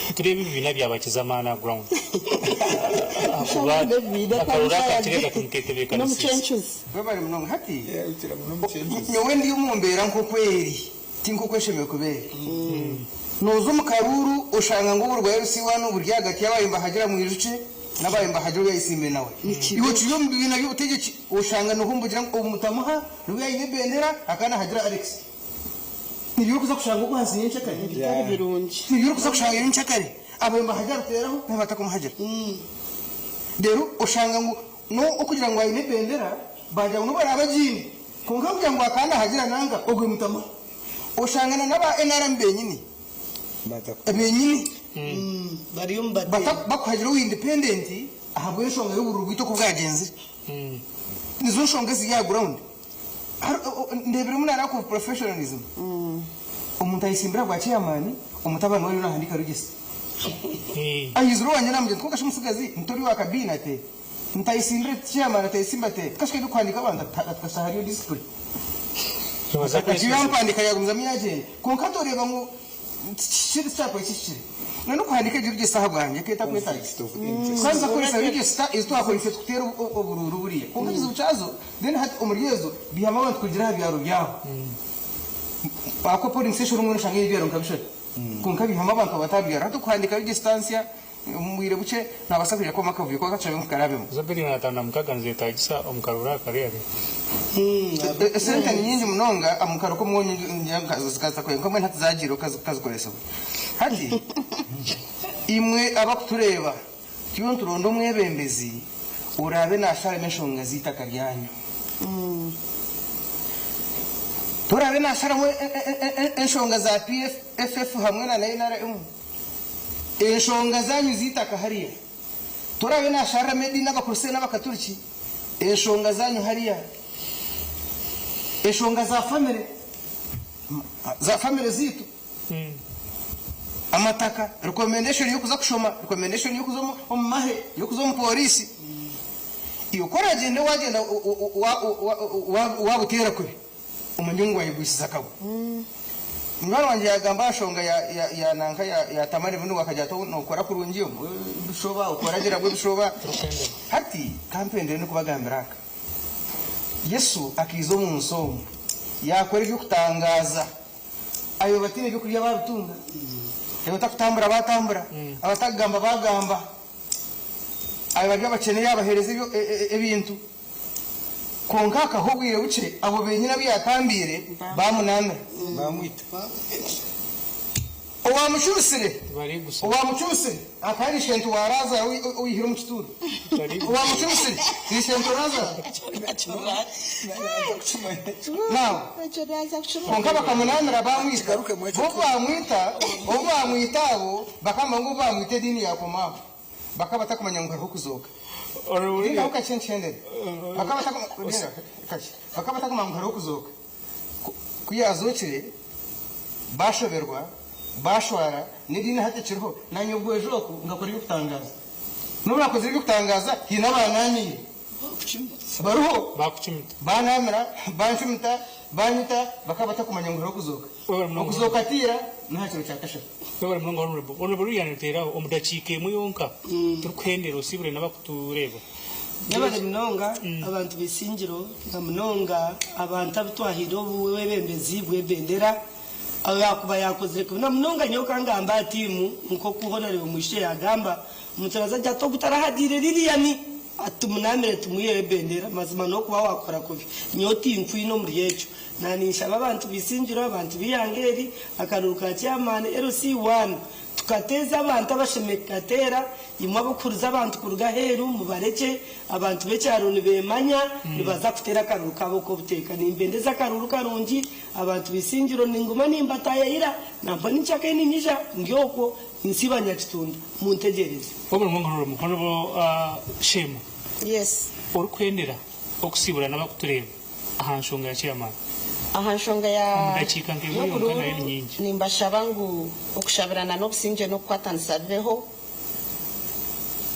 nitureeba ebibiina byabakiza amaani aha ground ahakuba akaruru aka nikireebeka timukeetebeekanisiize. Webare munonga. Hati nyowe ndi omu mbeera nk'oku eri, ti nk'oku eshemereire kuba eri. Nooza omu karuuru oshanga ngu oburwa LC one buri ahagati y'abaabaire nibahagira Mwijukye n'abaabaire nibahagira oriya Ayesiimire nawe. Iwe okiri omu bibiina by'obutegyeki oshanga niho nibugira ngu obu mutamuha niwe aine ebendera akaba naahagira Alex. Nibyo orikuza kushanga okwo ahansi nyencakare. Nibyo orikuza kushanga nyencakare ababaire nibahagira Ruteraho n'abatakumuhagira. Reero oshanga ngu N'okugira ngu aine ebendera, baagira ngu n'obu araabe agiine, kwonka kugira ngu akaba naahagira nanka, ogwe mutamuha. Oshanga na n'aba nrm benyini benyini bakuhagira owa independent ahabw'enshonga y'obururu bwaitu oku bwagyenzire. Nizo nshonga eziri aha ground. Ndeebiremu na lack of professionalism. Omuntu ayesimbire ahabwa chairman, omutabani we ariyo nahandiika register. Ahaizire owangye namugira nti kwonka shi mutsigazi nti ori owa kabiina ati ntayesimbire chairman ateyesimba ati kasha ebyokuhandiika abantu ati kasha hariyo discipline. Ati yampandiika yagumizamu yagyenda. Kwonka toreeba ngu Tikihikire, tikyakora ekihikire. Na n'okuhandiika egyo register ahabwangye ekaba etakwetaagisa. Tukabanza kukoresa register ezi twakoreise tukuteera oburuuru buriya. Kwonka ekizibu kyazo, then hati omuri ezo baihamu abantu kurugira aha byaro byabo. Ahakuba polling station omwe noshanga eine ebyaro nka bishatu. Kwonka baihamu abantu abatari aha byaro. Hati okuhandiika register nsya omu bwire bukye nihabaasa kwija kubamu akavuyo kwonka katushabe ngu karabemu. Ezo biliyoni 56 nizeetaagisa omu karuru aka really? Esente ni nyingi munonga omu karuru k'omwonyo ningira ngu zikaza kwonka mbwenu hati zagiireho kazikoresibwa. Hati imwe abakutureeba turiyo nituronda omwebembezi oraabe nasharamu enshonga z'eitaka ryanyu. Toraabe nasharamu enshonga za PFF hamwe na NRM. Enshonga zanyu z'eitaka hariya. Toraabe naashariramu ediini Abakristaayo n'Abakaturiki, enshonga zaanyu hariya, enshonga za famire, za famire zaitu, amataka, recommendation y'okuza kushoma, recommendation y'okuza omu mahe, y'okuza omu pooriisi. Iwe ku oraagyende waagyenda waabuteera kubi, Omanye ngu wayegwisiza akagwe. Munywani wangye yagamba aha nshonga ya nanka ya Tamale Mirundi ngu akagira ati nokora kurungi ebishoba okoragira ngu ebishoba. Hati kampendere nokubagambira aka. Yesu akaiza omu nsi omu yakora ebyokutangaaza ayo abataine byokurya babitunga, abatakutambura batambura, abatakugamba bagamba, ayo bari abakyene yabahereza ebintu. Kwonka hakaha obwire bukye, abo benyini abu yaatambiire baamunaamira. Owaamucumisire, owaamucumisire akaba ari ishento wa Laazaaro ou yaihire omu kituuro. Owaamucumisire ni ishento Laazaaro. Now, kwonka bakamunaamira baamwita. Bo obu baamwita, obu baamwita abo, bakamba ngu obu baamwita ediini yaakoma aho. Bakaba batakumanya ngu hariho okuzooka. Rindaho kakye nkyenderere. Bakaba batakumanya kakye. Bakaba batakumanya ngu hariho okuzooka. Ku yaazookire, baashoberwa, baashwara, n'ediini hati ekiriho. Naanye obwo oku nkakora eby'okutangaaza. N'obu naakozire eby'okutangaaza, haine abaanaamiire. Bariho. Baanaamira, bancumita, baanyita, bakaba batakumanya ngu hariho okuzooka. Okuzooka ti ira, n'aha kiro kya kashatu. Webare munonga Honourable. Honourable Lilian Ruteraho omu dakiika emwe yonka turikuhendera osiibure n'abakutureeba. Mwebare munonga abantu b'Isingiro na munonga abantu abu twahaire obwebembezi bw'ebendera ahu yaakuba yaakozire kubi na munonga nyowe ka ngambe aha tiimu nk'oku Honourable Mwishe yaagamba omuntu naaza agira ati ogu tarahadiire Lilian ati tumunaamire tumwiheho ebendera mazima n'okuba waakora kubi nyowe tinkwine omuri ekyo Na ninshaba abantu b'Isingiro, abantu b'eihanga eri, akaruru ka chairman LC one, tukateeza abantu abashemereire kukateera, imwe ab'okuhuriza abantu kuruga aheeru mubarekye, abantu b'ekyaro nibemanya, nibaza kuteera akaruru kaabo k'obuteeka. Nimbendeza akaruru karungi, abantu b'Isingiro ninguma nimbatayayira, nambwo ninkyakare ninyija, ndi okwo, ninsiiba Nyakitunda, muntegyereze. Webale munonga Honourable. Honourable Sheema, Yes. orikwendera okusiibura n'abakutureeba. aha nshonga ya chairman. Aha nshonga ya Omu dakiika nk'emwe yonka nayo ni y'oburuuru nyingi. nimbashaba ngu okushabirana n'obusingye n'okukwatanisa bibeho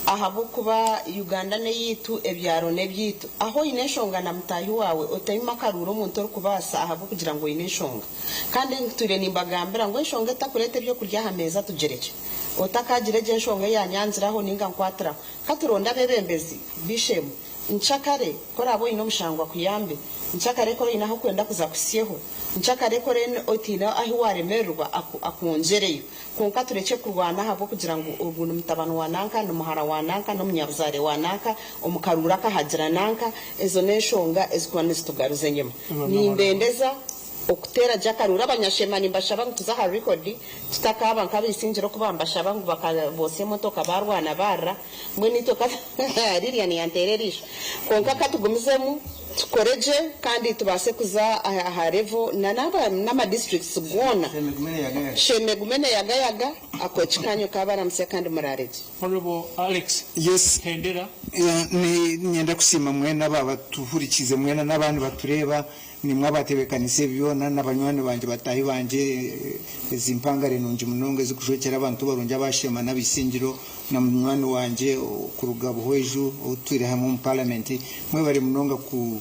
ahabw'okuba Uganda n'eyaitu, ebyaro n'ebyaitu. Ahu oine enshonga na mutaahi waawe otaima akaruuru omuntu orikubaasa ahabw'okugira ngu oine enshonga. Kandi ntwire nimbagambira ngu enshonga etakureeta ebyokurya aha meeza tugirekye. Otakaagira egyo enshonga eyanyanziraho ninga nkwatiraho. Ka turonde abeebembezi b'eishe-emwe. Nkyakare ku oraabe oine omushango akuyambe. Nkyakare ku oine ahu orikwenda kuza akuhitsyeho. Nkyakare ku otaine ahu waaremererwa akwongyereyo. Kwonka turekye kurwana ahabw'okugira ngu ogu ni mutabani wa nanka, ni muhara wa nanka, n'omunyabuzaare wa nanka, omu karuuru aka hagira nanka. Ezo n'enshonga ezirikuba nizitugaruza enyima. Nimbendeza. Okuteera gye akaruuru abanyashema nimbashaba ngu tuze aha record tutakaaba nk'abaisingiro oku bambashaba ngu bakabotsya emotoka barwana barira mbwenu itwe ka Lilian yanteera eriisho kwonka katugumizemu. Tukore gye kandi tubaase kuza aha level na n'ama districts goona. Shema egume neyagayaga. Akoki kanyu kabaramutsya kandi muraare gye. Honourable Alex Yes. Hendera. Niinyenda kusiima mwena abo abatuhurikiize mwena n'abandi batureeba, niimwe abaatebeekanisa ebi byona, na banywani bangye bataahi bangye, ezi mpangare nungi munonga ezirikujwekyera abantu barungi abaasheema n'abaisingiro, na munywani wangye kuruga Buhweju ou tutwire hamwe omu Paramenti, mwebare munonga ku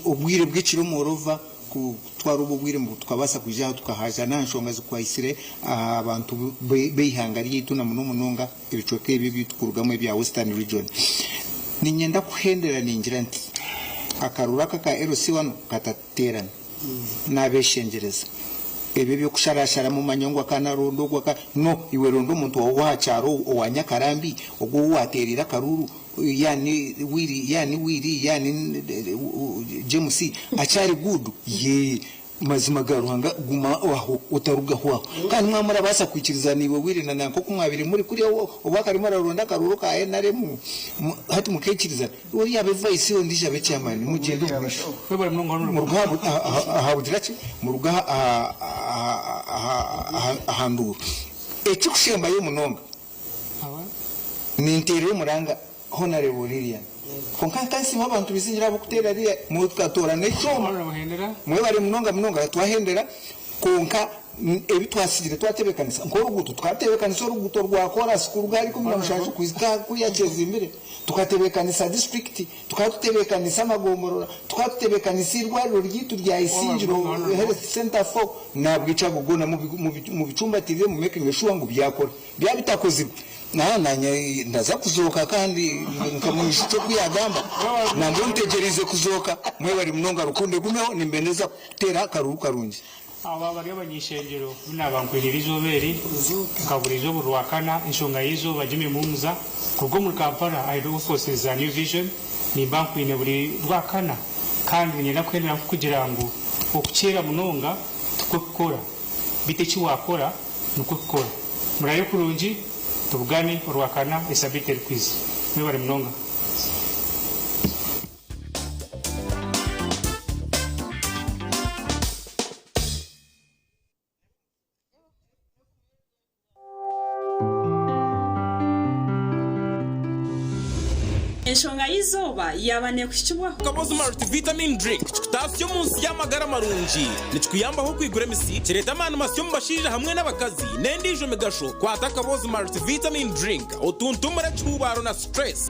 obwire bw'ekiro mworova kutwara obu obwire ngu tukabaasa kwija aha tukahaazana aha nshonga zikwaitsire aha bantu b'eihanga ryaitu na muno munonga ebicweka ebi ebi turikurugamu ebya Western Region. Niinyenda kuhendera ningira nti akaruru aka aka LC wanu katatuteerana. Naabeshengyereza ebyo eby'okusharashara mumanye ngu aka naronda ogu aka no iwe ronda omuntu waawe ow'aha kyaro owa Nyakarambi ogwo ou waateereire akaruuru yani Willy yani Willy yani James akyari good yee mazima ga Ruhanga guma aho otarugaho aho kandi mwaba murabaasa kwikirizana iwe Willy na nanka oku mwabaire muri kuriya obu akarimu araronda akaruuru ka NRM hati mukaikirizana Oriya abe vice ondiijo abe chairman mugyende omu maisho. Muruge aha bugira ki? Muruge aha nduuru. Ekirikushembayo munonga ninteerera omuranga Honarebo Lilian. Kwonka nkansiima abantu b'eizingiro ahabw'okuteera ririya mukatoorana ekyoma. Mwebare munonga munonga twahendera kwonka ebi twatsigire twatebeekanisa nk'oruguuto tukatebeekanisa oruguuto rwa koorasi kuruga ahari 17 kuhika kuriya Kyezimbire. Tukatebeekanisa disiturikiti, tukaba tutebeekanisa amagomborora, tukaba tutebeekanisa eirwariro ryaitu rya Isingiro Health Centre for nahabwekyo ago goona mubicumbatirire mu makinge sure ngu byakora. Byaba bitakozirwe nanye ndaza kuzooka kandi nka mwijukye oku yagamba nambwenu ntegyereize kuzooka. Mwebare munonga rukundo egumeho nimbendeza kuteera akaruuru karungi. Abo abari abany'eishengyero bu naaba nkwihire eizooba eri, nka buri izooba Orwakana, enshonga y'eizooba Jimmy Muhumuza, kuruga omuri Kampala ahari ofiisi za New Vision, nimba nkwine buri Rwakana kandi niinyenda kuhendera nkukugira ngu okukyera munonga tikwo kukora, beitu eki waakora nikwo kukora. Muraare kurungi, tubugane Orwakana esabiiti erikwija. Mwebare munonga. Enshonga y'eizooba yaaba neekuhikibwaho. Kabozi Multivitamin Drink kikutaasya omu nsi y'amagara marungi. Nikikuyambaho okwigura emisi, kireeta amaani masya omu bashaija hamwe n'abakazi, n'endiijo migasho. Kwata Kabozi Multivitamin Drink otuntumure ekihuubaaro na stress.